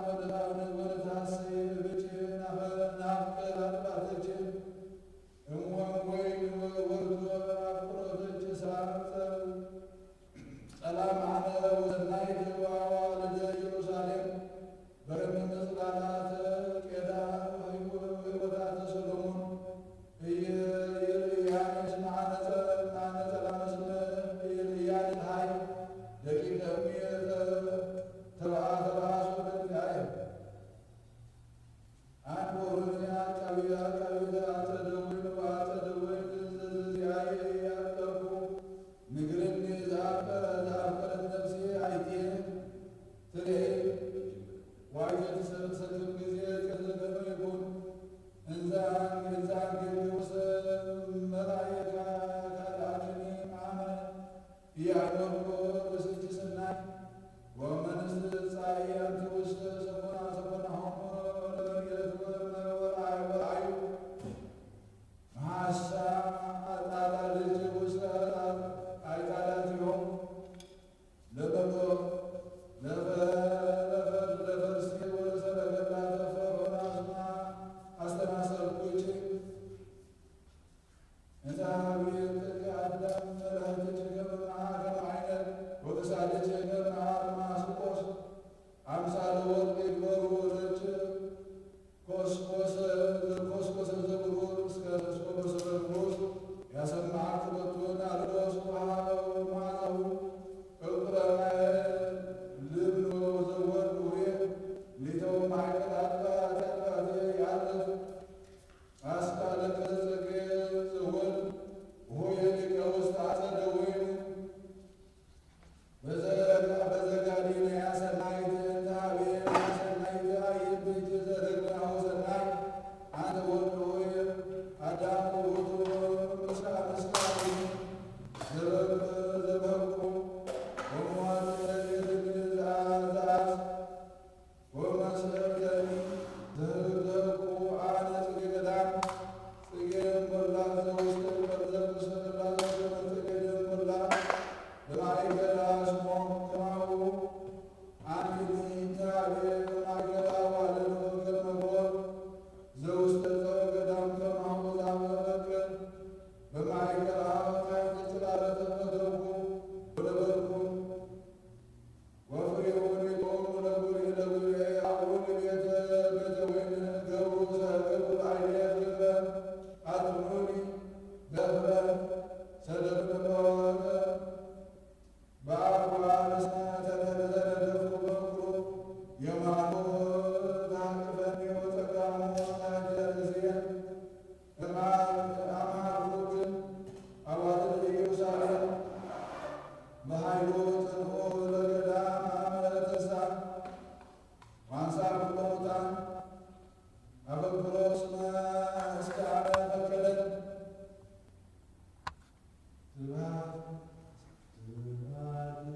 ወደ ታብነ ወደ ታሰይ ብጭ ናፈ ናፍቀ ላጥባተች እምወን ወይን ወርዶ አፍቅሮተች ሳጸብ ጸላም አነ ወሰናይት ወአዋልደ ኢየሩሳሌም በከመ መጽላላተ ቄዳ ወሕይወታተ ሰሎሞን እየ ይርእያኔ እስመ አነ ጸ-፣ አነ ጸላም እስመ ይርእያኔ ፀሐይ ደቂቀ እምየ ተብአ ተባአሱ በእንቲአየ። አንድ ኦሮምያ አቃቢ አቃቢ ዘአጸደወይን ወአጸደወይን ዘዘዚአየ ያቀርቡ ምግርኒ ዘአፍቀረ ዘአፍቀረት ነፍሴ አይቴ ትሬ ዋየ ትሰብሰክም ጊዜ ከዘገበ ይኩን እንዛን እንዛን ግብር ውስጥ መላእካ ካልአክኒ ማመ ኢያእመርኩ ርእስኪ ሰናይ ወመንስ ጻኢ አንቲ ውስተ ሰኮና ሰኮናሆሙ ለመርየት ወለመ ወለዓዩ ወለዓዩ መሐሳ አጣላ ልጅ ውስተ አይጣላቲሆም ለመቶ ለፈ ለፈ ለፈርሲ ወለሰረገላ ተፈሮና አስተማሰርኩች እንተ ሀብየ ጥልቅ አዳም መላእክትከ በመዓከ አይነት ወበሳልከ በመዓር ማስቆስ አምሳለ ወርቅ ይግበሩ ወዘች ኮስኮሰ ዘኮስኮሰ ዘብሩር እስከ እስከ በሰበርኩስ ያሰማዕክ በቱ ናርዶስ ወሃበ መዓዛሁ እቁረማየ ልብሎ ዘወርድ ውሬ ሊተው ማዕቀል አጥባት አጥባቴ ያለፍ አስካለ ከጸገ ዘወል ሆየ ሊቀ ውስጥ አጸደ ወይን በዘጋ በዘጋሊለያ ሰናይት እንተ አብየ ሰናይት አይብጅ ዘረግናሁ ሰናይ አንተ ወልድ ሆይ አዳም ውእቱ ምስካ ምስካ ዘበብ ዘበብኩ ወመዋል ዘአዝ ወመስለኒ ዘህብተኩ አነ ጽጌ ገዳም ጽጌ እምቦላ ዘውስተ በርዘ ውስተ በርዘ ጽጌ እምቦላ ለማእከላ ስሞም ከማሁ አንቲ ትራቤ ለማእከላ ዋለዶ ከመቦ ዘውስተ ጸወ ገዳም ከማሁ ዛበ በቅል በማእከላ ታሕተ ጽላለ ተፈተውኩ ወለበልኩ ወፍሬሁ ሊቆሙ ለጉርኤ ለጉርኤ አቡን ቤተ ቤተ ወይን ገብሩ ሰገብሩ አይሌ ክበ አጥሙኒ ገብረ ሰደድ በወቀ በአቋ ምስነ ተደረደረደፉ በኩሩ የማኑ ታቅፈኒ ወጸጋሙ ታደርዝየ እማ አማሩክን አዋልድ ኢየሩሳሌም በኃይሉ ጽንዑ ለገዳም አመ ተንሳ ዋንሳ ኩሎ ሙታን አበክሮ እስመ እስከ አነ ፈቀደን ስብሐት ስብሐት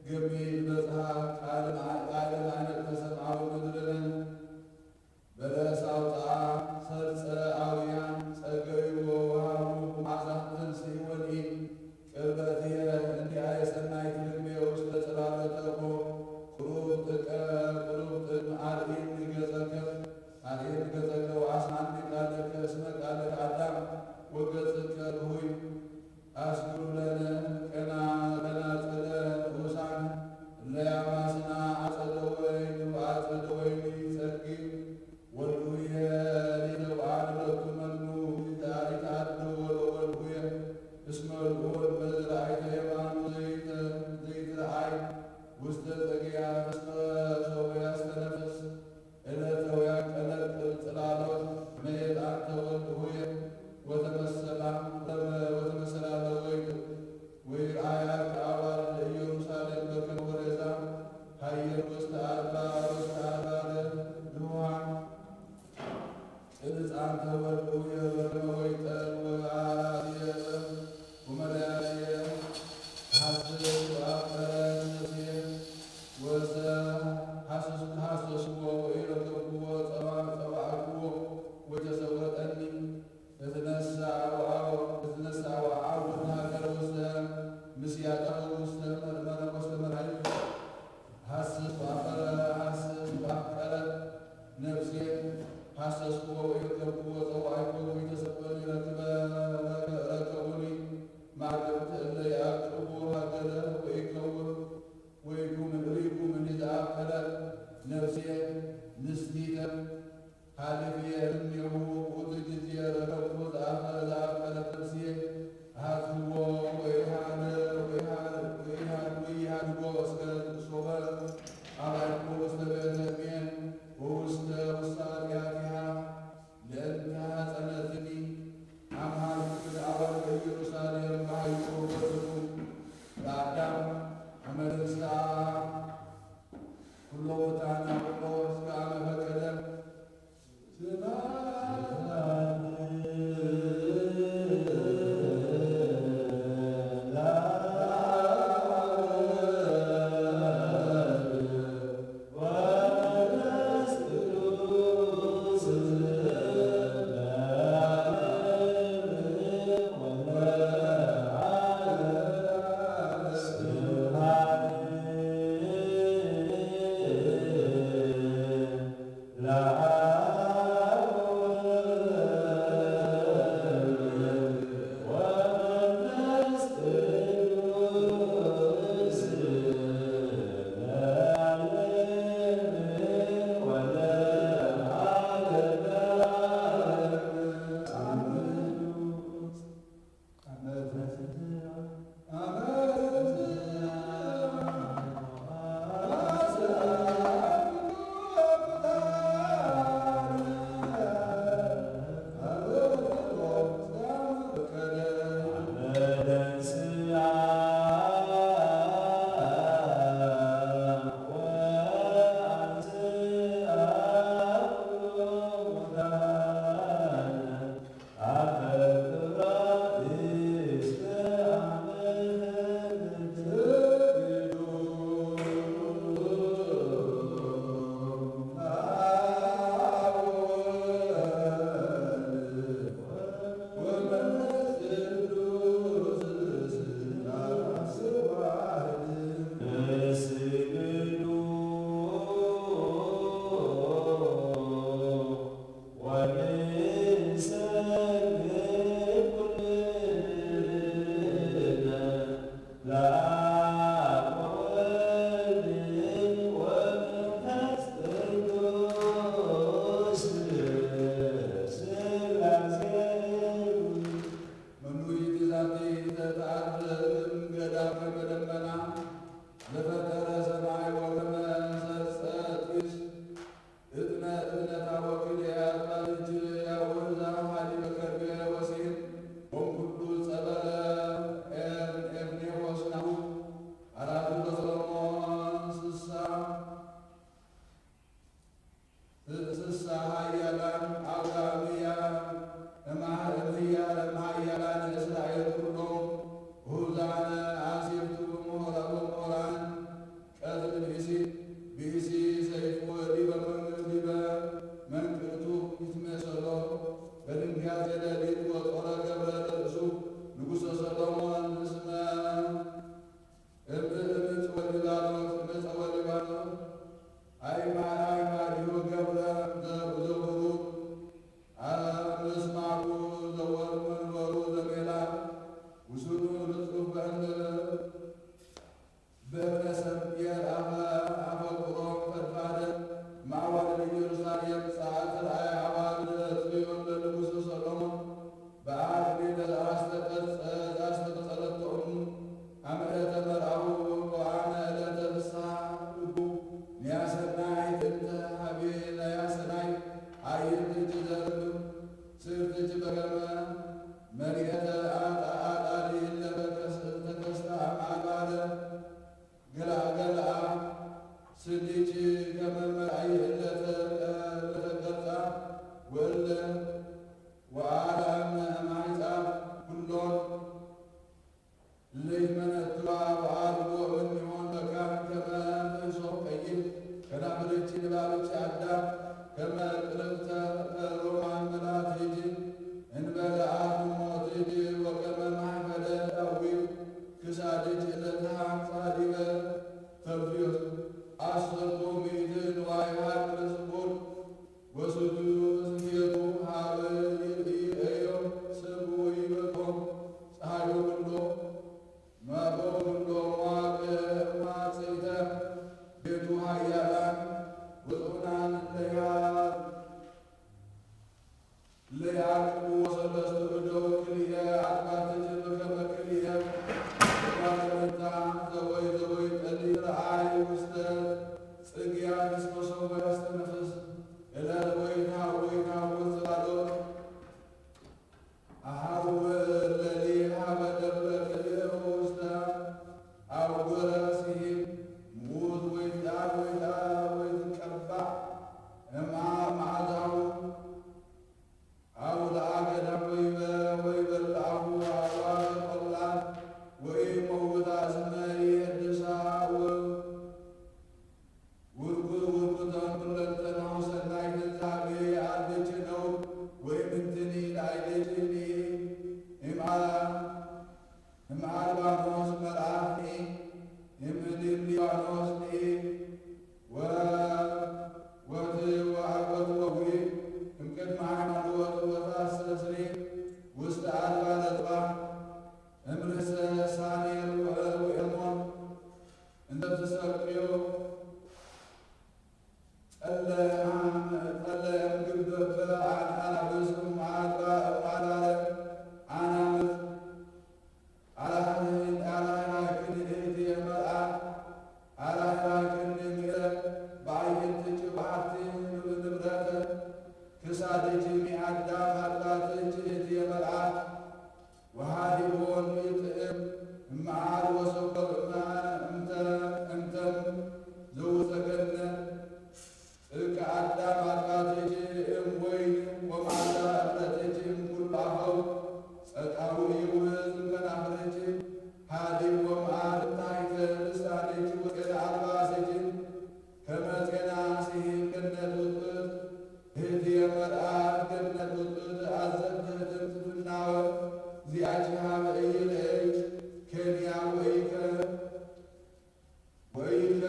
ገሚድ በጽሓ፣ ቃለ መ-፣ ቃለ መሕረት ተሰምዓ ወምድርነ። በለስ ኣውጽኣ፣ ሰርጸ ኣውያን፣ ጸገይዎ ወሃቡ፣ መዓዛ ትንስኢ ወልኢ። ቅርበትየ እንዲኣየ ሰናይት ርግቤ ውስተ ጽላሎተ እኮ፣ ቁሩብ ጥቀ፣ ቁሩብ ጥም ኣርኢኒ ገጸከ፣ ኣርኢኒ ገጸከ ወኣስምዓኒ ቃለከ፣ እስመ ቃለ ኣዳም ወገጽከ ርሁይ። ኣስግሩ ለነ ቀና-፣ ቀናጽለ ንኡሳን እለ ያማስና አጸደ ወይን ወአጸደ ወይን ይጸግብ ወልዱየ ሊተውአድ ለቱ መኑ ይትአ-፣ ይትአድዎ ለወልዱየ እስመ ልዑል መዝራእተ የማኑ ዘይተ-፣ ዘይትረአይ ውስተ ጸግያ እስመ ሶበ ያስተነፍስ። እለተ ወያንቀለቅል ጽላሎት መየጣንተ ወልድሁየ ወተመሰላ ወተመ-፣ ወተመሰላ ለወይት ወይርአያ ከአዋልድ ኢየሩሳሌም በከመ ወሬዛ ሀየር ውስተ አድባር ውስተ አድባር ድሁሃን። ቅርጻንተ ወልድሁየ በከመ ወይጠን ወአራስየ ወመለያልየ ተሐስስ ወአፍቀረት ነፍስየ። ወዘ ሐሰስዎ ወኢረከብክዎ ጸዋ-፣ ጸዋዕክዎ ወተሰወጠኒ። እትነሳ ወአው-፣ እትነሳ ወአው ወተሃገረ ውስተ ምስያታሁ ውስተ መርመረ ውስተ መርሃዩ። ሐስስ ወአፈረ፣ ሐስስ ወአፍቀረ ነፍሴ። ሐሰስዎ ወኢረከብክዎ ጸዋዕክዎ ወኢተሰወጠኒ። ረክበ፣ ረከ-፣ ረከቡኒ ማዕበልት እለ ይዐቅቡ ሃገረ ወኢከውን ወይኩምን ርኢኩምን ይትአፈረ ነፍስየ ንስቲተ። ሀልፍየ እምኔሁ ውእቱ ጊዜ ረከብኩ ዘአፈ-፣ ዘአፈረ ነፍስየ። ሀዝዎ ወኢሃር-፣ ወኢሃር-፣ ወኢሃር-፣ ወኢሃድጎ እስከ ሶበ አባይኩ ውስተ ቤተ እሜን ወውስተ ውሳጢአቲሃ። ለእንተ ሐጸነትኒ አምሃልኩ ለአዋልደ ኢየሩሳሌም በኃይሉ ወበትሩ ለአዳም አመ ተንሥአ ኩሎ ወታና ኩሎ እስከ አመ ፈቀደ። ስብሐት ገለኣ ስዲች ከመ መርኣይ እለ ተቀርጻ ወእለ ወአርአም ማይጻ ኩሎን ለይመነትዋ ወአልቦ እምኔሆን መካን ከመ ምእሶ ቀይሕ ከናፍርቺ ንባብቺ አዳም ከመ ቅርብተ ሮማን መላት ህጂ እንበለ አትሞት ህጂ ወከመ ማሕፈደ ዳዊት ክሳድች እለታ ጻዲበ ተርፊዮስ አሰርቱ ሚእቲ ንዋይ ሃቅር ስቡር ወስቱ ስሜቱ ሃበ ይርእዮ ስቡ ይበቆ ጸሃዩ ብሎ ማቆ ብሎ ማቀ ማጽተ ቤቱ ሃያላን ውጡናን ለያ ለያዕቅቡ ወሰለስቱ እደው ክልኤ አድባርትጅ በከመ ክልኤ እኳ ተመታ ዘወይ ዘወይ ጠሊ ረአይ ውስተ ጽግያት እስመ ሶበ ያስተንፍስ እለ ወይታ ወይታ ወጽላሎት አሃው ለሊ ሀበ ደብረ ክልኤ ውስተ አውጎረ ሲሂን ምውት ወይታ ወይታ ወይትቀባዕ እምአ መዓዛሁ አው ለአገዳ ወይበ ወይበልአሁ አዕዋፍ ቆላ ወኢመውታ እስመ ይህድሳ ወ ውርጉ ውርጉተን ኩለንተናሁ ሰናይ ትንሳቤ አርድች ነው ወይምንትኒ ለአይደችኒ እምአ እምአልባኖስ መልአክኒ እምሊባኖስ ኒ ወ ወት ወአወት ወዊ እምቅድመ ሃይማኖት ወታስተስሪ ውስተ አድባረ ጽባሕ እምርእሰ ሳኔር ወ ወኤርሞን እንተ ትሰቅዮ ጸለ ጸለ እምግበበ አናብስ እምአልባ እምአላለ አናብስ አራህራክን እህትየ መልአክ አራህራክን ምረ በአይንትች በአቲ ንብረተ ክሳድች ሚአዳም አላትች እህትየ መልአክ ወሃዲቦን ይጥዕም እምዓል ወሰኮር እምተ እምተም ዘውፀገነ እከ አዳም አባትች እም ወይን ወማዳ እምረትች እም ኩሉ አፈው ጸጣዊ ይውዝ እም ከናፍርች ሃዲብ ወመዓር እምታይተ ልሳንች ወጤና አልባስች ከመ ጼና ሲሂብ ገነት ውጥት እህትየ መርአት ገነት ውጥት አዘብህትም ትፍናወ ዚአች ሃበ ኢይርእይ ኬንያ ወኢከ ወኢከ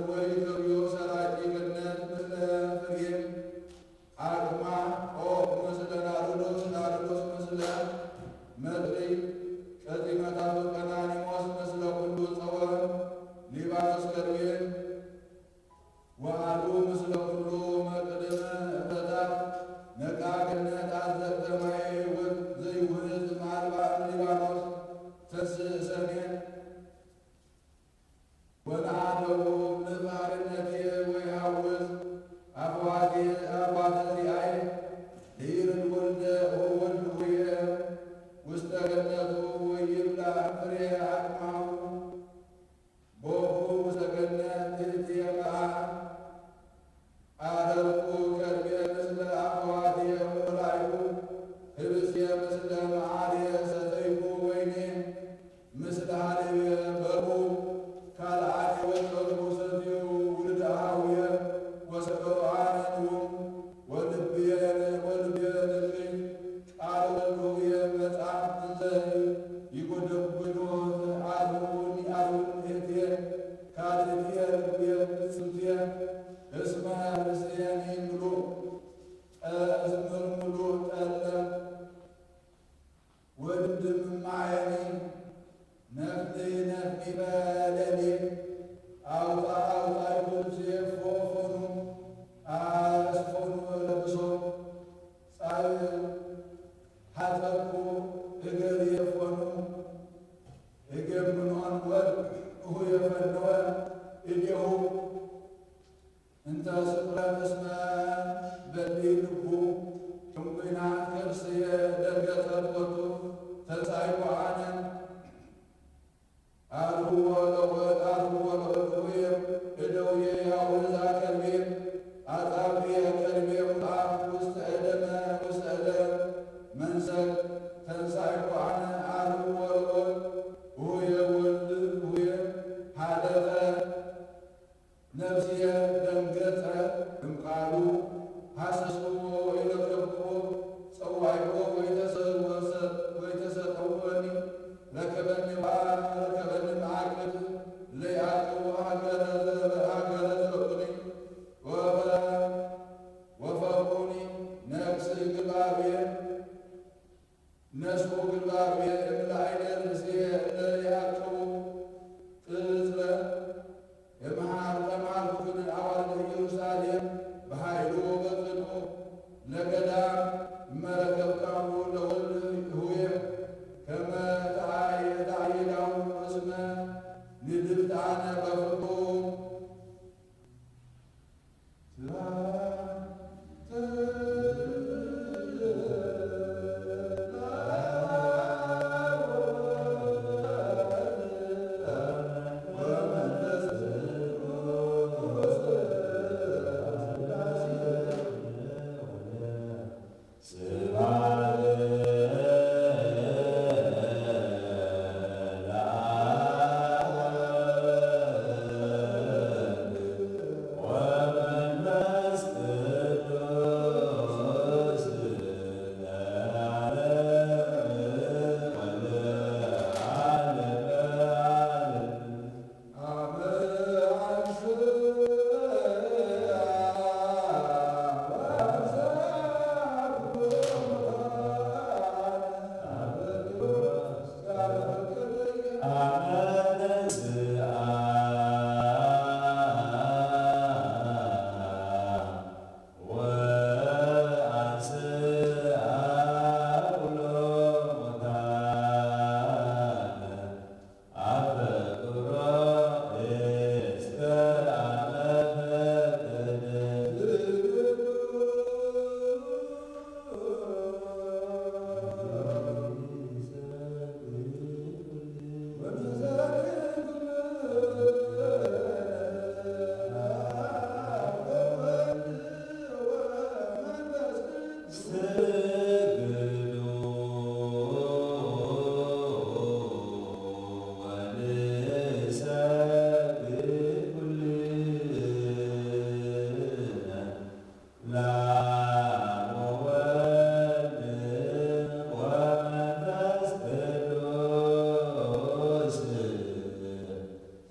ወኢከብዮ ሰራቂ ገነት ምስለ ፍሬ አቅማ ኦ ምስለ ናርዶስ ናርዶስ ምስለ መጥሪ ቀጺመታቱ ቀናኒሞስ ምስለ ኩሉ ጸወር ሊባኖስ ከርቤ ወሃሉ ምስለ ኩሉ መቅድም እበታት ነቃ ገነት አዘቅተ ማየ ሕይወት ዘይውህዝ እምአልባ እም ሊባኖስ ተንስእ ሰሜን ወነአደቡ ንፋርነትየ ወይሃውዝ አፍዋትየ አባተ ዚአየ ለይርድ ወልደ ወወልድ ሁየ ውስተ ገነቱ ወይብላ ፍሬ አቅማሁ ቦኩ ውስተ ገነት እህትየ ከአ አረብኩ ከርቤ ምስለ አፍዋትየ ወበላይኩ ህብስየ ምስለ መዓርየ ሰተይኩ ወይኔ ምስለ ሀሌብየ በልዑ ካልአኒ ወጸልኡ ሰትዩ ውሉደ አሃውየ ወሰተው አነ ንውም ወልብየ ወልብየ ንቅይ ቃል ወልድየ መጽሐፍ እንዘ ይጎደጉዶ አልሁኒ አልሁን እህትየ ካልእትየ ልብየ ብጽምትየ እስመ ርእስየኒ ምሉእ ጠ- እስመ ምሉእ ጠለ ወድምድም ማየኒ ነፍኒ ነፍኒ በለኒ አውጣ አውጣይኩ ልብስየ ፎፎኑ አስፎኑ ለብሶ ጻእ ሀጠኩ እገርየ ፎኑ እገምኖን ወርቅ እሁ የፈነወ እዴሁ እንተ ስቅለት እስመ በሊ ልቡ እምኩናት ከርስየ ደንገጸት ወቱ ተንሳይኩ አነ አርሁ ወለወ አርሁ ወለወ ነፍስየ ደንገጸ፣ እምቃሉ ሃሰስዎ ወኢረከብክዎ፣ ጸዋዕክዎ ወኢተሰ-፣ ወሰ-፣ ወኢተሰጠውወኒ፣ ረከበኒ በኣ ረከበኒ መዓቅብ፣ ለይኣቅቡ ሃገረ ዘ-፣ ሃገረ ዘበቁኒ፣ ወፈ-፣ ወፈቁኒ ነክስ ግልባብየ፣ ነስኡ ግልባብየ እምላዕለ ርእስየ እለ ይኣቅቡ ቅጽረ የመሃር ተማሃርኩክን ኣዋልድ ኢየሩሳሌም ብኃይሉ ወበጽድቁ ለገዳም መረከብካሁ ለወልድ ህውየ ከመ ተአየ-፣ ተአየዳሁ እስመ ንድፍት አነ በፍቁ።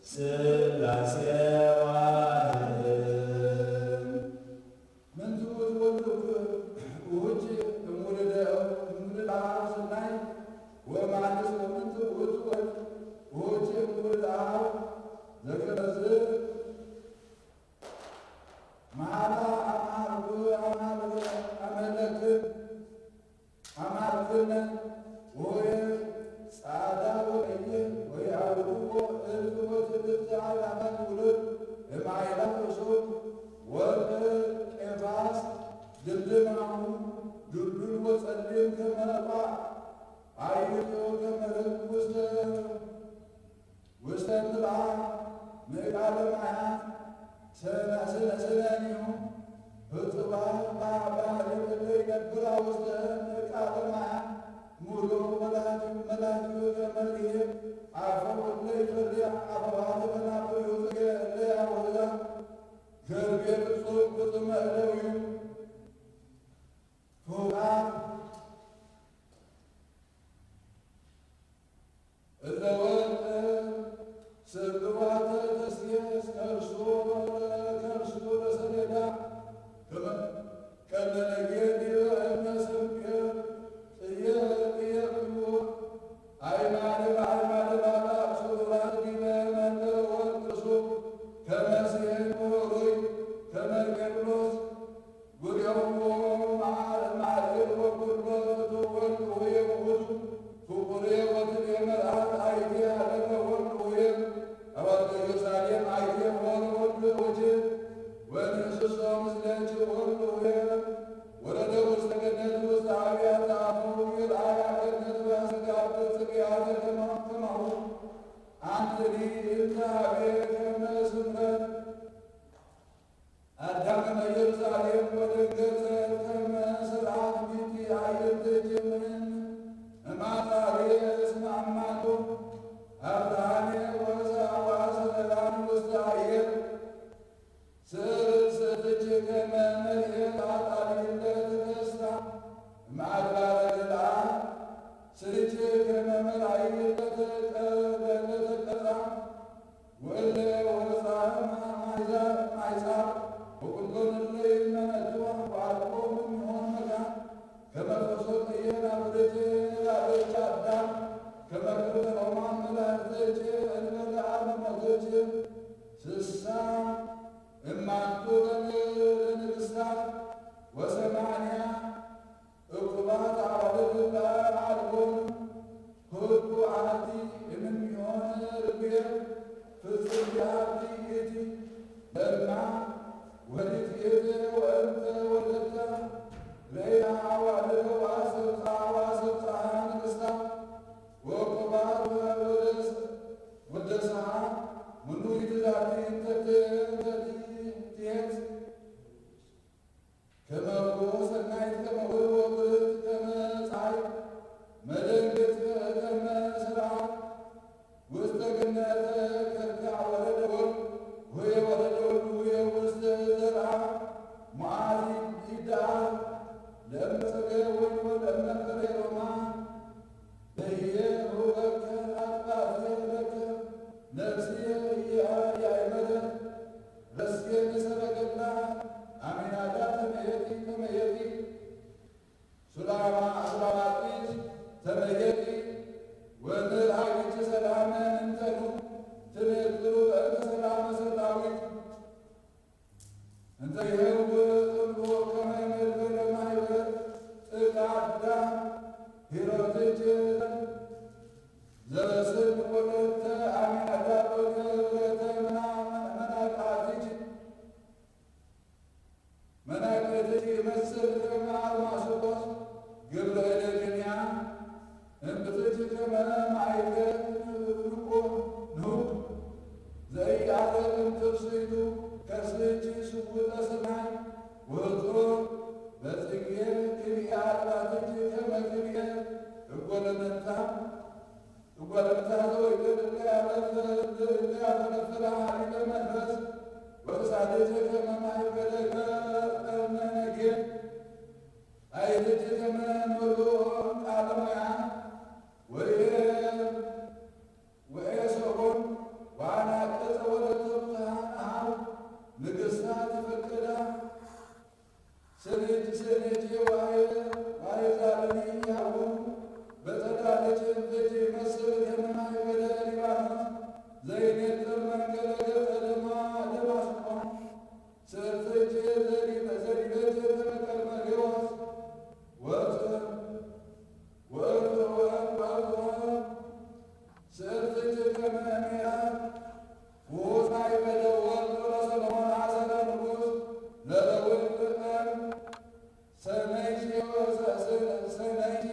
ሥላሴ ዋህድ። ምንቱ ትወልድ ውእቱ እምውልደ፣ እምውልደ አብ ስናይ ወማንስ ምንቱ ውእቱ ወልድ ውእቱ እምውልደ አብ ዘከመዝ መሃላ አማልኩ አማልኩ አመለክ አማልክነ ወየ ጻዕዳ ወቀየ ወየአውድዎ እልፍ ወትልፍተ አእላፋት ውሉድ እምአእላፍ እሱር ወርቅ ቄፋስ ድምድማሙ ድልዱል ወጸሊም ከመ ቋዕ አዕይንቱ ከመ ርግብ ውስተ ውስተ ምልኣ ምእቃበ ማያት ሰነ-፣ ስነ-፣ ስነኒሁ ህጹባ ባ-፣ ባህሪ እለ ይነብራ ውስተ ምእቃበ ማያት ሙሉ መላእክቱ፣ መላእክቱ ከመ ርኤ አፈው እለ ይፈርያ አፈዋት መናፍሪሁ ጽጌ እለ ያውህዛ ገርቤ ፍጹም ፍጹመ እደዊሁ ፍውቃን እለ ወርቅ ስብዋተ ተስየስ ከርሱ ከርሱ ለሰሌዳ ከመ ከመ ነጌ ዲበ እምነ ሰምየ ጥየ ጥየ ክልዎ አይማነ በአይማነ ባላ ስሩራት ዲበ መንበረ ወርቅ እሱ ከመ ሲሄን ወህሩይ ከመ ቄርሎስ ጉርኤዎ መዓል ማዕል ወኩሎ እቱ ወልድ ውእቱ ፍቁሬ ወትቤ መርዓት አይቴ ሀለፈ ወልድ ውእቱ አዋልደ ኢየሩሳሌም አይቴ ሆር ወልድ ውእቱ ወንእስሶ ምስሌኪ ወልድ ውእቱ ወረደ ውስተ ገነት ውስተ አብያተ አፉ ይርአያ ገነት ወያስጋብ ጽግያተ ከማሁ ከማሁ አንትኒ እንተ ሀቤ ከመ ስምረት አዳም እምነ ኢየሩሳሌም ወደንገጸ ከመ ሰርዓት ሚጢ አዕይንትኪ እምአንጻርየ እስመ አማንቱ አብርሃኔ ወሰ-፣ ወአሰረራኒ ውስተ አየር። ስእልት ስእትች ከመ መርኤ ጣጣሊለ ተከስታ እምአድባረ ገልአ ስልች ከመ መርአይ ለተቀ-፣ ለተቀጻ ወእለ ወፃ ማይዛ-፣ ማይጻ ወኩሎን እለ ይመነቱ ወአልቦ እምሆን መካን ከመ ፈሶ ጥየና ብርጅ ላብርጅ አዳም ከመ ክብተ ሮማን መላእክትች እንበለ አለሞትች ስሳ እማንቱ ለንግስታት ወሰማንያ እኩባት አዋልድ ለአልቦን ህልቁ አሐቲ እምኔሆን ርግቤ ፍጽምቲ አሐቲ ይእቲ ለማ ወሊድ ይእቲ ወእንተ ወለድታ ርእያ አዋልድ ወአሰብጣ ወአሰብጣሃ ንግስታ ወእኩባት ወደስ-፣ ወደስሃ ምኑ ይትዛቲ እንተ ት-፣ እንተ ትሄት ከመ ርግቦ ሰናይት ከመ ወርቅ ወብርህት ከመ ፀሐይ መደንግጽ ከመ ሰርዓ ውስተ ገነት ከርካ ወረደ ወርቅ ወየ ወረደ ወርቅ ወየ ውስተ ዘርዓ ሙዓዝ ይደዓር ለእመ ጸገ ወይን ወለእመ ከሬ ሮማ በየ ሩበከ አጥባትየ ለከ ነፍስየ እየ ያይመረ ረስየ ንሰረገላ አሚናዳ ተመየጢ ተመየጢ ሱላማ ሱላማጢስ ተመየጢ ወንርአይኪ ሰላመ እንተኑ ትንጥሩ በእንተ ሰላመ ሰራዊት እንተ ይህው ጥልቁ ከመ መድበረ ማይበር ጥቃዳ ሂሮትች ዘበስል ወለተ አሚናዳ ወገብረተ መና-፣ መናቃትች መናቅትች ይመስል ከመ አልማስቆስ ግብረ እደ ጅንያ እምብትች ከመ ማእከል ንቁ ንሁቅ ዘኢያዕረግ እምትፍስሕቱ ከስች ስውጠ ሰማይ ወህጹር በጽጌ ክልኤ አድባርኪ ከመ ክልኤ እጎለ መንታ እጓለ መንታ ዘወይገድ እለ ያፈለፍላ ኃይለ መንፈስ ወእሳትች ከመ ማእከለ ቀርነ ነጌ አይትች ከመ ምሉእ ቃለ ሞያ ወየ-፣ ወኤሶቦን ወአናቅጸ ወለተ ብዙኃን አሃው ንግሥታ ትፈቅዳ ስእልች ስእልች ዋየ ዋየ ዛብኒ ያቡ በጸዳለች እምትች መስል ከመ ማእከለ ሊባኖስ ዘይነጥር መንገለ ገጸ ደማ ደማስቆ ስእልትች ዘዲበ-፣ ዘዲበች ከመ ቀርመ ሌዋስ ወእት-፣ ወእት-፣ ወእት-፣ ወእት-፣ ስእልትች ከመ ሜራ ውእቱ ማእከለ ወርቅ ለሰሎሞን አሰረ ንጉሥ ለለውጥ እም ሰነይሲ ሰነይሲ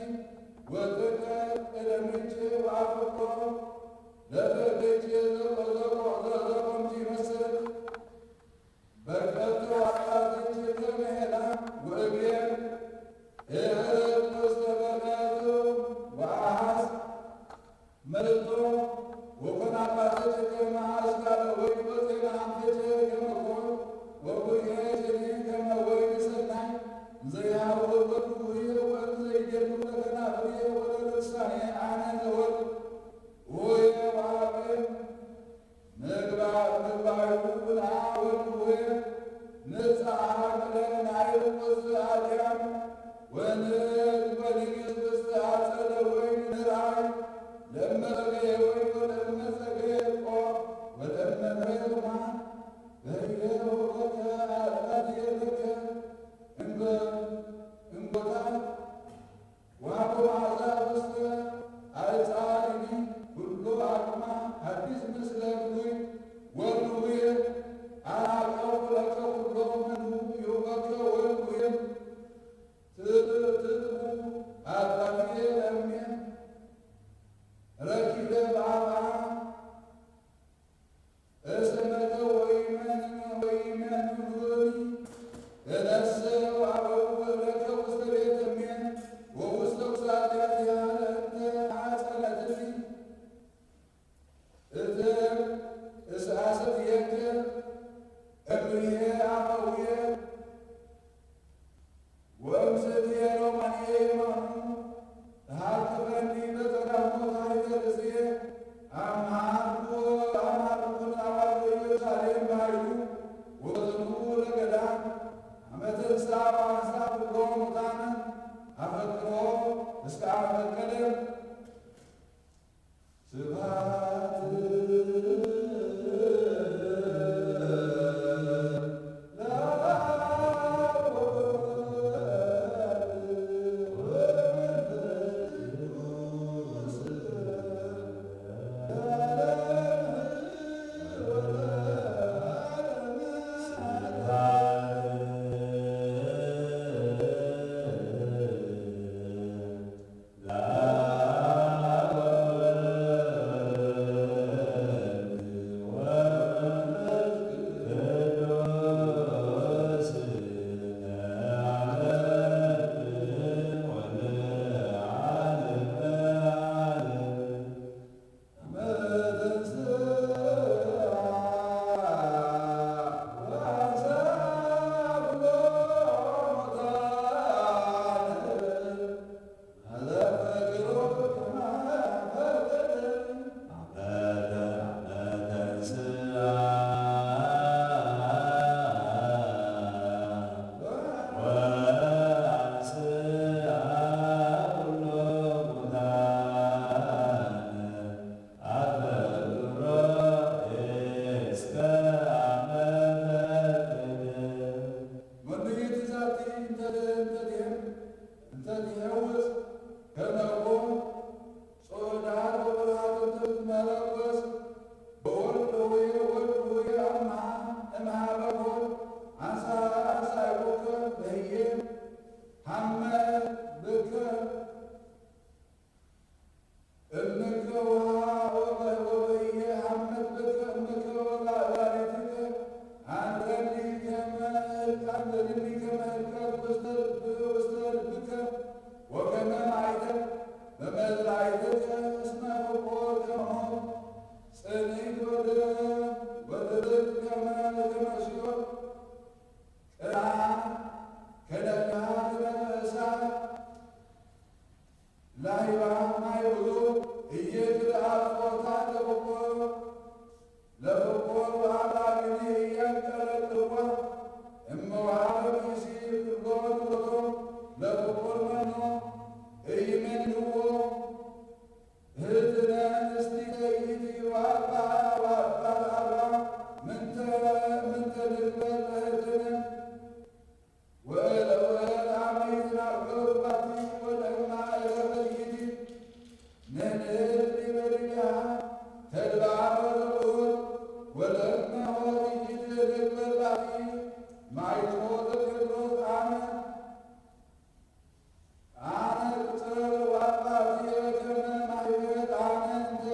ወጥቀ እደምች ወአፍቆ ለፈደች ዘቆ-፣ ዘቆ-፣ ዘቆምች ይመስል በቀቱ አጣትች ከመሄላ ወእግሬን እህርት ውስተ በረቱ ወአሐዝ መልቶ ወኮን አባትች ከመ አስካለ ወይን ወጤና አምትች ከመ ኮር ወኩርኤ ጭኒ ከመ ወይን ሰናይ ዘይሃብ ወበዱ ውየ ወእም ዘይደሉ ለከናፍርየ ወለልሳኔ አነ ዘወርቅ ውየ ወአብሬ ምግባ-፣ ምግባዩ ብልአ ወልድ ውየ ንጽሐ ቅለ ናይል ውስጥ አድያም ወንግ ወንግሥት ውስጥ አጸደ ወይን ንርአይ ለመጸገየ ወይን ወለመጸገየ ቆ ወለመድረየ ሮማ በህየ ወገከ አጥበት የለከ እንጎ-፣ እንጎታ ወአኮ መዓዛ ውስተ አዕጻድኒ ኩሎ አቅማ ሐዲስ ምስለ ብሉይ ወብሉይ አናቀው ለከ ኩሎ ምኑ ይሁበከ ወብሉይ ትጥቡ አባትየ ለምየ ረኪበ በአብአ እስመተ ወኢመን-፣ ወኢመንኑኒ እነሰ ወአበው እብለከ ውስተ ቤተ እሜን ወውስተ ውሳጢአቲሃ ለእንተ አጸነትኒ እተ እስአሰትየከ እም እምሄ አበውየ ወእምስእትየ ሎማንየ የማኑ ተሃቅፈኒ በጸጋሞ ታሕተ ርእስየ። አምሃርኩ አምሃርኩ ናባተ ኢየሩሳሌም ባሕሩ ወዝኑ ለገዳም አመ ተንሥአ ወአንሥአ ኩሎ ሙታነ አፈቅሮ እስከ አመ ፈቀደ። ስብሐት ለአብ ወወልድ ወመንፈስ ቅዱስ ለዓለመ ዓለመ። መንይት ዛቲ እንተ እንተ እንተ ትሄውስ ከመ እኮ ጾዳት ወበረሃት እንተ ትመረኮስ በወልድ ሆየ ወልድ ሆየ አምሃ እምሃበ ኮን አንሳ አንሳ ይቦከ በህየ ሃመ ብከ እምከ ወሃ ወበ-፣ ወበየ ሐመት ብከ እምከ ወላዲትከ አንረኒ ከመ ህልቃት፣ አንረኒ ከመ ህልቃት ውስተ ልብ-፣ ውስተ ልብከ ወከመ ማይተብ በመዝራይትከ እስመ ፍቁር ከመ ጽንዕት ወደ-፣ ወድርት ከመ፣ ከመ ሲኦል ቅርዓ ከነካ ከመ እሳት ላህባ ማይ ብዙ እይክል አጥቆታ ለፍቁር፣ ለፍቁር ወአባግኒ እያንቀለቅልዋ እመ ወሀበ ብእሲ ክብሎ መጥቆቶ ለፍቁር መኖ እይመንዎ። እህትነ እስቲ ለይእቲ ወአባ ወአባ ለአባ ምንተ፣ ምንተ ንግበር ለእህትነ ወለወለ አመ ይትናገሩ ባቲ ወለእማ እለ በልይቲ ንንህል ዲበ ዲቢሃ ተድባበ ዘብሁር ወለእመ ሆት ይትንግበር ባቲ ማይቶ ዘክብሮት አመ አነ ቅጽር ወአባትየ ከመ ማይፈት አነ እንተ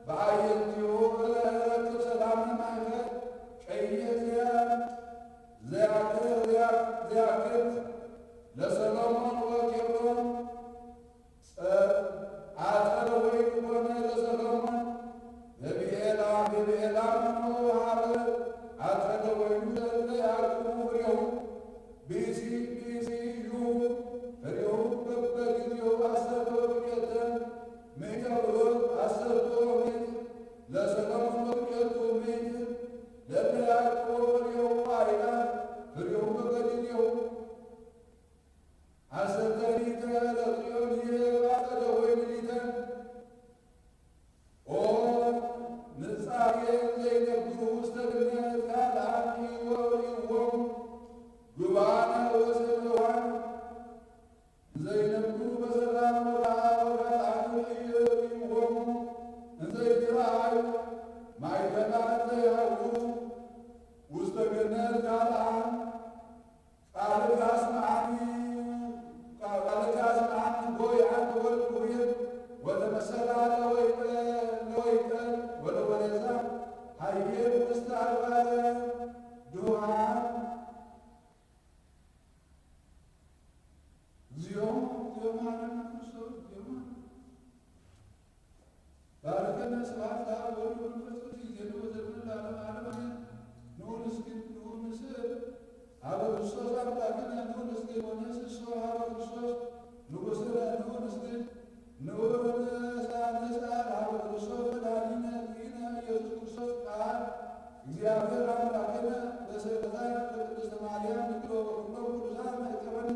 በአየንቲሁ እለ እረክብ ሰላመ ማይፈት ቀይሕ ዘያ-፣ ዘያክል፣ ዘያ-፣ ዘያክል ለሰሎሞን ወኬብሮን ጸ-፣ አጸደ ወይን ኮነ ለሰሎሞን በብኤላ፣ በብኤላ መኖ ወሃበ አጸደ ወይኑ ለእለ ያዕቅቡ ፍሬሁ። ብእሲ፣ ብእሲ እዩ ፍሬሁ በበጊዜሁ አሰርተ ወክልኤተ ምእተ ብሩር አሰርተ ወምእት ለሰሎሞን ወክልኤቱ ምእት ለእለ ያዕቅቡ ፍሬሁ አእላፍ ፍሬሁ በበጊዜሁ። አሰርተ ሊተ ለጽዮን ይህብ አጸደ ወይን ሊተ። ኦ ንጻሬ ዘይነብሩ ውስተ ገነት ካልኣን ይወ-፣ ይወም ጉባነ ወዘለዋን ዘይነብሩ በሰላም ወራ ወካልኣን ይወሙ እንዘይትረኣዩ ማይተና ዘይሃውሩ ውስተ ገነት ካልኣን ቃልካ አስምዓኒ፣ ቃልካ አስምዓኒ፣ ጎይ አንተ ወልድ ሁየ፣ ወተመሰላ ለወይቀ-፣ ለወይቀ-፣ ወለወሬዛ ሀየ ውስተ አድባረ ድሁሃን። እግዚኦ፣ እግዚኦ መሐረነ ክርስቶስ፣ እግዚኦ መሐረነ። ባርከነ። ስብሐት ለአብ ወወልድ ወመንፈስ ቅዱስ። ይዜኑ ወዘልፈን ለዓለመ ዓለም አሜን። ንዑ ንስግድ፣ ንዑ ክርስቶስ ኣምላክነ ንዑ ንስግድ ወንህስሶ ሀበ ክርስቶስ ንጉስነ ንዑ ንስግድ ንዑ ንስኣል ሀበ ክርስቶስ መድኃኒነ እግዚእነ ኢየሱስ ክርስቶስ ቃል እግዚአብሔር አምላክነ በሰበታ በቅድስተ ማርያም ድንግል ወበኩሎም ቅዱሳን ማይተበን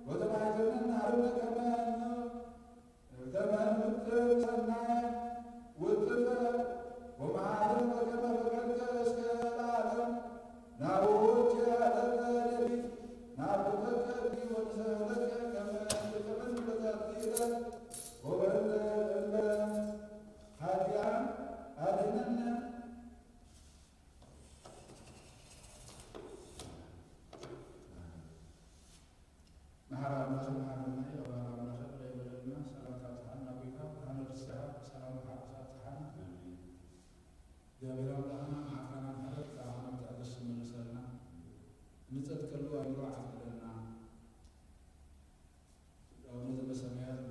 ወተማይተበን ናርነ ከመ ከመ ንውጥን ሰናይ ውጥን ወመሃርን ወከመ ፈቀድከ እስከ ለዓለም ናብሆት ያለፈ ሌሊት ናፍቆተከ ወንሰለከ ከመ ንትቀበል በዛቲ ዕለት ወበእንተ እለ ኃጢኣን አድኅነነ። መሓሪ ኣምላኽ መሓረና እዩ። ኣባል ኣምላኽ ይቕረ ይበለልና። ሰላምታ ብዝሓና ጐይታ ብርሃነ ርእስኻ ብሰላም ብሓጎስ ኣብጽሓና። እግዚኣብሔር ኣምላኽና መሓርካና ምሕረት ጸባኻና ብትዕግስቲ ይመልሰልና። እንጸድቀሉ ኣእምሮ ዓድለና። ኣቡነ ዘበሰማያት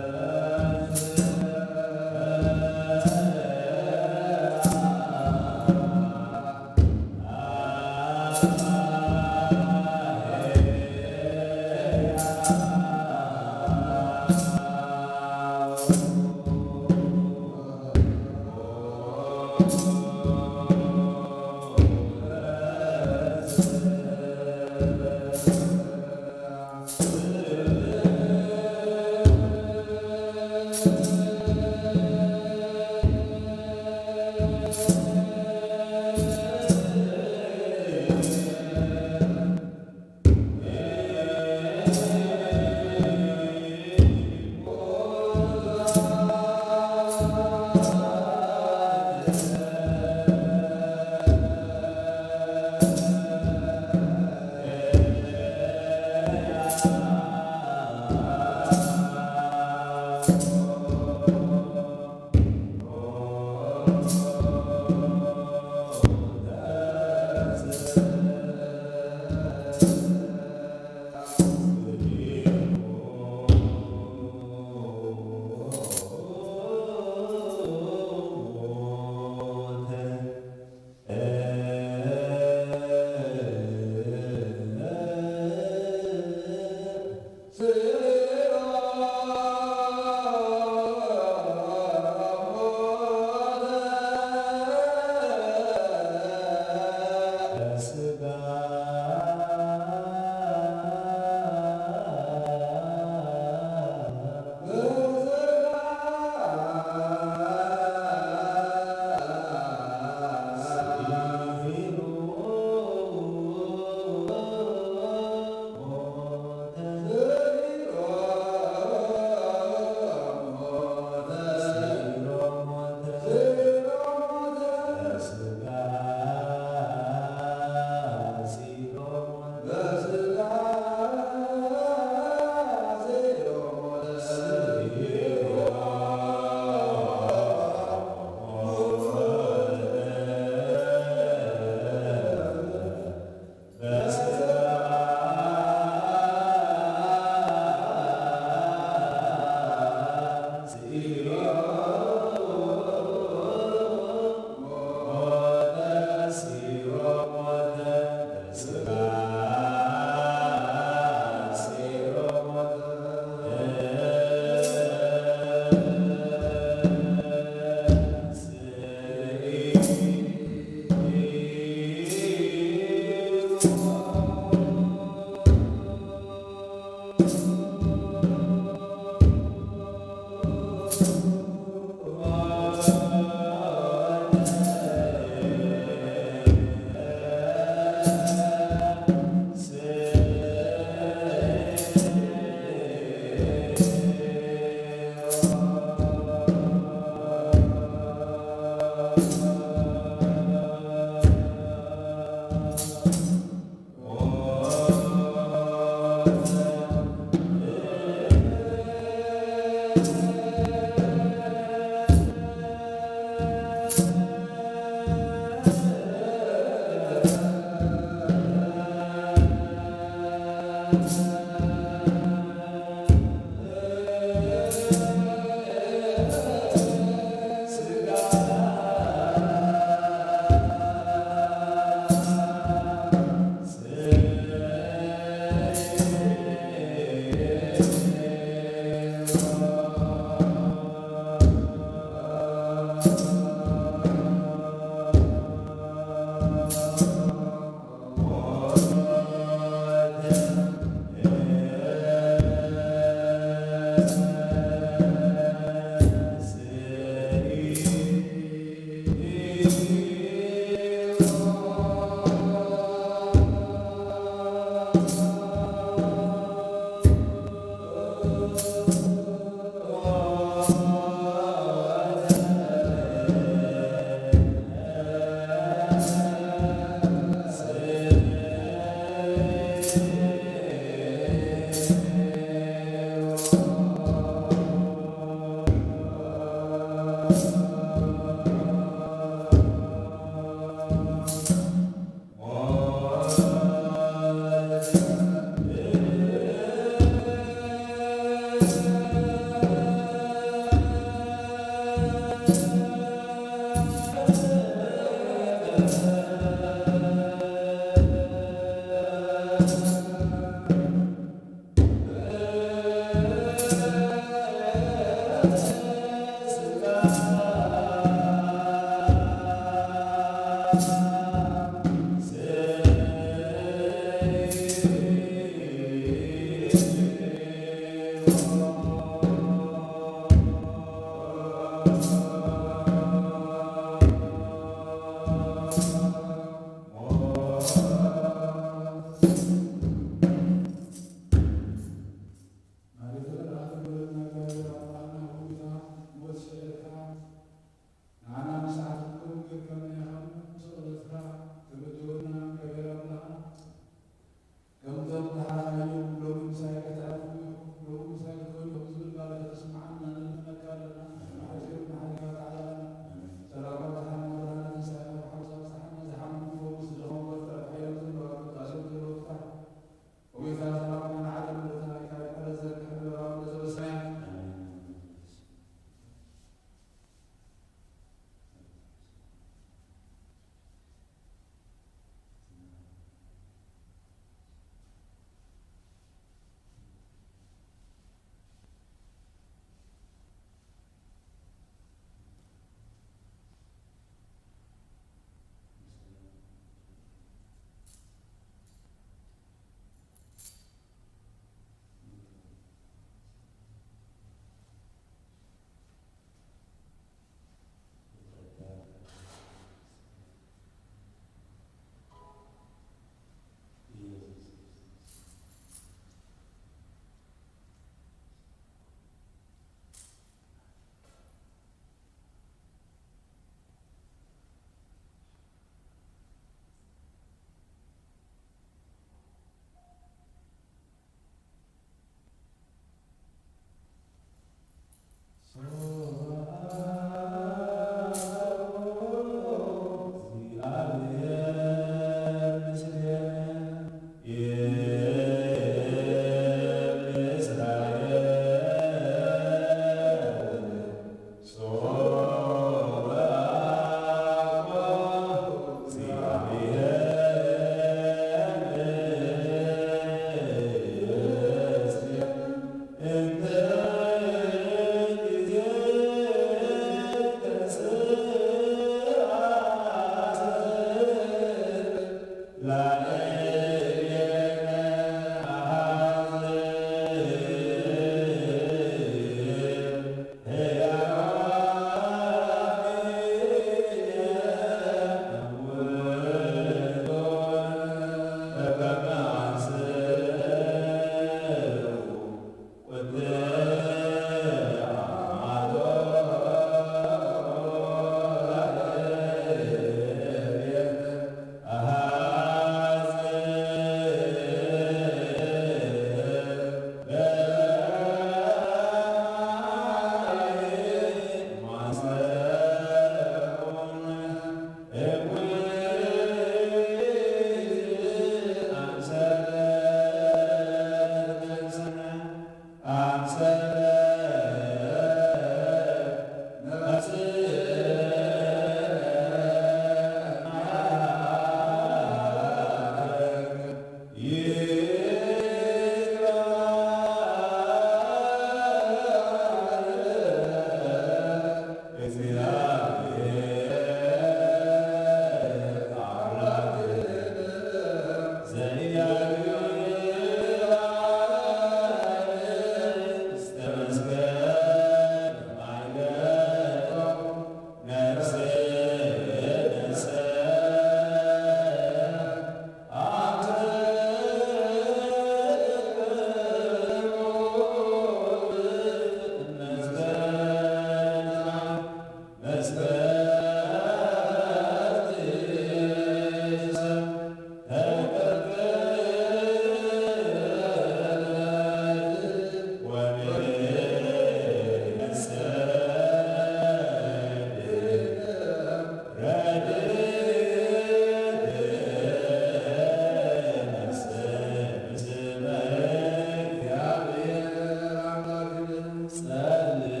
ጸልዩ።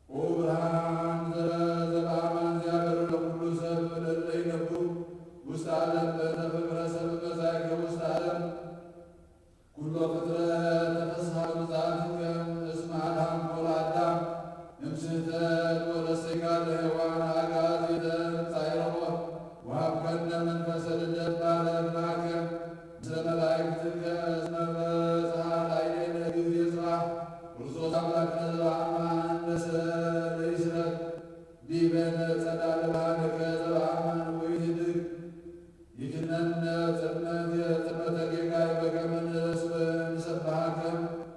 ኦ ብርሃን ዘበአማን ዚያገሩ ለኩሉ ሰብ ለለይነብሩ ውስተ ዓለም በእንተ ፍቅረ ሰብ መጻእከ ውስተ ዓለም። ኩሎ ፍጥረት ተፈስሐ ምጽአትከ እስመ አድኃንኮ ለአዳም እምስሕተት ወረሰይካ ለሔዋን አግአዚተ ጻዕረኮ ወሀብከነ መንፈሰ ልደት ባረክናከ ምስለ መላእክትከ እስመ በጽሐ ላዕሌነ ጊዜ ጽባሕ። ክርስቶስ አምላክነ ዘበአማን ለሰ ለይስረት ዲበነ ጸዳለ ብርሃንከ ዘበአማን ወይትህድግ። ይትነነ ጽልመት የጽልመተ ጌጋይ በከመ ንስብ ንሰብሐከ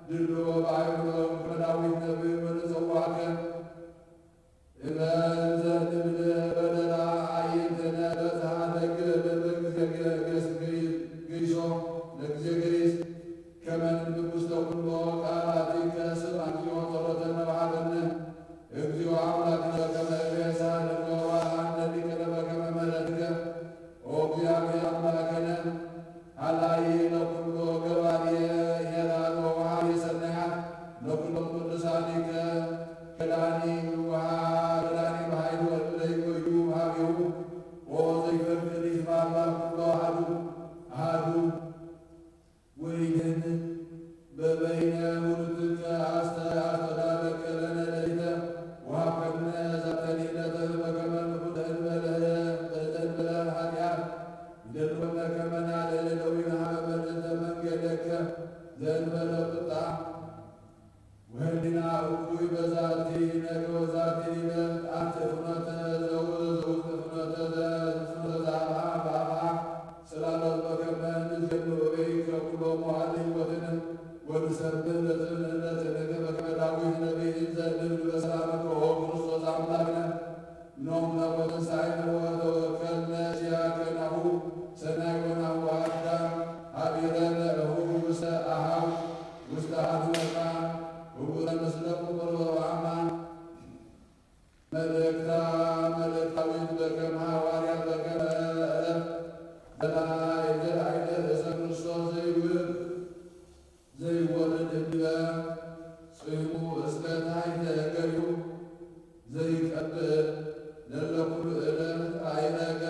ድሎ በአይምሮ ከመ ዳዊት ነቢይ ወንጸዋከ። እመ እንዘ ንብል በደላ አዕይንትነ በጽሐ ደግ በበጊዜ ገስ ገይሶ ለጊዜ ገይስ ከመ ንንብብ ውስተ ኩሎ ቃላቲከ ስም አኪዮ ጸሎተነ ወሐዘነ። እግዚኦ አምላክነ ከመ እቤሳ ለነ ወአሐንነ ሊቅነ በከመ ምሕረትከ። ኦ እግዚአብሔር አምላክነ ሀላይ ለኩሎ ገባርየ ኄራት ወወሃብየ ሰናያት ለኩሎም ቅዱሳኒከ ከዳኒ ወሃ-፣ ከዳኒ በኃይል ወእለ ይጎዩ ሀቤሁ። ኦ ዘይፈቅድ ይትባረክ ኩሎ አሐዱ አሐዱ። ወይህን በበይነ ውሉድከ አስተ-፣ አስተዳለከ ለነ ሌሊተ ወሀብከነ ዛተ ሌሊተ በከመ ንዑድ እንበለ፣ እንበለ ኃጢአት። ይደልወነ ከመ ናልዕል እደዊነ ሀበ በልዕልተ መንገደከ ዘእንበለ ቁጣ። ወህሊና እኩይ በዛቲ ነገ ወዛቲ ዕለት አንቲ ፍኖተ ዘው-፣ ዘውስተ ፍኖተ ዘ-፣ ፍኖተ ዘአፍአ በአፍአ ስላሎት በከመ ንዜኑ እበይከ ኩሎ መዋዕለ ሕይወትነ ወንሰብህ ለትእምርነትከ በከመ ዳዊት ነቢይ እንዘ ንብል በሰላምከ ኦ ክርስቶስ አምላክነ። ኖምነ ወትንሳኤነ ወተወከልነ ኪያከ ናሁ ሰናይ ወናሁ አዳም ሀቢረነ እሁ ውስተ አሃው ውስተ አድመቃ ህቡረ ምስለ ፍቁር ወአማን። መልእክታ መልእክታዊት በከመ ሐዋርያ በከመ ዕረፍት ዘላይ ዘላዕለ ርእሰ ክርስቶስ ዘይውብ ዘይወርድ እምበ ጽሕሙ እስከ ታሕተ ገሪሁ ዘይቀብእ ለለኩሉ ዕለት አይረገ።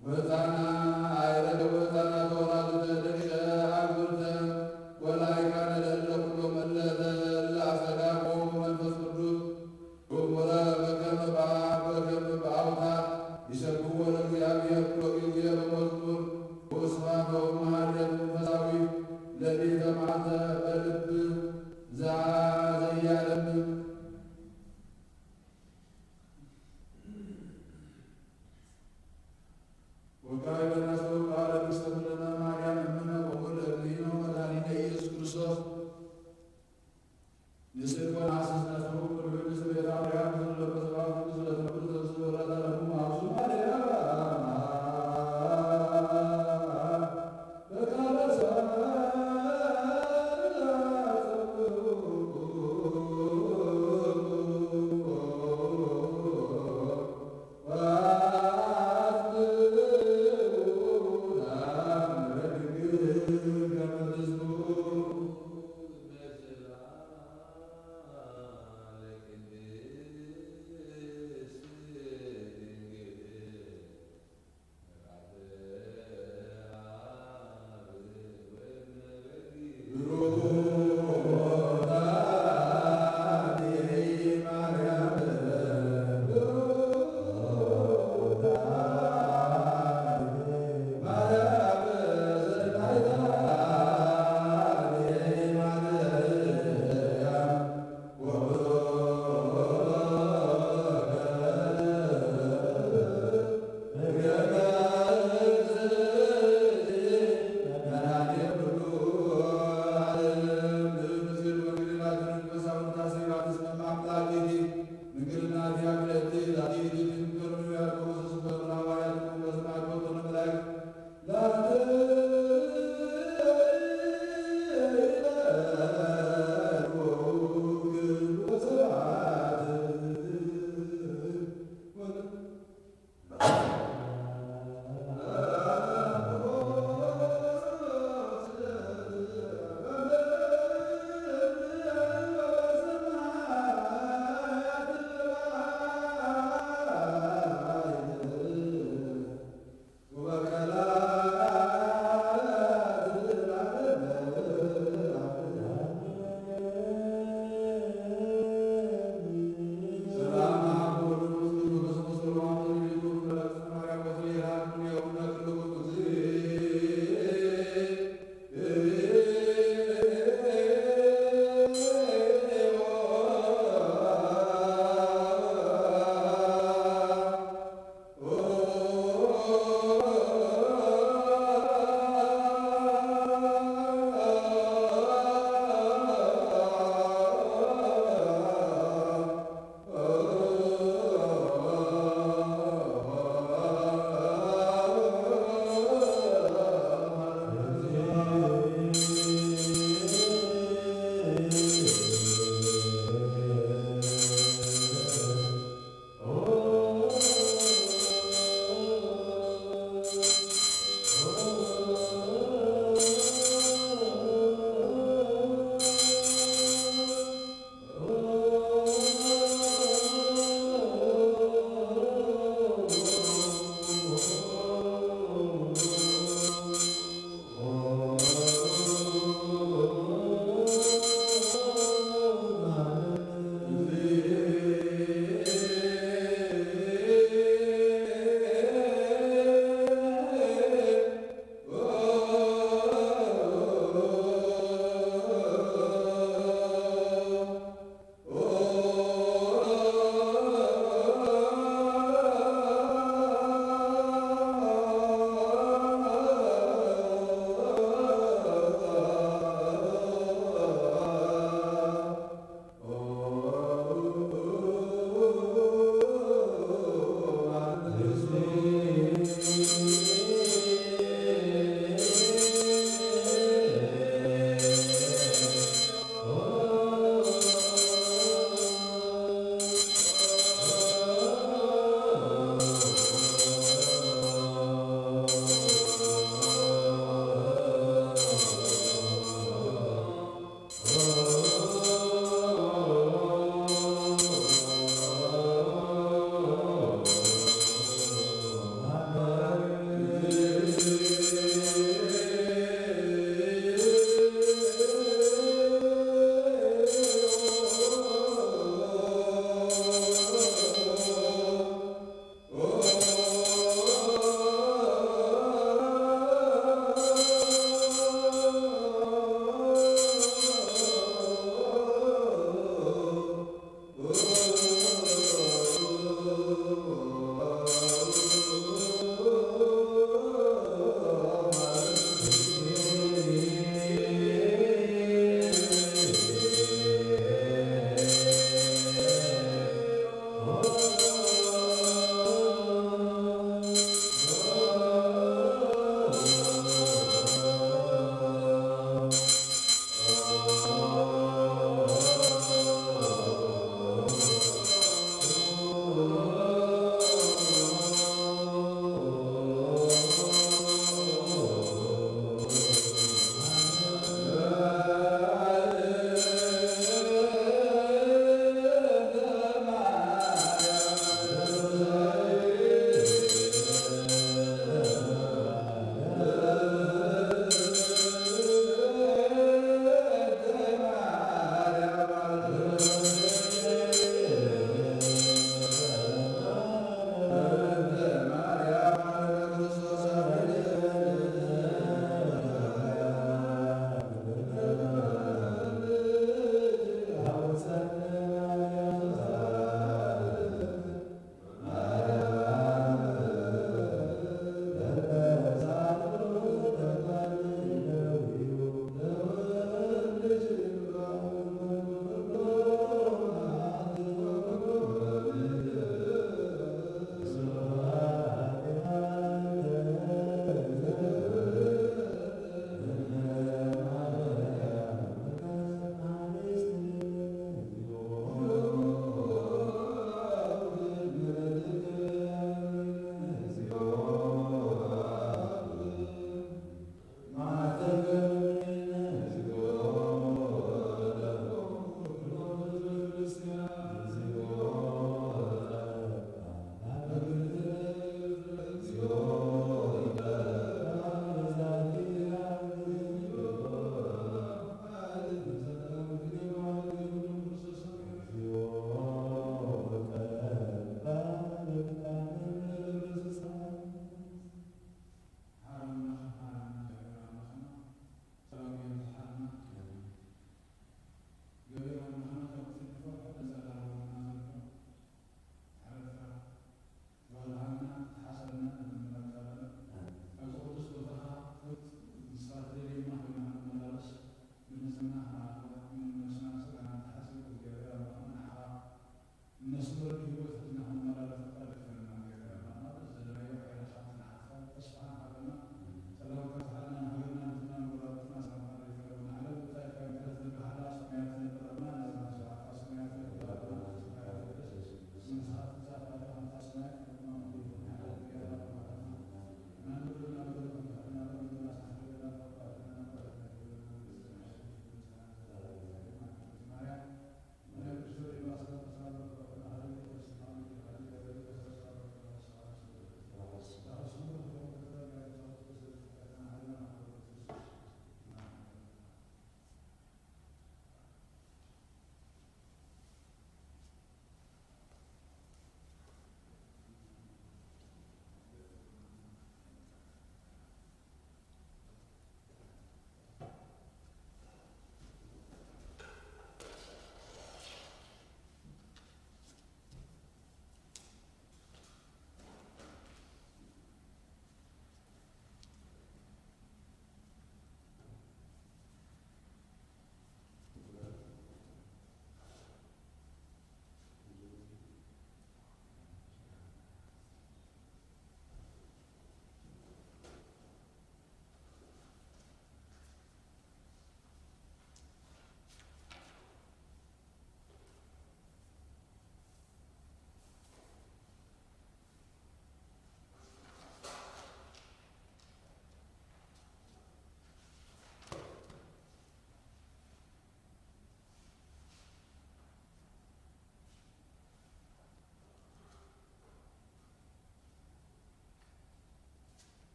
ወሕፃና አይረገ ወሕፃና ተወላዱተ ደቂቀ አግብርተ ወላይካነ ለእለ ኩሎም እለ ለአስተጋብኦም መንፈስ ቅዱስ። ክቡረ በከመ በአብ በከመ በአውታር ይሰብሕዎ ለእግዚአብሔር ኩሎ ጊዜ በመዝሙር ወስብሐት ወመሃሌት መንፈሳዊ ለሊተ መዓልተ በልብ ዘዘያለምን። ወካዕበ ናስተውቃለ ውስተ ኩልነ ማርያም እምነ ወወልደ እግዚእነ ወመድኃኒነ ኢየሱስ ክርስቶስ። ንስእል ወነሐስስ ናስተውቅ ወንብል ምስለ ቤተ አብርሃም ምስለ ደብረ ጸባኦት ምስለ ተንብር ተንሥእ ወረታ ለሙ አብሱ ማርያም። በቃለ ሰላም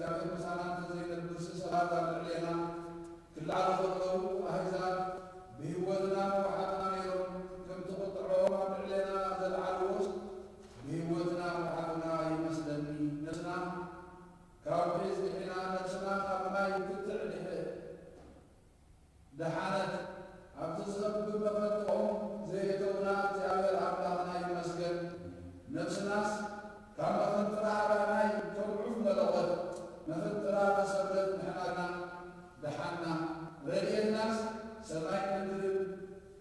እግዚኣብሔር ምሳና እንተዘይነብርሲ ሰባት ኣብ ልዕሌና ክለዓሉ ከለዉ ኣህዛብ ብህይወትና ምውሓጥና ነይሮም። ከምቲ ቁጥዖም ኣብ ልዕሌና ዘልዓልዎስ ብህይወትና ምውሓጥና ይመስለኒ። ነብስና ካብ ውሒዝ ድሒና፣ ነብስና ካብ ማይ ክትዕ ድሕ-፣ ደሓነት። ኣብቲ ዘብል መፈንጥኦም ዘየእተውና እግዚኣብሔር ኣምላኽና ይመስገን። ነብስናስ ካብ መፈንጥራ ኣባናይ ከም ዑፍ መለቖት፣ መፈንጥራ ተሰብረት፣ ንሕና ግና ደሓና። ረድኤትናስ ሰማይ ምድርን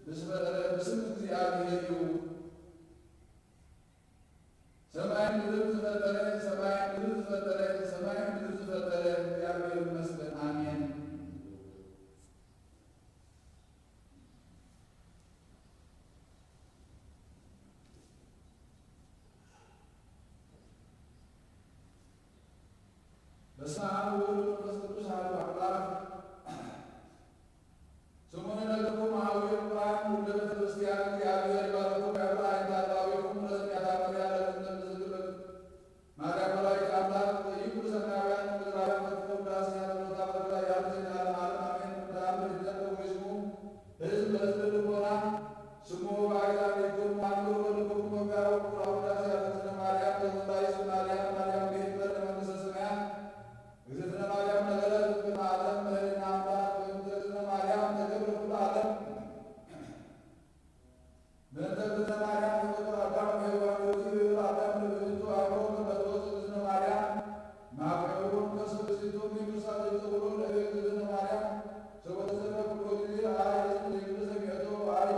ብዝፈጠረ ብስም እግዚኣብሔር እዩ። ሰማይ ምድርን ዝፈጠረ፣ ሰማይ ምድርን ዝፈጠረ፣ ሰማይ ምድርን ዝፈጠረ እግዚኣብሔር ይመስገን። ኣሜን። በስመ አብ ወወልድ ወመንፈስ ቅዱስ አሐዱ አምላክ። ስሙኒ ለክሙ አዊ ቁርባን ውልደ ቤተ ክርስቲያን እግዚአብሔር ይባርኩም። ያብራ አይንተ አባዊኩም ረስሚያታ መሪያ ለክም ዝግብር ማርያም መላእክት አምላክ ይኩሉ ሰማያውያን ምድራውያን ፈጽሞ ውዳሴ ያለሎታ በግራ ያሉ ዜና ለዓለም አሜን። ምድራም ይደነቅ ወግዝሙ ህዝብ ለህዝብ ልቦና ስሙ በአግዛብሔር ይኩን። አምሩ ወልኩም ወጋሩ ውዳሴ ያለ ዝነ ማርያም ተዘባይስ ማርያም ማርያም ቤት በር ለመንግስተ ሰማያት እግዝእትነ ማርያም ነበረት እምቅድመ ዓለም። መድኃኒነ አምላክ በእንተ እግዝእትነ ማርያም ተገብረ ኩሉ ዓለም። በእንተ እግዝእትነ ማርያም ተፈጥሮ አዳም ወሔዋን። ወእግዚእ ይቤሎ አዳም ለብእቱ አእምሮ ከመ ትወፅእ እግዝእትነ ማርያም ማህበሩ መንፈስ ቅዱስ ይእቱ ቅዱሳት ይጥቅሉ ለእግዝእትነ ማርያም ሰቦተ ዘመን ኩሎ ጊዜ አይ እዝን ዘይብሉ ሰሚዐቶ አይ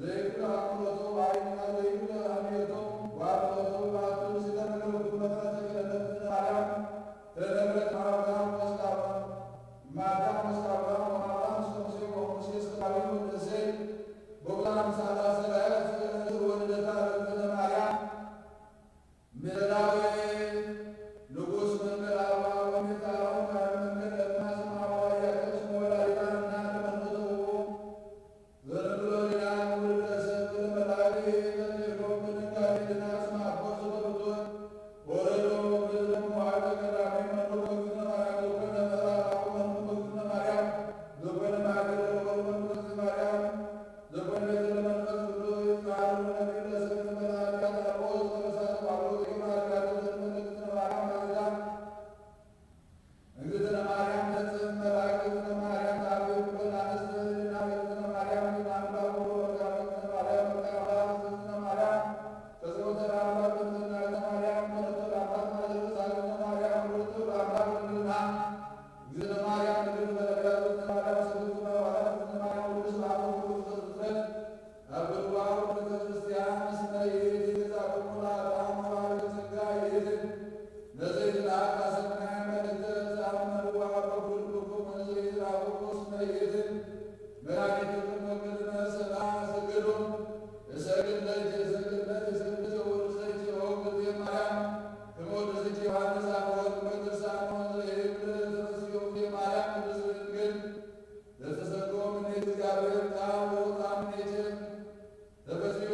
ዘይብሉ አእምሮቶ አይ ቃል ዘይብሉ አህምዮቶ ወአእምሮቶ በአቱ ምስለ መለኮቱ መጠነ ተገለጠት እግዝእትነ ማርያም። ተነግረት ማርያም ወስካባ ማርያም ወስካባ ወማርያም እስከ ሙሴ ወሙሴ እስከ ዳዊት ወደ እሴይ በውላ አምሳላ ሰራያ ወልደታ ለእግዝእትነ ማርያም ምድራዊ ንጉሥ መንገድ አባ ወሚት አሮን ካህን መንገድ ለማ ስማ ወላዲታ እናት መንፈስ ወቦ ዘንብሎ ዲና ውልደ ሰብ ለመላእክት ተዜሮ በድንጋሌ ድና ስማ አቦ ዘተብቶ ወረዶ ምድረ መዋዕል ቀዳሚ መኑ በእግዝእትነ ማርያም ዘኮነ መልአክ አቡ መኑ በእግዝእትነ ማርያም ዘኮነ ማህደረ ለወልድ መንፈስ ማርያም ዘኮነ ቤተ ለመንፈስ ቅዱስ ይትቃሉ ነቢብ ለሰብ ለመላእክት አቦ ዘተበሳተ ባሎ ዘይሆን አድጋቱ ዘንበለ እግዝእትነ ማርያም አግዳ እግዝእትነ ማርያም ተጽም መላእክት እግዝእትነ ማርያም ታቤ ኩለን አንስት ድና እግዝእትነ ማርያም ግን አምላክ ወወልድ እግዝእትነ ማርያም ወልደ አምላክ እግዝእትነ ማርያም ተስቦተ ለአምላክ እግዝእትነ ማርያም ወለቱ ለአምላክ ማዘርሳ እግዝእትነ ማርያም ወለቱ ለአምላክ ድንግልና እግዝእትነ ማርያም ድንግል በለቢያ እግዝእትነ ማርያም ስግዝእትነ ማርያም ቅዱስ ለአብ ወወልድ ወመንፈስ ቅዱስ ኣብ ግንባሩ ቤተ ክርስቲያን እስመ ይእቲ ገዛኩሙ ለአዳም ወባሕሪ ጸጋ ይእቲ። ነዘይትለአካ ሰናይ መልእክተ ዘአመንዋ በኩሉ ልብኩም እንዘ ይትራፉ እስመ ይእቲ። መድኃኒትክሙ ቅድመ ሰማይ ስግዱ። እሰግድ ለኪ፣ እሰግድ ለኪ፣ እሰግድ ለኪ፣ ወእወድሰኪ ኦ እግዝእትየ ማርያም፣ ከመ ወደሰኪ ዮሐንስ አፈወርቅ በድርሳኑ እንዘ ይብል ተፈስሒ እግዝእትየ ማርያም ቅድስት ድንግል። ለተሰጎ ምኔት እግዚአብሔር ቃል ወወጣ ምኔት ተፈስሒ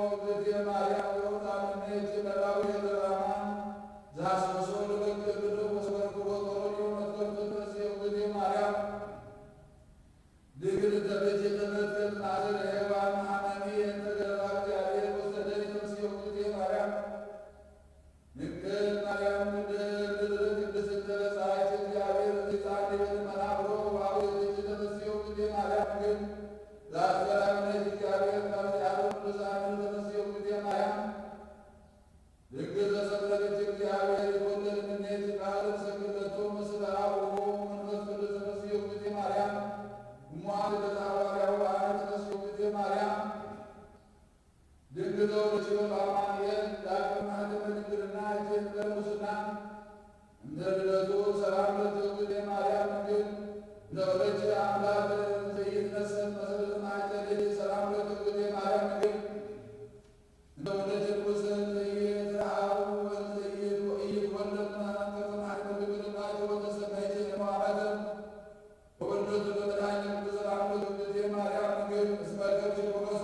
እግዝእትየ ማርያም ወወጣ ምኔት መላዊ ዘራማ ዘሐሰሶ ለበግ ብሎ ወሰበርክቦ ጦሮኒ ወመትከፍቶ ተፈስሒ እግዝእትየ ማርያም ድንግል ተብእቲ ተፈትከት ማእሰር ሔዋን ሐመሚ እንተ ገባ እግዚአብሔር ወሰደኒ ተፈስሒ እግዝእትየ ማርያም ድንግል ማርያም ምድር ምድር ቅድስት ተበሳች እግዚአብሔር ሕፃን ሊበል መናብሮ ዋው የትች ተፈስዮ ጊዜ ማርያም ግን ዛስተራብነት እግዚአብሔር ቃል ያለው ቅዱሳን ተፈስዮ ጊዜ ማርያም ድንግል ዘሰብረች እግዚአብሔር ይወለድ ምኔት ቃል ሰግለቱ ምስለ አብ ወወልድ መንፈስ ቅዱስ ተፈስዮ ጊዜ ማርያም እሟን በተሐዋርያው በዓል ተፈስዮ ጊዜ ማርያም ድንግል ዘወለደችው አማኑኤል ዳግም ማህተመ ድንግልና እጅን በሙስና እንደ ልደቱ ሰላም ለትውልደ ማርያም ድንግል እንደ ወለደች አምላክ ዘይትነሰት መሰረተ ማይጸን ሰላም ለትውልደ ማርያም ድንግል እንደ ወለደች ንጉሥ ዘይትረሃቡ ዘይትወለድ ከመ ማህተመ ድንግልና ወተሰመይት ለመዋዕለት ወወልደቱ በመድኃኒነ ቅዱስ ሰላም ለትውልደ ማርያም ድንግል እስመ ገብርኪ ሞገሰ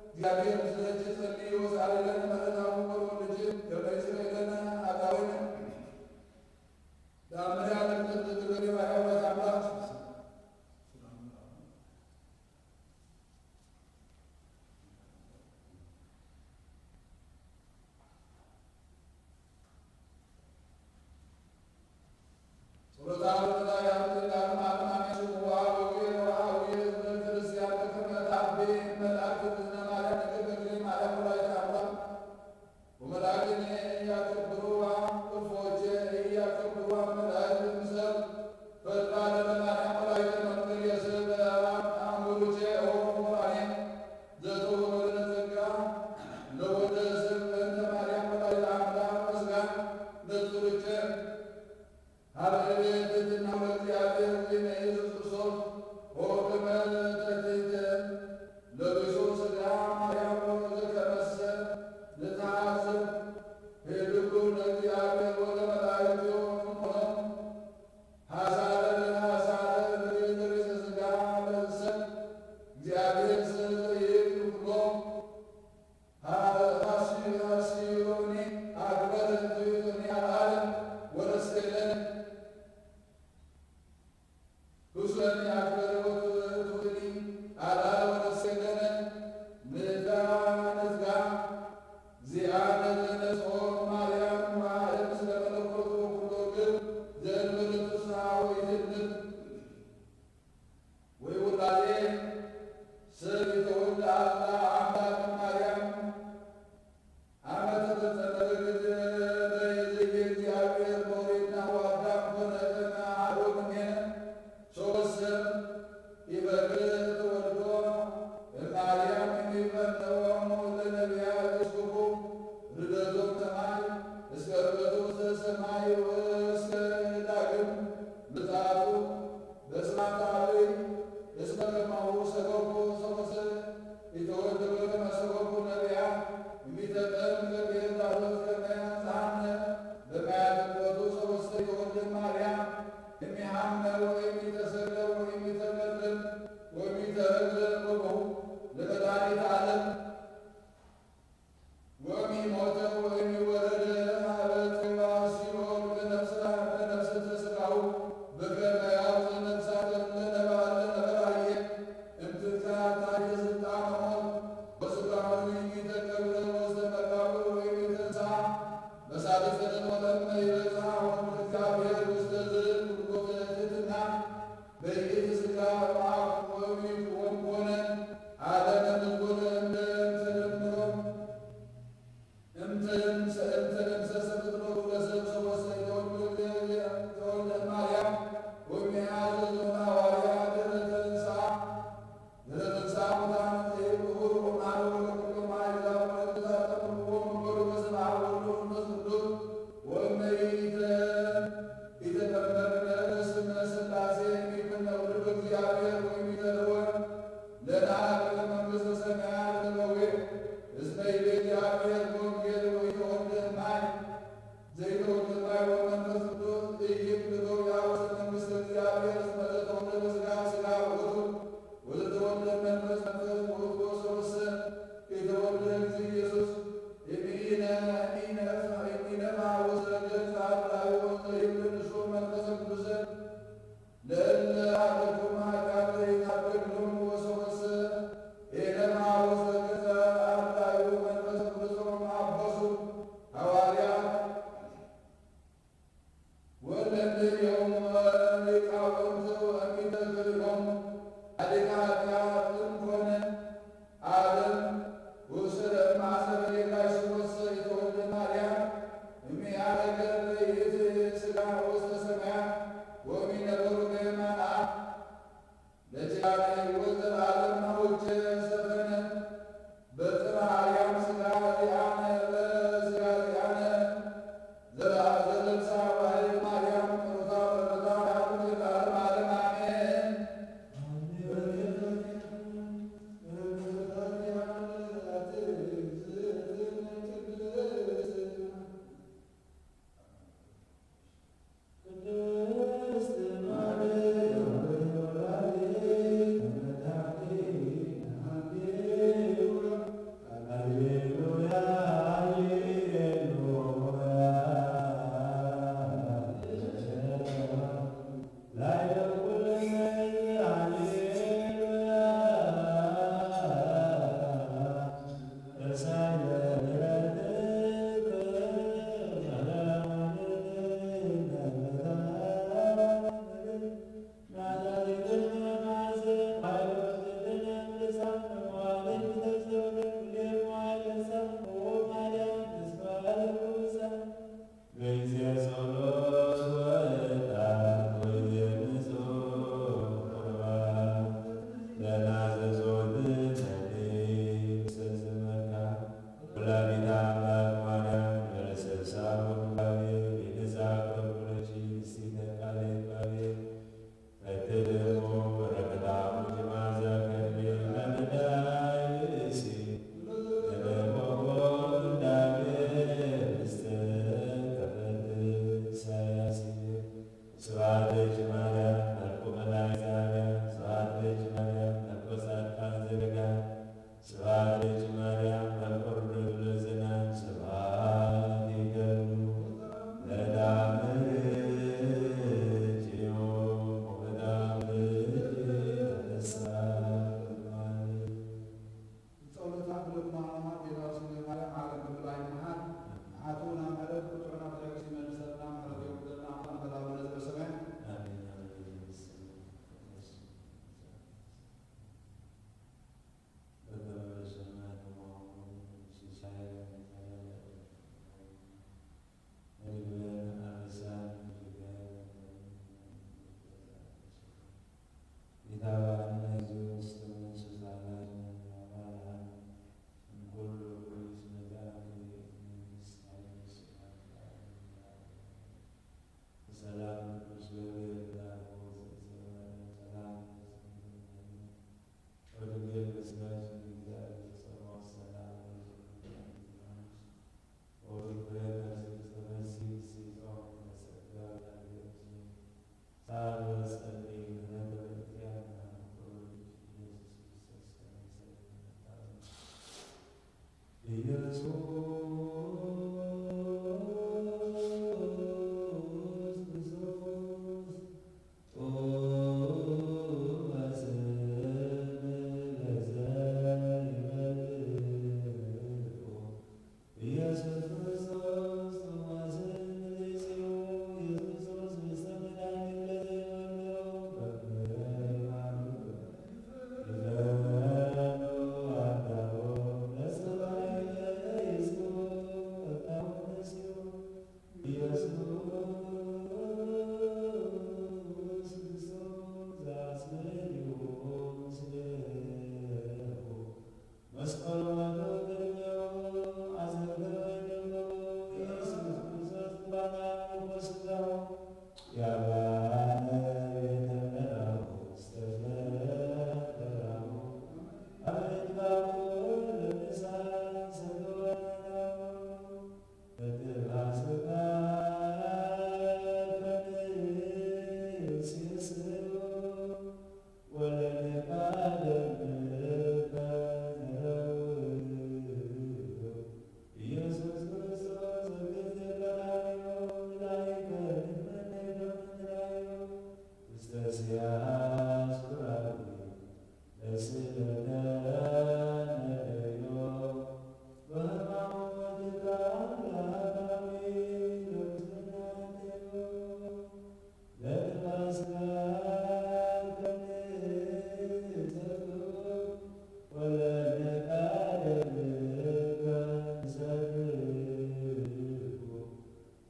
እግዚአብሔር ምስሌኪ ጸልዪ ወሰአሊ ለነ ምሕረተ አቡኪ ወወልድኪ ከመ ይስረይ ለነ ኃጣውኢነ። ታምር ያለበት ዝግበር የማርያም ወላዲተ አምላክ ጸሎታ ወለላ ያምጥ ዳግም አለማመን ሽሙዋ ወጌ ወአዊ ህዝበ ክርስቲያን በከመ ታቤ መልአክ እግዝእትነ ማርያም እግል በክሌ ማርያም ወላዲተ አምላክ ወመላእክትኒ እያከብሩዋ፣ እልፎቼ እያከብሩዋ፣ መላእክት እምሰል ፈድፋደ ለማርያም ወላዲተ መቅደል የስብ አምሩቼ ኦሮሞ ማርያም ዘተወለደ ጸጋ ለወደ ሰብ እንተ ማርያም ወላዲተ አምላክ ምስጋን ነጽሩቼ። ሀበ ትሕትና ለእግዚአብሔር ዚነ ኢየሱስ ክርስቶስ ኦ ከመ ተትሕተ ለቢሶ ሥጋ ማርያም ወዘከመሰ ንትሐስብ ህልው ለእግዚአብሔር ወለመላእክቱ እምሆነ ሐሳረ ለሐሳረ ለቤተ ርእሰ ሥጋ ለእንሰ እግዚአብሔር ሰ ዘይብል ኩሎ ሐሲዮኒ አክበረ ትሕቶኒ አልዓለ ወረስኤለነ። ኩሱለኒ አክበረ ወትሕቶኒ አልዓለ ወረስኤለነ። ንትጋ ንትጋ ዚአነ ዘነስኦ ማርያም ወአለ ምስለ መለኮቱ ኩሎ ግን ዘእንበለ ፍስሓ ወኢትእምር። ወይ ውላዴ ሰብ የተወልደ አላ አምላክ ማርያም አመ ተፈጸመ በግእዝ በይእዜኪ እግዚአብሔር በኦሪትና ወአዳም ኮነ ከመ አሐዱ እምኔነ። ሶበሰ ኢበግዕ ተወልዶ እማርያም እምይቀነዎሙ ለነቢያት እስኩኩ ርደቶም ሰማይ እስከ ርደቱ ዘሰማይ ወእስከ ዳግም ምጽአቱ በስማት አብይ እስመ ከማሁ ሰበኩ ሰሙሰ ኢተወደወ ከመ ሰበኩ ነቢያት እሚተጠምቀ ቤርዳሎስ ከመ ያንጽሐነ በማያተ ጥበቱ ሰሙሰ ኢተወልደ ማርያም እሚሃመ ወእሚተሰቅለ ወእሚተቀርብ ወእሚተረግዘ ወበሁ ለመድኃኒተ ዓለም ወሚሞተ ወሚወረደ ሀበ ጽዋ ሲኦል ለነፍሰ ለነፍሰ ተስጋው በከመ ያውፅ ነፍሳት ለነባለ ነበራየ እምትካት ታሕተ ስልጣነ ሞት ወስጋው ትንኝ ተቀብረ ውስተ መቃብር ወይም ተንሳ በሳልስተ ለሞተም ይበጽሐ ወልድ እግዚአብሔር ውስተ ዝል ጉልጎተ ትሕትና በይእቲ ስጋ መዓት ወሚት ወንኮነ ዓለመ ምዝጎነ እምደ እምተደምሮ እምተደምሰ እምተደምሰሰ ፍጥረቱ ለሰብ ሰወሰ ተወልደ ተወልደ ማርያም ወሚያዘ ዞና ዋርያ ድረ ተንሳ ድረ ተንሳ ሙታን ዘይብሁር ወማን ወለኩሎም አይዛብ ወለትዛጠሙ ወመንበሩ በስብሐ ወወልድ ወመንፈስ ቅዱስ ወመይተ ኢተከበርነ ስመ ሥላሴ እምይኩን ውሉድ እግዚአብሔር ወእምይተለወ ለነ አቅለ መንግሥተ ሰማያት ለበዌ እስመ ይቤ እግዚአብሔር በወንጌል ወኢተወልደ እማይ ዘይተወልደ እማይ ወመንፈስ ቅዱስ ኢይክል ሎያ ውስተ መንግሥተ እግዚአብሔር እስመ ዘተወልደ በሥጋ ሥጋ ውእቱ ወዘተወልደ መንፈስ መንፈስ ውእቱ ወሰብእሰ ኢተወልደ እግዚእ ኢየሱስ እምኢነ ኢነፍ ኢነፍሐ ውስተ ገጽ አርዳዩ ዘይብል ንሱ መንፈስ ቅዱስ ለእለ ኃጢአቶም ኃጢአት ይታደግሎም ወሰወሰ ኤለማ ውስተ ገጸ አርዳዩ መንፈስ ቅዱሶም አበሱ ሐዋርያት ወለእንደዮም ሊቃውንት ወእሚተ ክልኦም ኃጢአት ኃጢአት እንኮነ ዓለም ውስተ ለማሰረ የካይስ ወሰ የተወልደ ማርያም እሚያረገ በይእቲ ሥጋ ውስተ ሰማያት ወሚነበሩ በየማነ አብ ለኪዳነ ሕይወት ዘለዓለም ናውቼ ሰፈነ በጥራ አርያም ሥጋ ዚአነ በሥጋ ዚአነ ዘለአ ዘለብሳ ባህሪ ማርያም ቅሩታ ስብሐት ለኪ ማርያም መልኩ መላእክት ዘአብያ፣ ስብሐት ለኪ ማርያም መልኩ ጻድቃን ዘገዳ፣ ስብሐት ለኪ ማርያም መልኩ ርዱእ ልዝናን፣ ስብሐት ይደሉ ለዳምርኪ ወበዳምርኪ ተፈሳ። ጸሎታ ክልብ ማማ ቤታዊ ስንግል ማርያም ዓለም ክልል ኣይመሃር። ሓቱና ምሕረት፣ ቁጥዑና ብትዕግስቲ ይመልሰልና፣ ምሕረት የውርደልና፣ ኣምላኽ መላእክቱ ነዘበ ሰማያት። ኣሜን። ኣሜን። ሰላም ቅዱስ ገብርኤል መልአኩ ዘእሰረ ሰላም ለኪ ወድንግል ምስጋኪ እግዚአብሔር ጸባኦት ሰላም ለኪ ወፍሬ ከርሥኪ ተፈሲ ሲጾም ተጸጋ ላገች ሳል ወጸሊ ምሕረት በእግዚአብሔር ኢየሱስ ክርስቶስ ከመ ይሰግድ ኢየሱስ ክርስቶስ ኢየሱስ ክርስቶስ ዘአስመዮ ምስሌሁ መስቀሉ ቅድሜሁ አዘገበ ደሙ ኢየሱስ ክርስቶስ ባና ወስጋሁ ያባነ ቤተ መራሁ ውስተ ዘተራሁ አበይትባቡ ለምሳን ሰገወ ኢየሱስ ክርስቶስ በግዜ ቀራንዮ ላይከ ንመነገ ምንራዮ ውስተ ሲያስ ኩራዊ ለስለተ ነደዮ በህማሙ ወትካል ለአካዊ ለምስናቴዮ ለትባስካ ከንሰቱ ወለነቃደልከ ንሰብኩ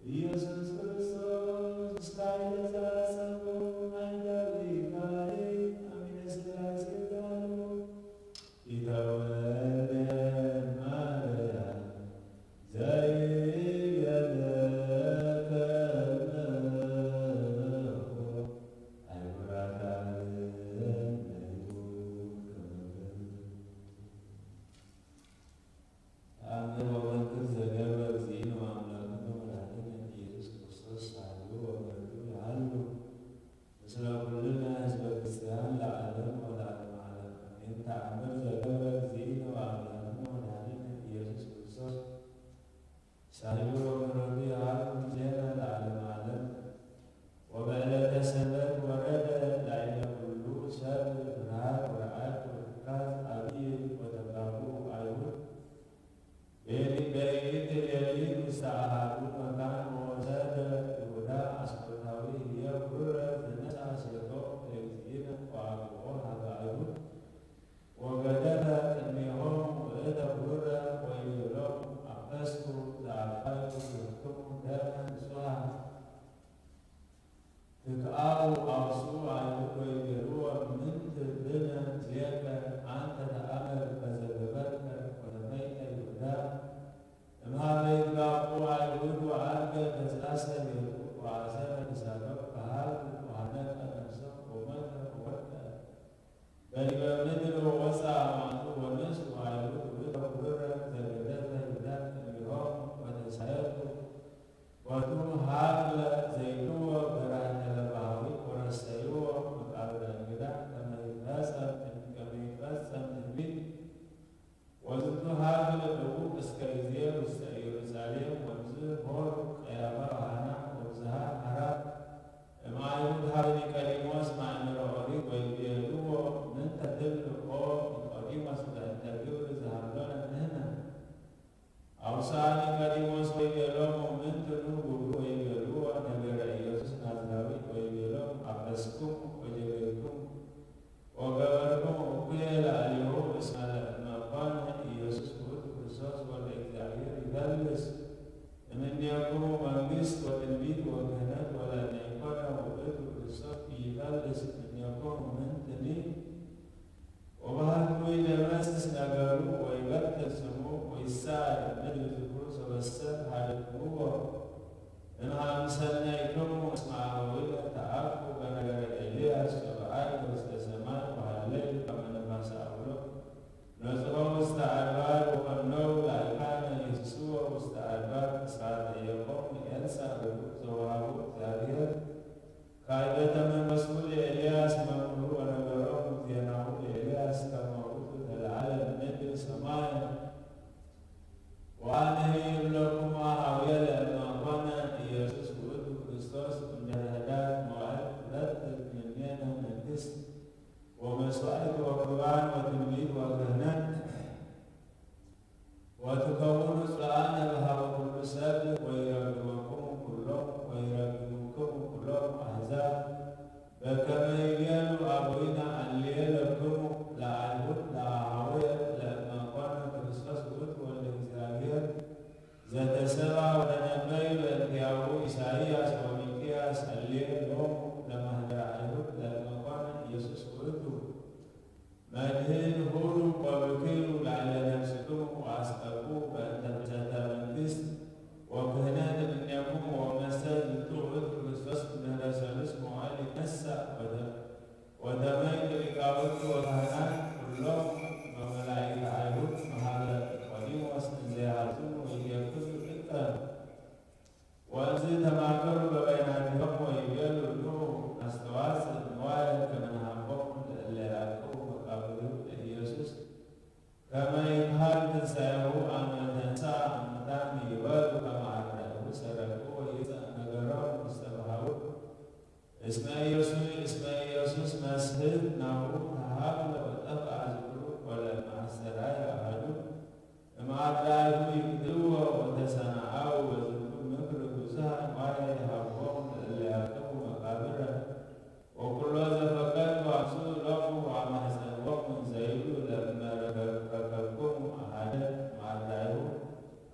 ኢየሱስ ክርስቶስ እስካይ ለዘአሰቦ ናይ ዳዊት ካህን አሚነ ሥላሴ ዛሉ ኢተወልደ ማርያም ዘይገለከ እምነሁ አይኩራታ እምነሁ ከመ ተአምር ወመንክር ዘገብረ እግዚእነ ወአምላክነ ወመድኃኒነ ኢየሱስ ክርስቶስ ሳህሉ ወምሕረቱ ይሃሉ ምስለ ኩልነ ህዝበ ክርስቲያን ለዓለም ወለዓለመ ዓለም አሜን። ተአምር ዘገብረ እግዚእነ ወአምላክነ ወመድኃኒነ ኢየሱስ ክርስቶስ ሳህሉ ወምሕረቱ ይሃሉ ምስሌነ ለዓለመ ዓለም። ወበዕለተ ሰንበት ወረደ ላዕለ ኩሉ ሰብ ፍርሃት ወረዓድ ወትካዝ አብይ ወተጋቡ አይሁድ። በሊ-፣ በይት ሌሊት ውስተ አሃዱ መካን ወወሰደ ይሁዳ አስቆሮታዊ ህየ ብሩረ ዘነስአ ሴቶ ለእግዚእነ ወአቅብኦ ሀበ አይሁድ። ወገደፈ ቅድሜሆሙ ውእተ ብሩረ ወይቤሎሙ አበስኩ ዘአፍቀርኩ ይህብክሙ ደመ ንጹሐ። ትክአው አውስኡ አይሁድ ወይቤልዎ ምንት ብነ ምስሌከ አንተ ተአምር በዘገበርከ ወተመይጠ ይሁዳ እምሃበ ይትጋቡ አይሁድ ወዐርገ ገጻ ሰቤቱ ወአሰረ ክሳዶ በሀርብ ወሐነቀ ነፍሰ ወሞተ ወወድቀ በዲበ ምድር ወወፅአ አማቱ ወነስኡ አይሁድ ውእተ ብሩረ ዘገደፈ ይሁዳ እምኔሆሙ ወተሳየጡ ወቱ ሀብለ ዘይብልዎ በራህተ እምኔኮሙ ምንትኒ ወበሃልኩ ይደመስስ ነገሩ ወይበትል ስሙ ወይሳር ምድር ዝክሩ ሰበሰብ ሃደግዎ። እምሃም ሰናይክሙ እስመ አበዊነ ተአኩ በነገረ ኤልያስ ወበዐል ውስተ ሰማይ ወሃለዩ ከመ ነፋሰ አውሎ ነጽሖ ውስተ አድባር ወፈነው ላዕካነ ይህስዎ ውስተ አድባር እስራተ የቆሙ ኤልሳዕ ርቡብ ዘወሃቦ እግዚአብሔር ካይበ ተመንገስኩ ለኤልያስ መምህሩ ወነበሮሙ ዜናሁ ለኤልያስ ከመ ውእቱ ተለዓለ ምድር ሰማየ። ወአነሂ እብለኩሙ አሃውየ ለእመ ኮነ ኢየሱስ ውእቱ ክርስቶስ እምድህረ ህዳግ መዋዕል ትበትል ምኔነ መንግስት ወመስዋዕት ወቁርባን ወትንቢት ወክህነት ወትከውኑ ጽልኣነ በሃበ ኩሉ ሰብ ወይረግመክሙ ኩሎም ወይረግምክሙ ኩሎም አሕዛብ በከመ ይቤሉ አበዊነ አልየ ለክሙ ለአይሁድ ለአሃውየ ለእመ ኮነ ክርስቶስ ውእቱ ወልደ እግዚአብሔር ዘተሰባ ወተነበዩ በእንቲአሁ ኢሳይያስ ወሚክያስ አልየ ሎሙ ለማህበረ አይሁድ ለእመ ኮነ ኢየሱስ ውእቱ መድህን ሁሩ ወብክዩ ላዕለ ነፍስክሙ ወአስቀቁ በእንተ ብሰተ መንግስት ወክህነት እምኔክሙ ወመሰ ዝንቱ ውእቱ ክርስቶስ ድህረ ሰሉስ መዋዕል ይነሳእ ወተ- ወተመይጡ ሊቃውንቱ ወካህናት ኩሎም ወመላኢክተ አይሁድ መሃበ ቆዲሞስ እንዘ ይሃዝሙ ወይቤክሉ ጥቀ ወእንዝ ተማከሩ በበይናቲሆም ወይቤሉ ኑ ናስተዋጽእ ንዋየ ከመ ንሃቦሙ ለእለ ያዕቅቡ መቃብሩ ለኢየሱስ ከመ ይትሃሉ ትንሳኤሁ አመ ተንሳ እሙታን ይበሉ ከመ አርዳኢሁ ሰረቁ ወይጸእ ነገሮም ውስተ በሃቡ እስመ ኢየሱስ እስመ ኢየሱስ መስህብ ናሁ ተሃብለ ወጠፍአ ዝክሩ ወለእመ አስተርአየ አሐዱ እምአርዳኢሁ ይቅትልዎ ወተሰነአው ወዝንቱ ምክር ብዙሃ ንዋየ ይሃብዎም ለእለ ያዕቅቡ መቃብረ ወኩሎ ዘፈቀዱ አምጽኡ ሎሙ ወአማሕፀንዎም እንዘ ይብሉ ለእመ ረከብክሙ አሐደ እምአርዳኢሁ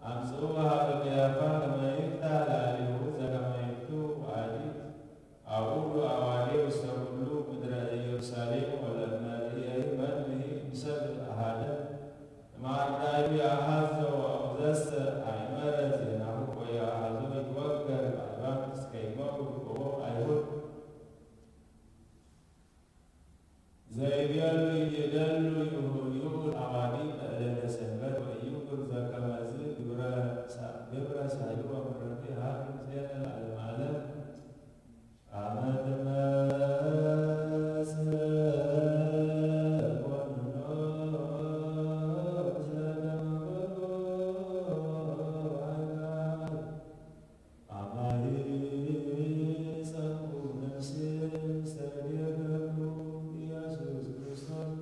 አምጽኡ ሀበ ቀያፋ ከመ ይፍታ ለአሊሁ ዘከመ ይፍቱ ወአዲ አውዱ አዋዲ ውስተ ኩሉ ምድረ ኢየሩሳሌም ወለእመ ርእየዩ መድምሂ እምሰብ አሐደ እምአርዳኢሁ የአሐዞ ወአውዘሰ አይመረ ዜናሁ ወየአሐዞ ይትወገር በአድባር እስከ ይመሩ ይቆቦ አይሁድ ዘይቤሉ ይደሉ ይሁዩ አዋዲ በዕለተ ሰንበት ወኢይኩን ዘከመዝ ግብረ ሳ- ግብረ ሳይሉ ወምረቱ ይሃሉ ዜነ ለዓለመ ዓለም። አመ ትመጽእ ኮንኖ ምስለ ደመጎጎ ወአጋር አማሂ ጸንኩ ነፍሴ ምስለ ዲከኩ ኢየሱስ ክርስቶስ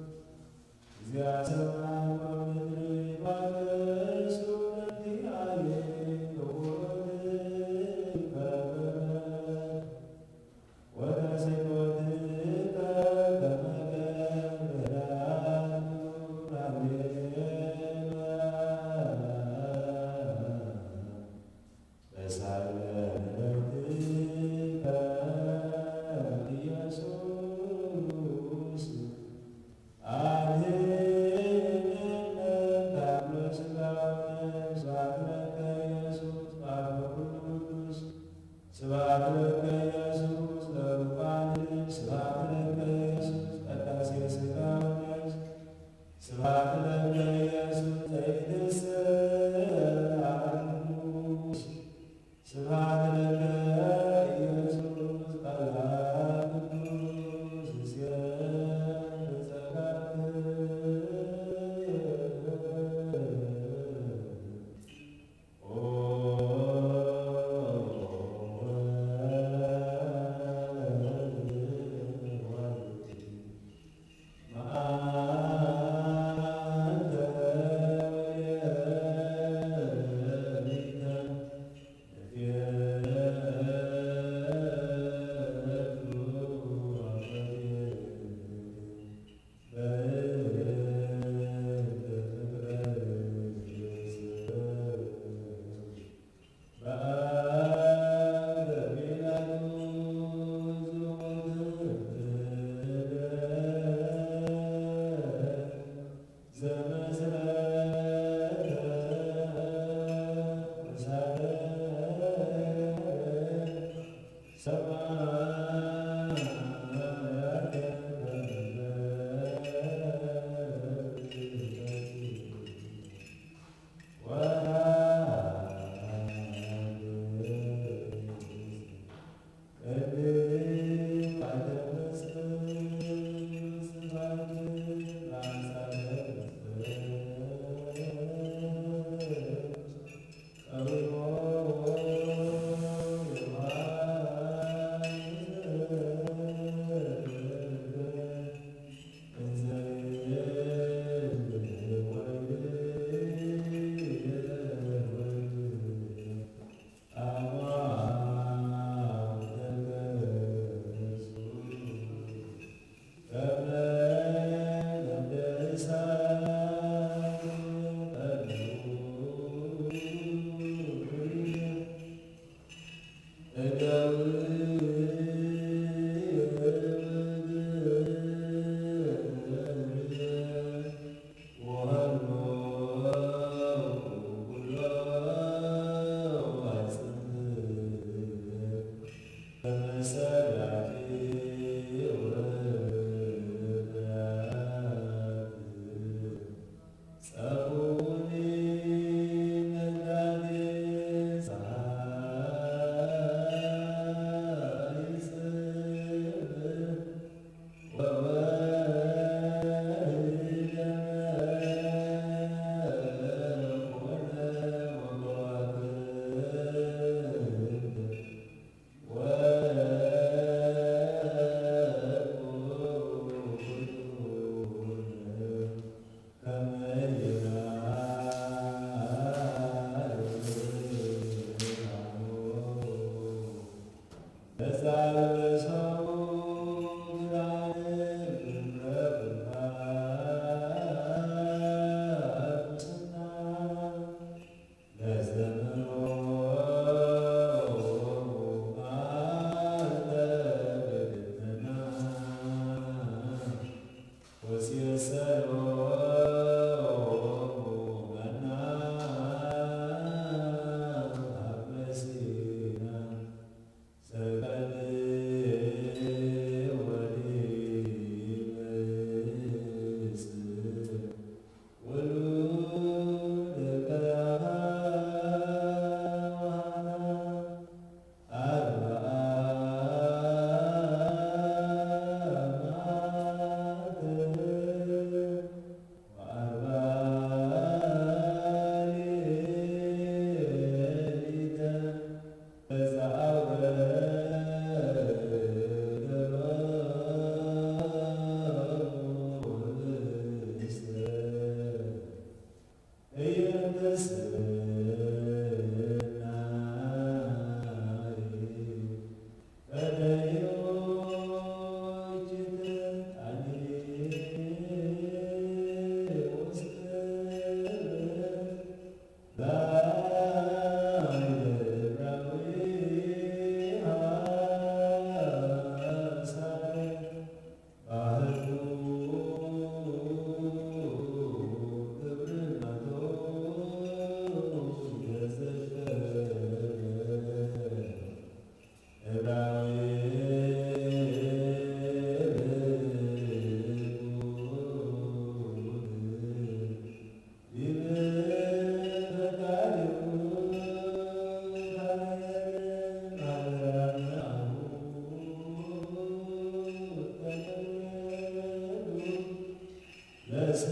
ስቂ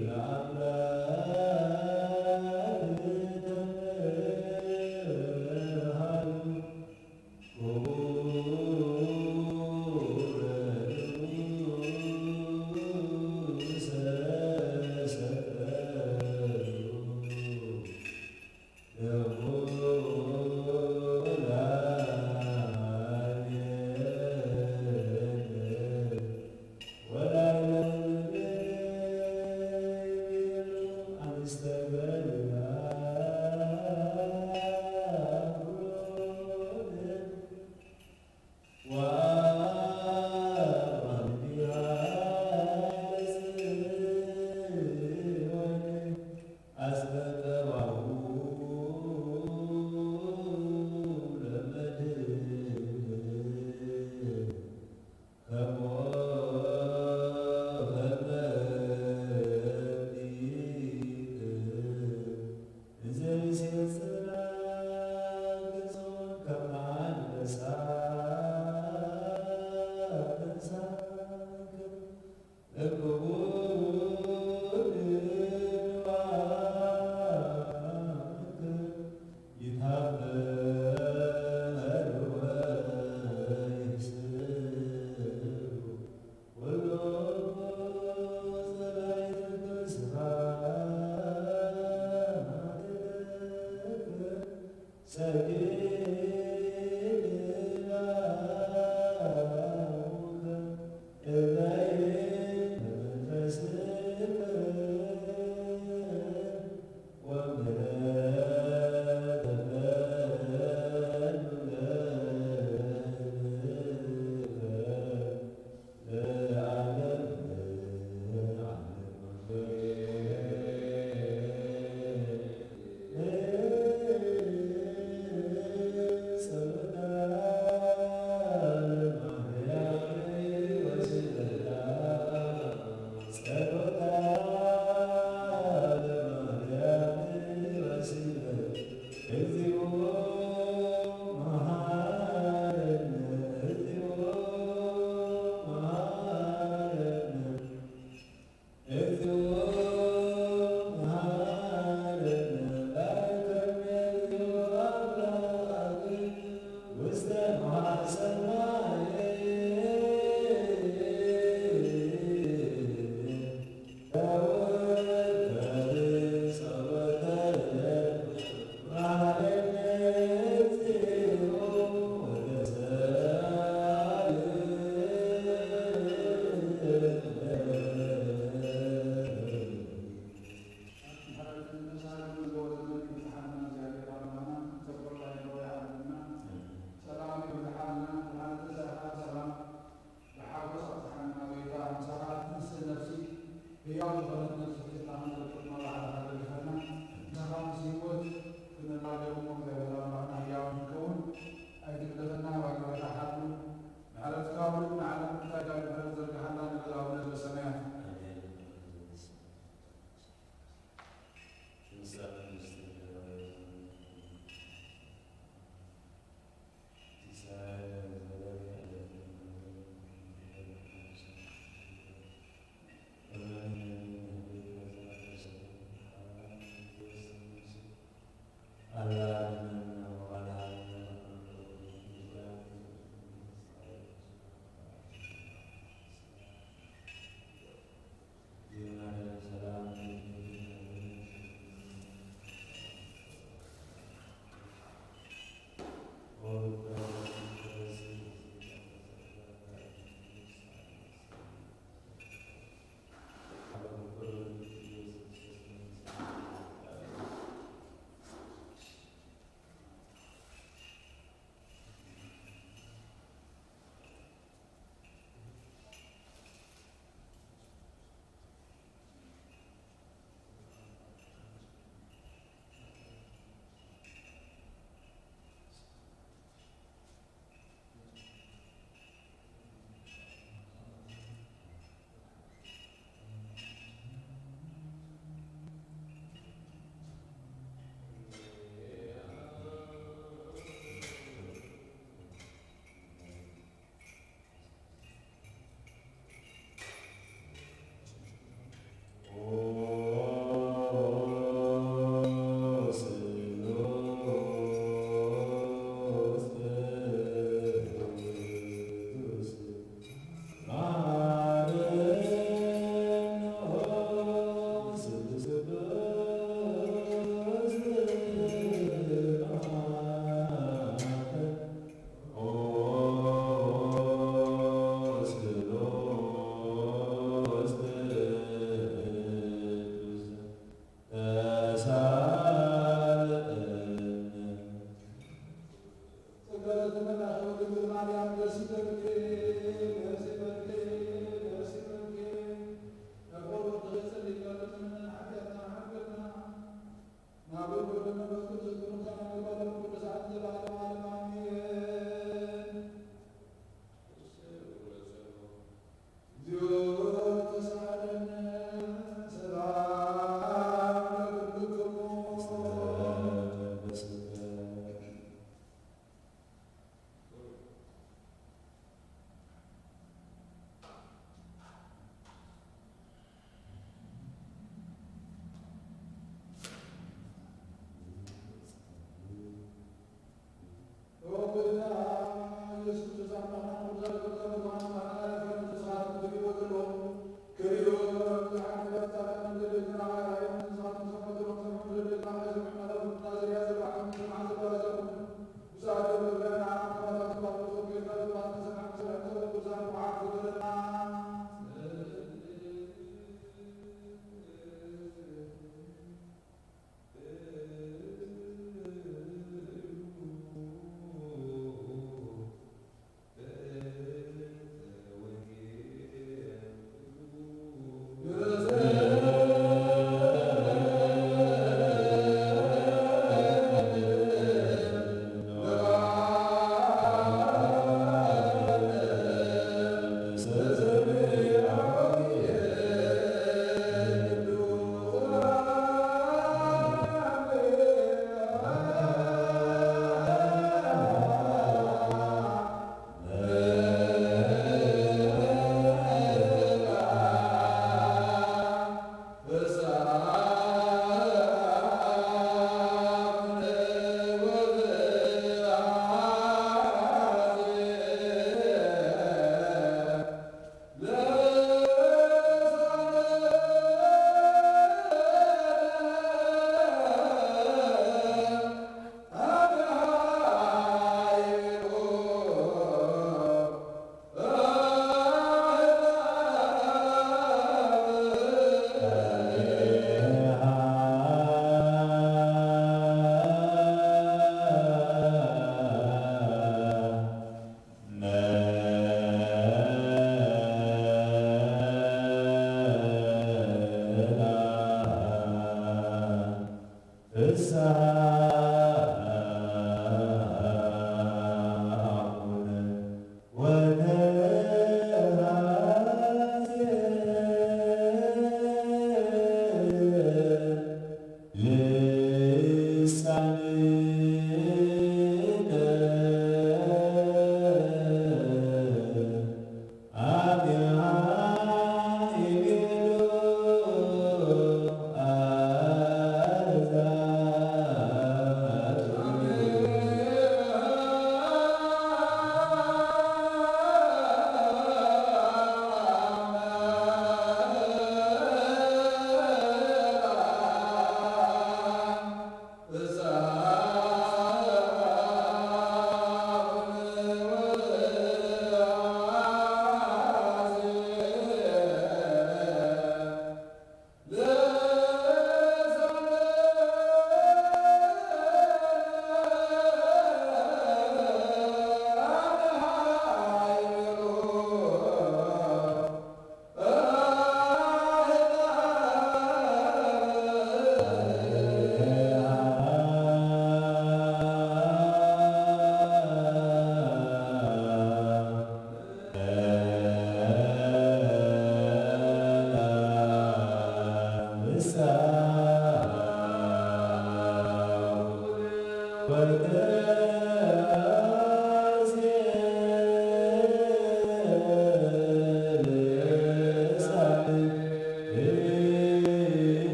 ለአምላክ ተምሃሉ ክቡረ ንጉሰ ሰቀሉ ለኩሉ አብየነ ወላይለ አምስተ ገሊላ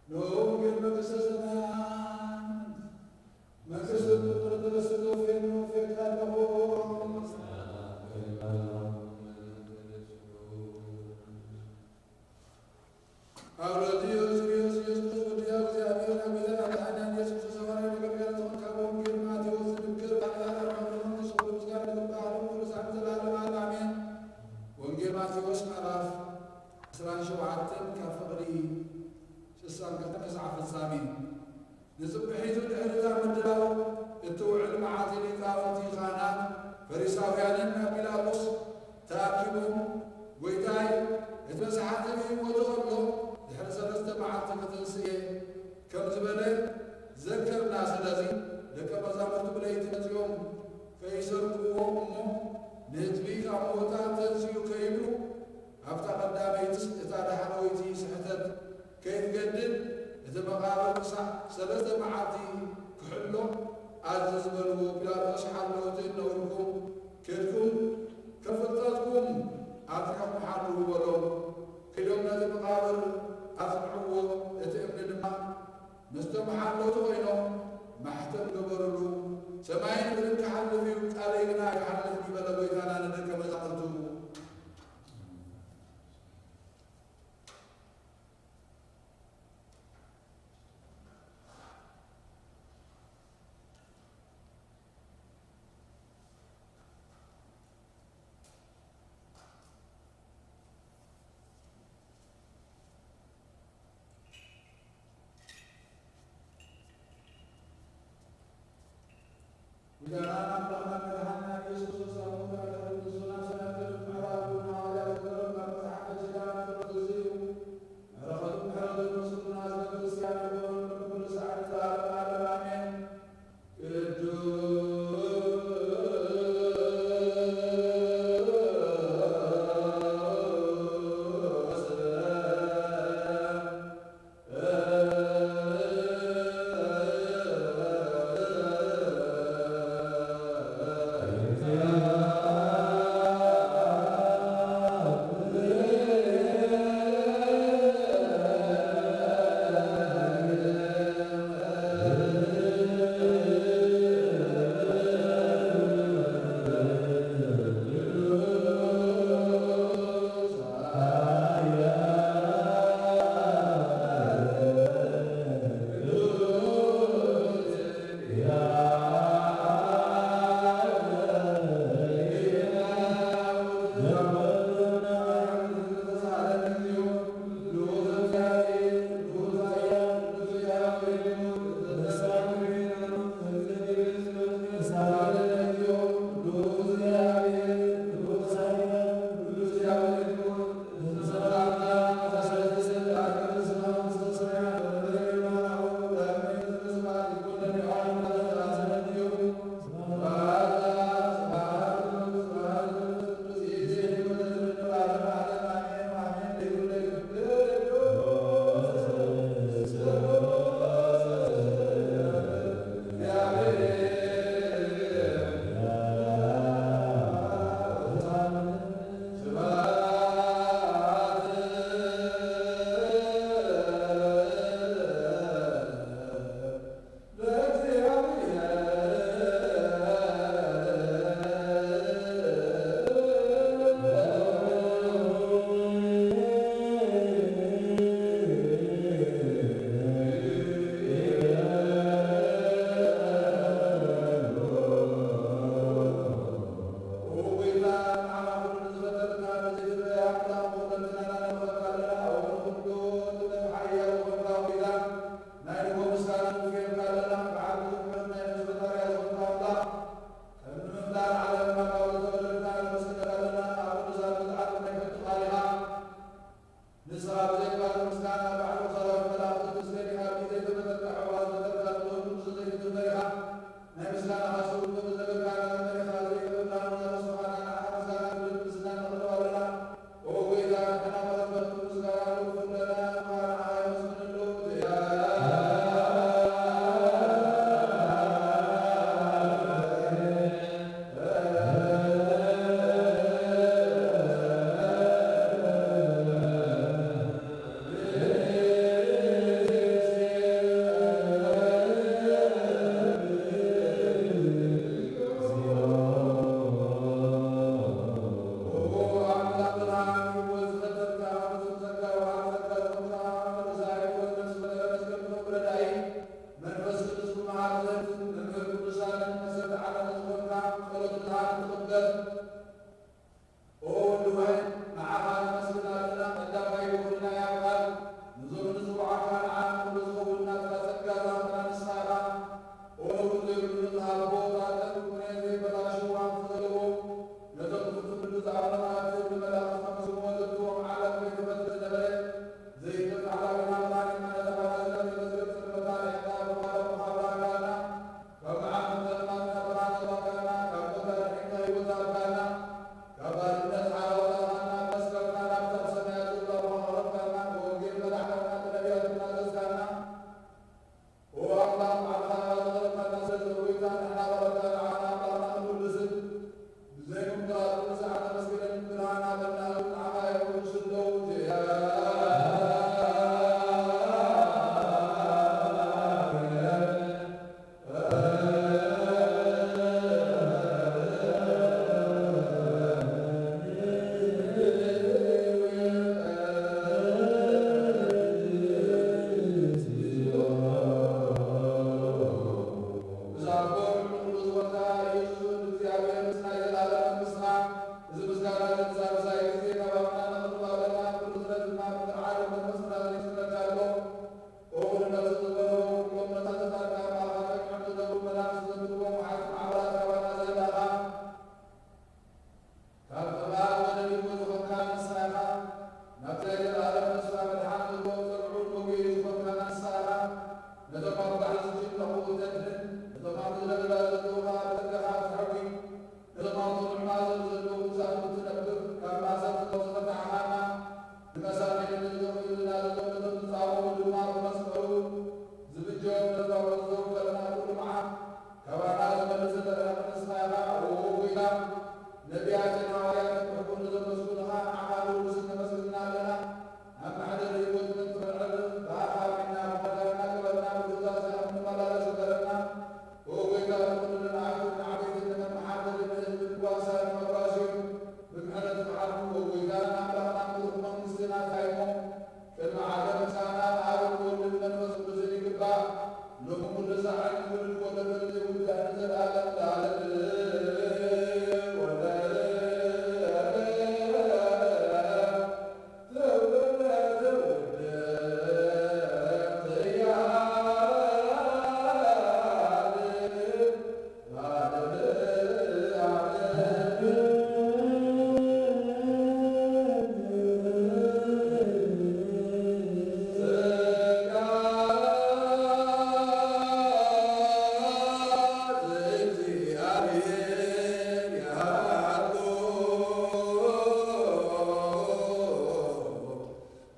ሎሚ ግን መንግስተ ሰማያት መንግስቲ ፍቅር ተወስዶ ፌኖ ፌካ ኣለኹ። ኣብ ረድዮ ዝርዮ ኢየሱስ ወዲ እግዚኣብሔር ኣብ ቤተ ኣድሓና ኢየሱስ ክርስቶስ ሐዋርያ ነገር ገለ ዝኾንካ ብወንጌል ማቴዎስ ዝንግር ባሕዳር ኣርባዕተ መንግስቲ ኩሉ ምስጋና ይግባእ ዓለም ኩሉ ሳዕ ዘለዓለም ኣሜን። ወንጌል ማቴዎስ ምዕራፍ ዕስራን ሸውዓተን ካብ ፍቕዲ ስሳን ክልተ ክሳዕ ፍጻሜ። ንጽብሒቱ ድሕሪ እታ ምድላው እትውዕል መዓልቲ ሊቃውንቲ ካህናት ፈሪሳውያንን ናብ ጲላጦስ ተኣኪቦም፣ "ጐይታይ፣ እቲ መስሓቲ ብህይወቱ ኸሎ ድሕሪ ሰለስተ መዓልቲ ክትንስእ እየ" ከም ዝበለ ዘከርና። ስለዚ ደቀ መዛሙርቱ ብለይቲ መጺኦም ከይሰርቅዎ እሞ ንህዝቢ ካብ ምዉታት ተንሲኡ ከይብሉ ኣብታ ቀዳመይቲ እታ ዳሕረወይቲ ስሕተት ከይትገድድ እቲ መቓብር ክሳዕ ሰለስተ መዓልቲ ክሕሎ ኣዝዝ በልዎ። ፒላጦስ ሓለውቲ እነውርኩም ኬድኩም ከፍልጠትኩም ኣጽኒዕኩም ሓልዉ በሎም። ከይዶም ነቲ መቓብር ኣጽንዕዎ፣ እቲ እምኒ ድማ ምስቶም ሓለውቲ ኮይኖም ማሕተም ገበሩሉ። ሰማይን ምድርን ክሓልፍ እዩ፣ ቃለይ ግና ኣይክሓልፍን እዩ በለ ጐይታና ንደቀ መዛሙርቱ። ጐይታናን ኣምላኽናን መድሓኒናን ኢየሱስ ክርስቶስ ኣብ ምውራድ ሕድሪ ንሱና ሰናክል ምዕራፉ ንሃዋርያት ዝገበረሎም ካብ መጽሓፈ ኪዳን ፍርዲ እዩ። በረኸቱን ምሕረቱን ምስ ኩልና ህዝበ ክርስቲያን ይኹን፣ ኩሉ ሰዓት ለዓለመ ዓለም ኣሜን። ቅዱስ ንስኻ ብዘይባዶ ምስጋና ባዕሉ ሰራዊት መላእኽቱ ትስገድ ኢኻ፣ ብዘይተፈጠርካ ሕዋ ዝፈጠርካ ትኹን ንሱ ዘይትፍጠር ኢኻ። ናይ ምስጋናኻ ስውር ክብሪ ዝነበርካ መምህር ኢኻ፣ ዘይተፈጥራን ወላ ተስፋኻና ንዓኻ ምስጋና ክብርን ምስጋና ነቕርብ ኣለና። ኦ ጐይታ፣ ንሕና መቐጸልቱ ምስጋና ልኡኽ ኩለና ንባህርኻ የመስግነሉ።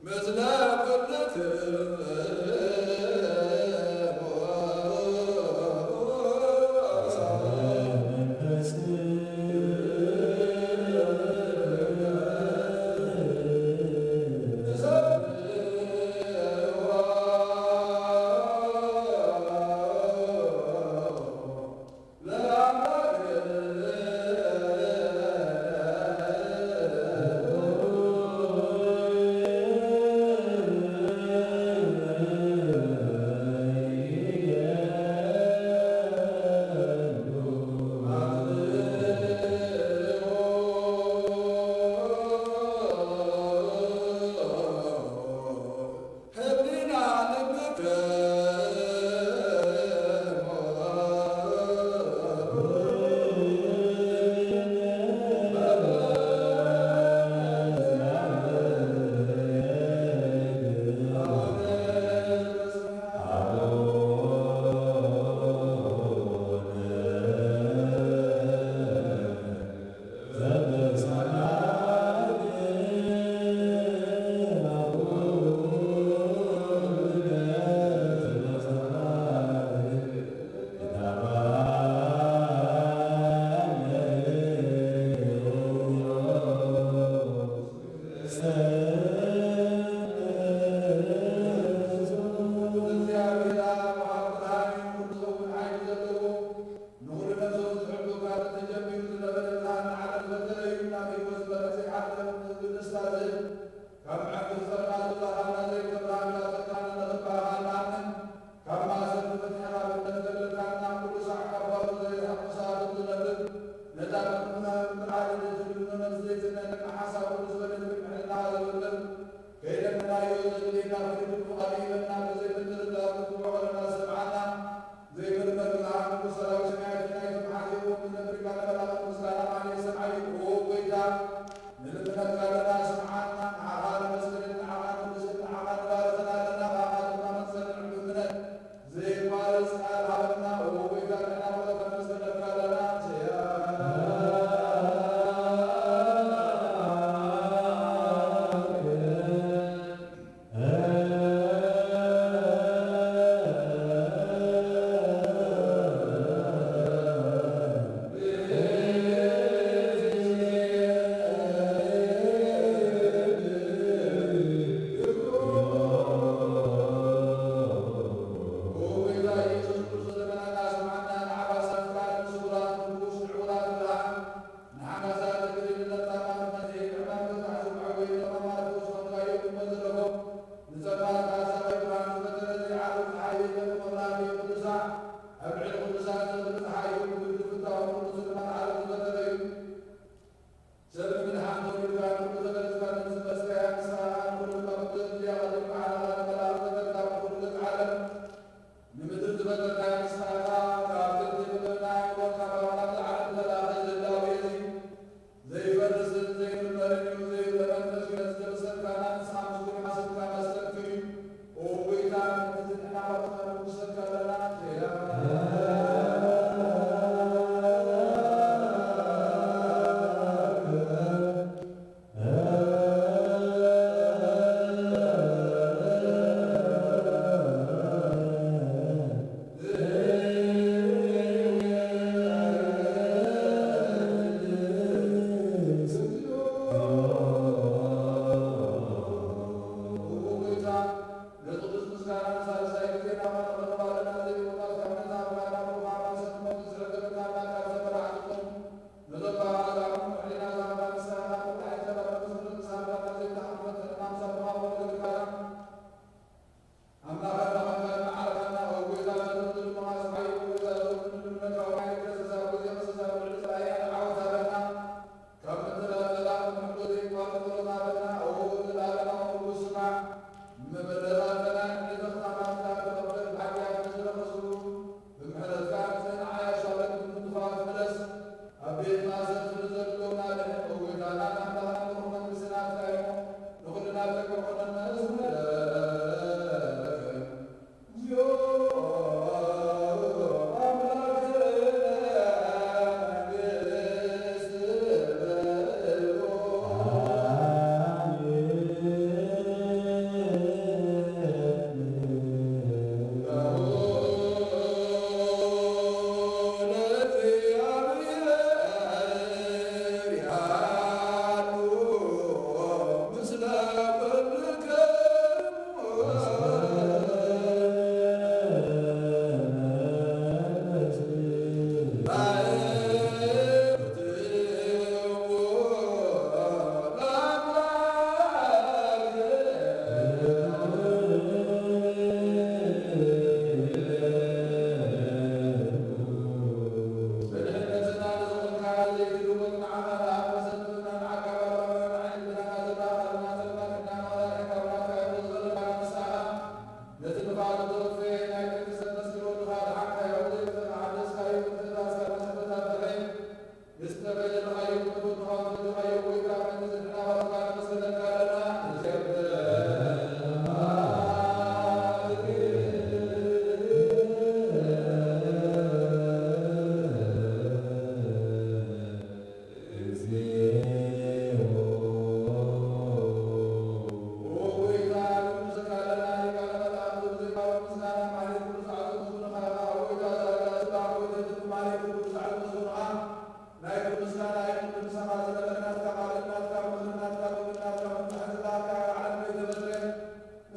ምስለ ኩልክሙ ንኹሉ ነፍሶም ዝሕሉ ካብ ተጀሚሩ ዝነበረ ብርሃን ንዓለም ዝፈጠረ እዩ። ናብ ህይወት ዝበቕዐ ዘይሓልፍ ህዝቢ ደስታ ዝህብ፣ ካብ መዐንቅፍ ጸልማት ዝወሃብና ዘይተብርሃና ዘካነ ንኽባኻ ንኣምን። ካብ ማእሰርቲ ፈቲሕኻ ብእምነት ከለልካና፣ ኩሉ ሳዕ ካብ ባሩ ዘይርሕቕ ክሳቱ ዝነብር፣ ነታ ቅድሚ ምድሪ ዓለም ዘይትድኖ ነፍሲ ዘይትነቅቕ ሓሳብ ኩሉ ዝበለ ምሕልና ዘበቅል፣ ከይደለናዮ ዘድልየና ፍርዲ ብፍቓዱ ይህበና፣ ብዘይ ምድርዳር ንጽውዖ ከለና ዝሰምዓና፣ ዘይምርመር ብርሃን ንጉስ ሰራዊት ሰማያት ናይ ተመሓዚኡ፣ ንነብር ሊቃነ መላእክት ምስጋና ማህሌት ሰማይ። ኦ ጎይታ፣ ንልምነካ ኣለና፣ ስምዓና፣ ንዓኻ ነመስግን፣ ንዓኻ ንውድስን፣ ንዓኻ ንባርኽን ኣለና፣ ብኣኻ ድማ ንጸንዕ ብእምነት። ዘይቋረጽ ቃል ሃበና። ኦ ጎይታ፣ ንሕና ብረኸት ነመስግነካ ኣለና። ሰብ ንምድሓን ተወሊድካ፣ ኩሉ ተገሊጽካ፣ ነዚ መስተያ ንስኻ፣ ንኹሉ ካብ ብደት ድያ ቀዲምካ ሓለኻ፣ ንመላእኽቲ ተገርካ፣ ብኹሉ ገጽ ዓለም ንምድሪ ዝፈጠርካ ንስኻ ኢኻ። ካብ ጥንቲ ብጥበብና ኣእምሮን ካብ ኣምላኽ ዝዓለም ዝተላእኸ ዘዳወየ እዚ ዘይፈርስን ዘይምርመርን እዩ። ዘይብለ መንፈስ እዩ። ነዚ ዘበሰልካና ንስኻ ምስጉን ሓሲብካ መስተንክር እዩ። ኦ ጎይታ፣ ነቲ ዝንሕና ባርኽና ንጉሰካ ኣለና። ኣምላኸና መካን መዓረካና፣ ኦ ጎይታ፣ ነቶም ዝልምኑኻ ስምዓዮም። ኦ ጎይታ፣ ነቶም ዝልምኑኻ ብሓይሊ ክሰሳብ ግዜ ክሰሳብ ልዕሊ ጸላኢና ዓወት ሃበና። ካብ ምትላል ጸላኢ ምሕረት ዘይቋርጽ ጸሎት ሃበና። ኦ ዘላለማዊ ንጉስ፣ ስማዕ። መበለታትና ንዕሊ ተኽታማትና ተቐበል። ብሓጢኣት ንዝረኸሱ ብምሕረትካ ንዓይ ኣሻግር፣ ብትሩፋት ምለስ። ኣብ ቤት ማእሰርቲ ንዘለዉ ኣድሕን። ኦ ጎይታናን ኣምላኽናን፣ ብሩኽ መንግስቲ ናትካ እዩ እሞ፣ ንኹልና ጽድቂ ኮነና። እስመ ለከ፣ እግዚኦ ኣምላክነ፣ መንግስት በልዑ።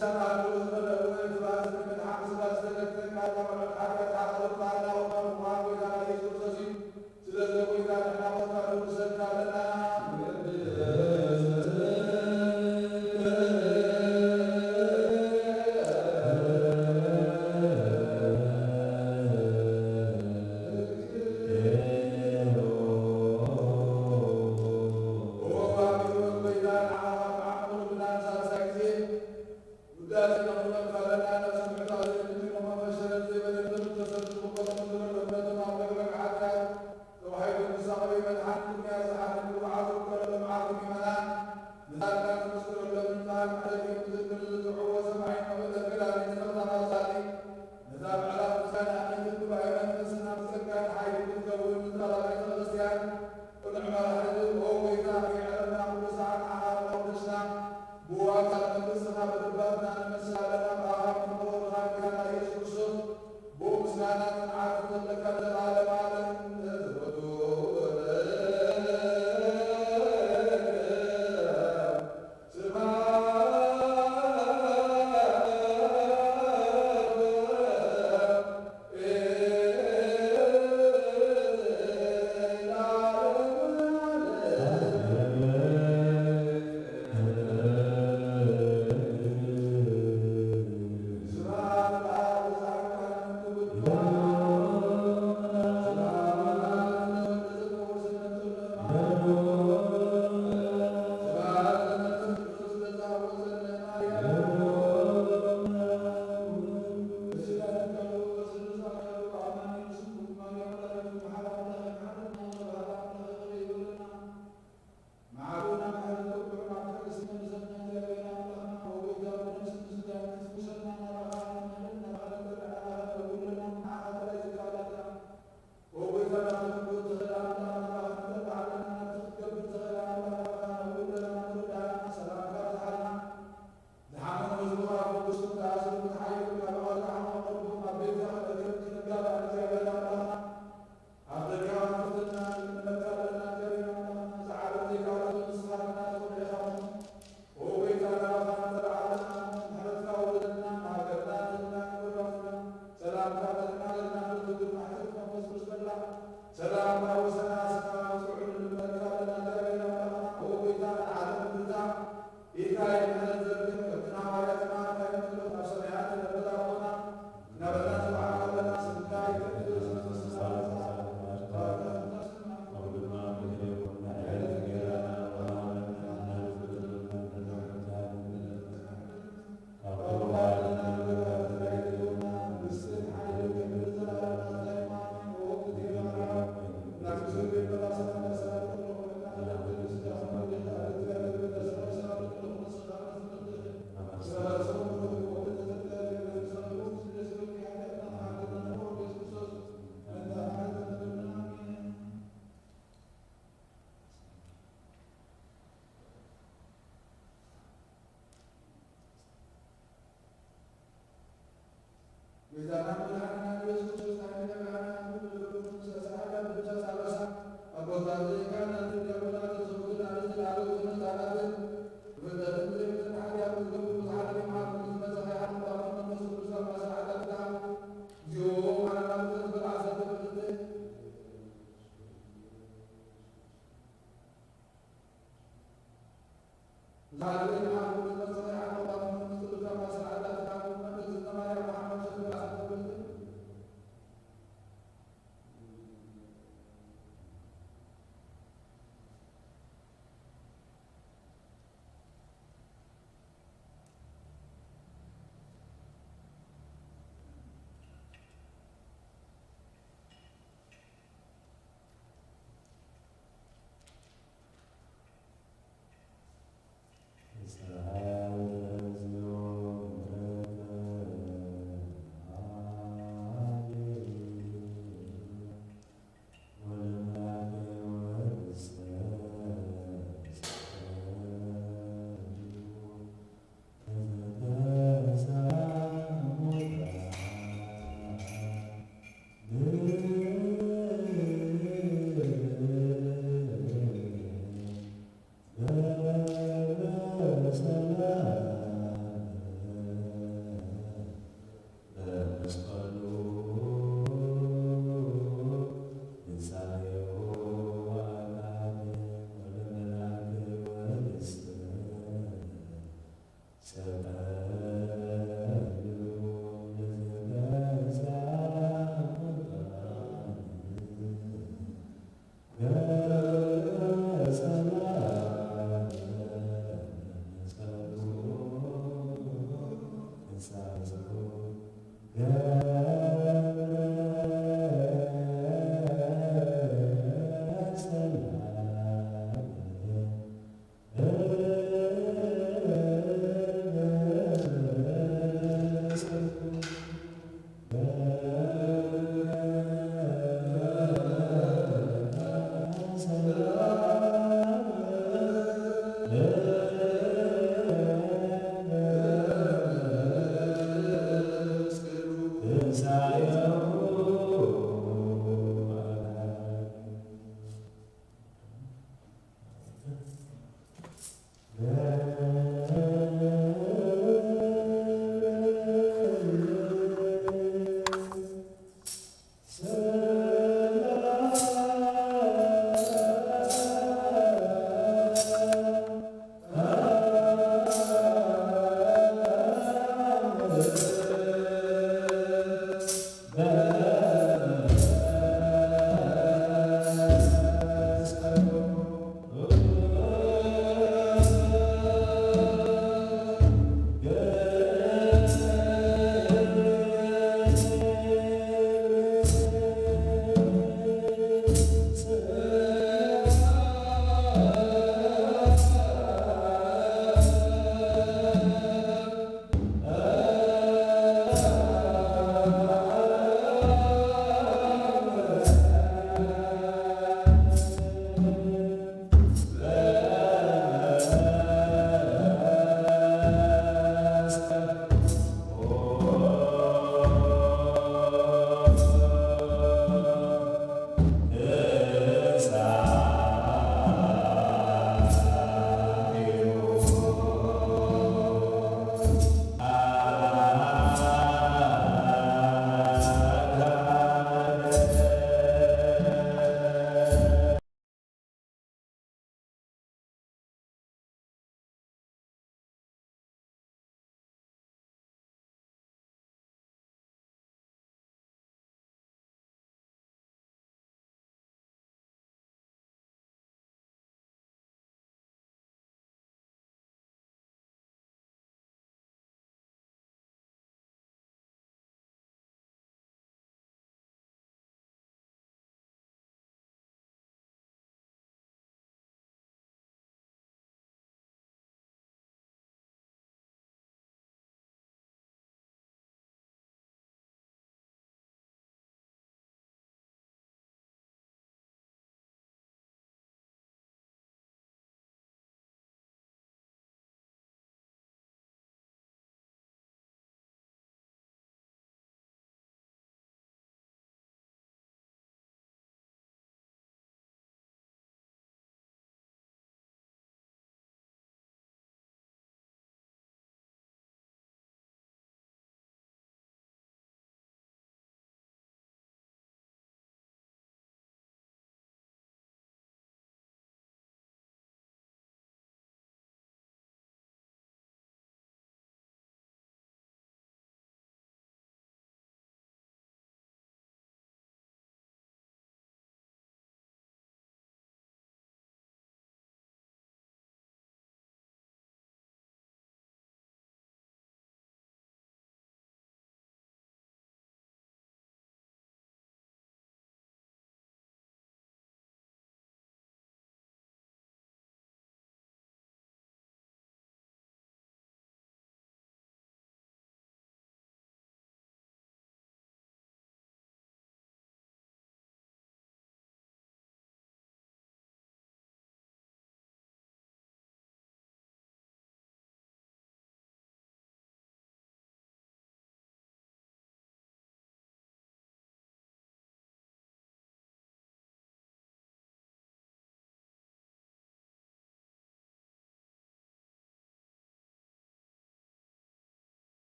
ሰማዕቱ ዝመለእዎ ኤርትራ፣ ስለ መድሓን ስጋ ዝተገትረ ቃል ካብ ምዕራፍ ሓጢኣት ሓጣውካ እናወጣ ምዃን ጎይታና ኢየሱስ ክርስቶስ እዩ። ስለዚ ጎይታ ንሕና ሞትና ክንውሰድካ ኣለና። ውዳሴ ነቕርበልካ ኣለና። ነፍሲ ምሕዳግ ዘይምንጭሞ መንፈስ ሸለል ዘይበለ ምድሪ ተሰብስቡ፣ ከምኡ ንግበረሎም ነቶም ኣብ ረግረግ ሓጢኣት ተዋሒዶም ዝሳቐዩ። መድሓን ቅድሚያ ዝሓድን ብብዓቱ ክበረሎም ዓርኩ ምእመናን። ንጻድቃን ዝምስክረሎም ንጽሃን ምሕረት እዮም ዝዝክር ዝጽውዕዎ ሰማዒን ንዑ ተክል ኣሚን ዝምኽታን ኣውሳጢ። ነዛ ምዕራፍ ምስጋና ኣሚን ዝግባእ መንፈስና ብጸጋን ሓይልን ክትከውን ንተባባዕ ቤተ ክርስቲያን ቅኑዕ መራሒ ዝህብ፣ ኦ ጎይታ፣ ከይዕረፍና ኩሉ ሰዓት ንዓኻ እናወደስና፣ ብዋጋ መንግስትኻ ብልባትና ንመስል ኣለና። ብኣኻ ንፍቕሮ ወድኻ ጎይታና ኢየሱስ ክርስቶስ፣ ብኡ ምስጋና ጽንዓት ዘለካ ለዓለመ ዓለም። ዝሓመመ ህዝብኻ ፈውስ፣ ዝተኣስሩ ፍትሓ ይኹን፣ ካብ መቓብር ዝሓመሙ ኣቕርቦም ኣብ ቤትካ ክእከብ ክንጋባእ እግዚኣብሔር ኣምላኽና፣ ኣብ ደገኻ ክፍትና ንልምነካ ኣለና። እግዚኣብሔር ኣምላኽና፣ እዚ ዓለም ዘይከኣለቱ ንስኻ ግና ትኽእሎ ኢኻ እሞ፣ ኦ ጎይታ፣ ናባኻ ንጸልእ ኣለና። ምሕረትካ ውረደልና፣ ንሃገርና፣ ንህዝብና፣ ንጎረባብትና ሰላምካ ተመላለና። ብርቱዕ ግርማ ሕጽረት መንፈስ ቅዱስ በላ። ሰላምካ ውሰና፣ ስና ውጽዑ ንልምነካ ኣለና። እግዚኣብሔር ኣምላኽና፣ ኦ ጎይታ፣ ንዓለም ምድርታ ኢድካ ምሕረት ዘርግሕ፣ ከምቲ ንሃዋርያት ዝመሃርካዮም ዘለኹ ኣብ ሰማያት ትነብር ኣቦና፣ እናበልና ንጽውዓካ ኣለና። ስምካ ይቀደስ፣ መንግስትካ ትምጻእ፣ ፍቃድካ ትኩን ኣብ ሰማይ ከምኡ ድማ ኣብ ምድሪ ይኹን። ንዕለተ እንጀራና ወሃበና ንሕና ንሕና ንበድል ካብ ኩሉ ባዕልና ንበልካ ተጋይዞና መንግስትን ሓይልን ክብርን ዘላለማ እንታይ ማኒ ኦ ግዜ ማርያም ናብ ዝብል በላሰና ሰላም ኩሉ ቤዛና መድኃኒና ኢየሱስ ክርስቶስ፣ ኃይለ ብርሃንና ኩሉ ልብኩም ሰሰሃለ ብቻ ሳበሳ ኣቦታት ካህናት ዲያቆናት ሰውትን ኣንስትን ኣበው ህጻናትን ብፍጥረትን ብዘይፍጥረትን ኃጢኣት ዝገቡ ብዙሓት ይምሓሩ። ዝመጸ ከይሓልፍ ኣምላኽ መንፈስ ቅዱስ ኣብ ማእሰር ኃጢኣት ይልኣኽ። እግዚኦ መሐረና ብፍጥረት በልዓ ሰተ ብፍጥረት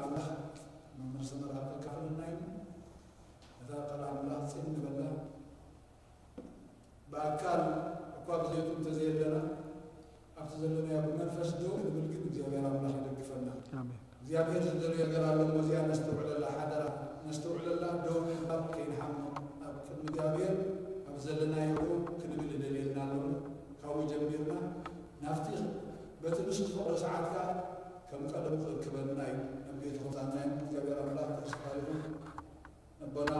ኣምላኽ መምህር ሰመራ ከካፍለና እዩ። እታ ቃል ኣምላኽ ጽን ንበላ። ብኣካል እኳ ብዘይቱ እንተዘየለና፣ ኣብቲ ዘለናዮ ብመንፈስ ደው ንብል ግን እግዚኣብሔር ኣምላኽ ይደግፈና። ኣሜን። እግዚኣብሔር ዝደልዮ ነገር ኣሎ እሞ እዚኣ ነስተውዕለላ፣ ሓደራ ነስተውዕለላ። ደው ንምባል ከይንሓምቕ፣ ኣብ ቅድሚ እግዚኣብሔር ኣብ ዘለናዮ ደው ክንብል ይደልየና ኣሎ። ካብኡ ጀሚርና ናብቲ በቲ ንሱ ዝፈቕዶ ሰዓት ከኣ ከም ቀደሙ ክእክበና እዩ። ናብ ቤቱ ክምጻና እዩ። እግዚኣብሔር ኣምላኽ ተስፋ ይኹን። ኣቦና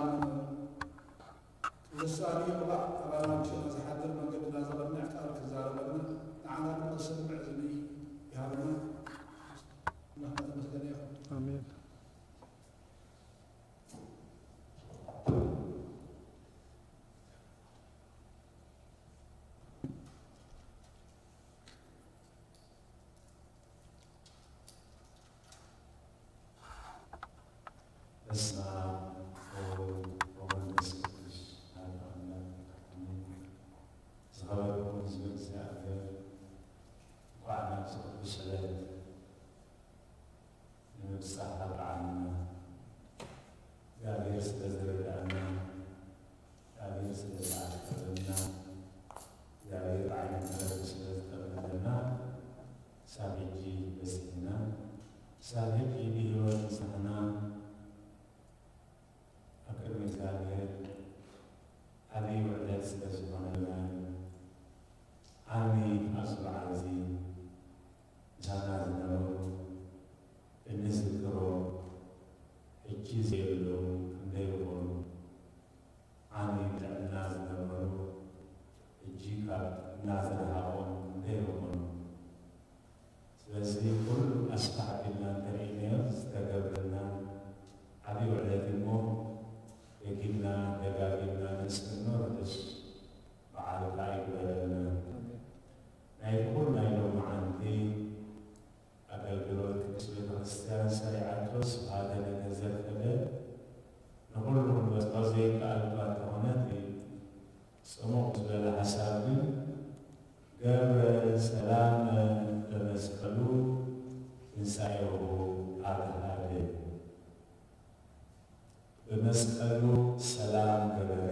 ልሳኑ ይቕባእ፣ ኣባና ውሽጥና ዝሓድር፣ መንገድና ዘቕንዕ፣ ቃል ክዛረበና፣ ንዓና ድማ ዝሰምዕ እዝኒ ይሃበና። ኣምላኽ እናተመስገነ ይኹን። ኣሜን። በስመ አብ ወወልድ ወመንፈስ ቅዱስ አሐዱ አምላክ አሜን። ዝኸበርኩም ህዝቢ እግዚኣብሔር፣ እንኳዕ ናብዚ ቅዱስ ዕለት ንምብጻሕ ኣብቅዓና። እግዚኣብሔር ስለ ዝረዳእና፣ እግዚኣብሔር ስለ ዝዓቀበና፣ እግዚኣብሔር ብዓይኒ ምሕረቱ ስለ ዝጠመተና፣ ክሳብ ሕጂ በጺሕና፣ ክሳብ ሕጂ ብህይወት ምሳና ኣብ ቅድሚ እግዚኣብሔር ዓብዪ ውዕለት ስለ ዝኾነልና፣ ዓሚ ኣብዚ በዓል እዚ ምሳና ዝነበሩ እንዝክሮ፣ ሕጂ ዘየለዉ ክንደይ ይኾኑ? ዓሚ ጥዕና ዝነበሩ፣ ሕጂ ካብ ጥዕና ዝረሃቖም ክንደይ ይኾኑ? ስለዚ ኩሉ ኣስፍሕ ኣቢልና እንተርኢናዮ፣ ዝተገብረልና ዓብዪ ውዕለት እሞ፣ ደጊምና ደጋጊምና ነመስግኖ። ርሑስ በዓል ከኣ ይግበረልና። ኣሜን። ናይ ኩሉ ናይ ሎማዓንቲ ኣገልግሎት ቅድስት ቤተ ክርስቲያን ሰሪዓቶ ስብሃተ ነገ ዘርፈደ፣ ንኹሉ ክንበጽሖ ዘይከኣል እኳ እንተኾነ፣ እቲ ጽሙቕ ዝበለ ሓሳብ ግን፣ ገብረ ሰላም በመስቀሉ ትንሳኤሁ አግሃደ። ብመስቀሉ ሰላም ገበረ፣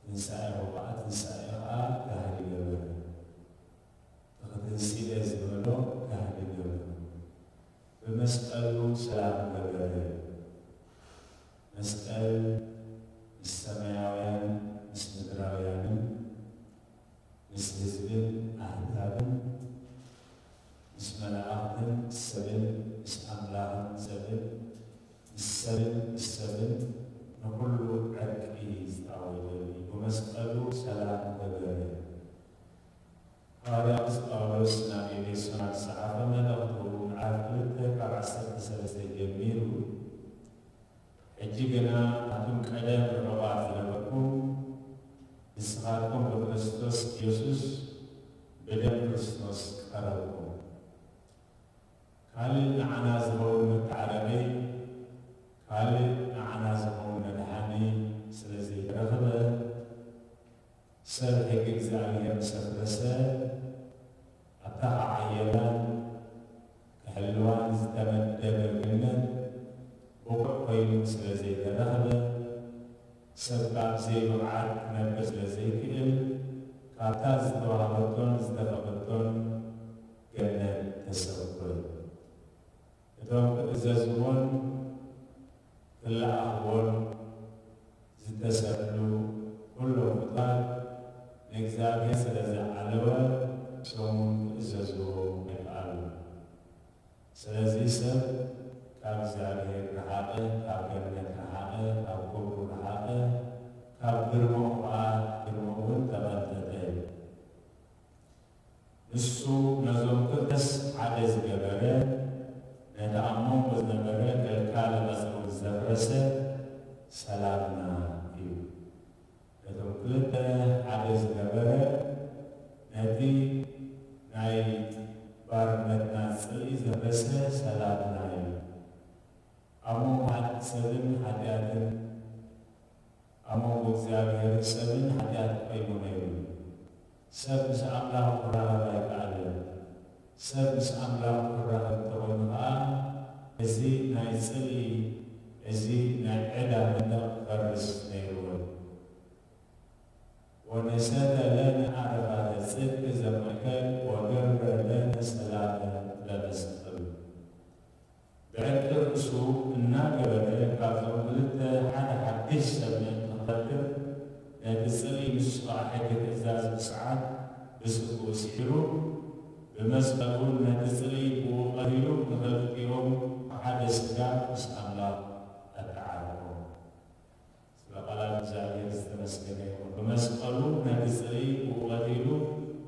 ትንሳኤሁ ከኣ፣ ትንሳኤ ከኣ ጋህዲ ገበረ። እቲ ክትንስኤ ዝበሎ ጋህዲ ገበረ። ብመስቀሉ ሰላም ገበረ። መስቀል ምስ ሰማያውያን ምስ ምድራውያንን ምስ ህዝብን ኣህዛብን ምስ መላእኽትን ሰብን ምስ ኣምላኽን ሰብን ምስ ሰብን ምስ ሰብን ንኹሉ ዕርቂ ዝታወጀሉ እዩ። ብመስቀሉ ሰላም ገበረ። ሃዋርያ ቅዱስ ጳውሎስ ናብ ኤፌሶን ኣብ ዝጸሓፎ መልእኽቱ ምዕራፍ ክልተ ካብ ዓሰርተ ሰለስተ ጀሚሩ፣ ሕጂ ግና ኣቱም ቀደም ርሑቓት ዝነበርኩም፣ ንስኻትኩም ብክርስቶስ ኢየሱስ ብደም ክርስቶስ ቀረብኩም። ካልእ ንዓና ዝኸውን መተዓረቒ፣ ካልእ ንዓና ዝኸውን መድሓኒ ስለ ዘይተረኽበ፣ ሰብ ሕጊ እግዚኣብሔር ምስ ኣፍረሰ፣ ኣብታ ክዓየላን ክሕልዋን ዝተመደበ ገነት ብቑዕ ኮይኑ ስለ ዘይተረኽበ፣ ሰብ ካብ ዘይብቕዓት ክነብር ስለ ዘይክእል፣ ካብታ ዝተዋህበቶን ዝተፈቐደቶን ገነት ተሰጎየ። እቶም ክእዘዝዎን ክለኣኽዎን ዝተሰእሉ ኩሎም ፍጡራት ንእግዚኣብሔር ስለ ዝዓለወ፣ እሶም እውን ክእዘዝዎ ኣይከኣሉን። ስለዚ ሰብ ካብ እግዚኣብሔር ረሓቐ፣ ካብ ገነት ረሓቐ፣ ካብ ክብሩ ረሓቐ፣ ካብ ግርማኡ ኸዓ ግርማኡ እውን ተቐንጠጠ። ንሱ ነዞም ክልተስ ሓደ ዝገበረ፣ ነቲ ኣብ መንጎ ዝነበረ ከልካሊ ቐጽሪ እውን ዘፍረሰ ሰላምና እዩ። ነቶም ክልተ ሓደ ዝገበረ፣ ነቲ ናይ ባርነትና ጽልኢ ዘፍረሰ ሰላምና እዩ። ኣብ መንጎ ሓ-፣ ሰብን ሓጢኣትን፣ ኣብ መንጎ እግዚኣብሔርን ሰብን ሓጢኣት ቆይሙ ነይሩ። ሰብ ምስ ኣምላኹ ክራኸብ ኣይከኣለን። ሰብ ምስ ኣምላኹ ክራኸብ እንተኾይኑ ኸዓ፣ እዚ ናይ ጽልኢ፣ እዚ ናይ ዕዳ መንደቕ ክፈርስ ነይርዎ። ወነሰተ ለነ ዓረፋተ ጽድቅ ዘማእከል ወገብረ ለነ ሰላመ ለመስክር። ብዕርቂ ርእሱ እናገበረ ካብዞም ክልተ ሓደ ሓድሽ ሰብ ምእንቲ ክፈጥር፣ ነቲ ጽልኢ ንሱ ኸዓ ሕጊ ትእዛዝ ብስዓት ብስግኡ ስዒሩ፣ ብመስቀሉ ነቲ ጽልኢ ብኡ ቀቲሉ ንኽልቲኦም ብሓደ ስጋ ምስ ኣምላኽ ኣተዓረቖም። ስለ ቃላት እግዚኣብሔር ዝተመስገነ ይኹን። ብመስቀሉ ነቲ ጽልኢ ብኡ ቀቲሉ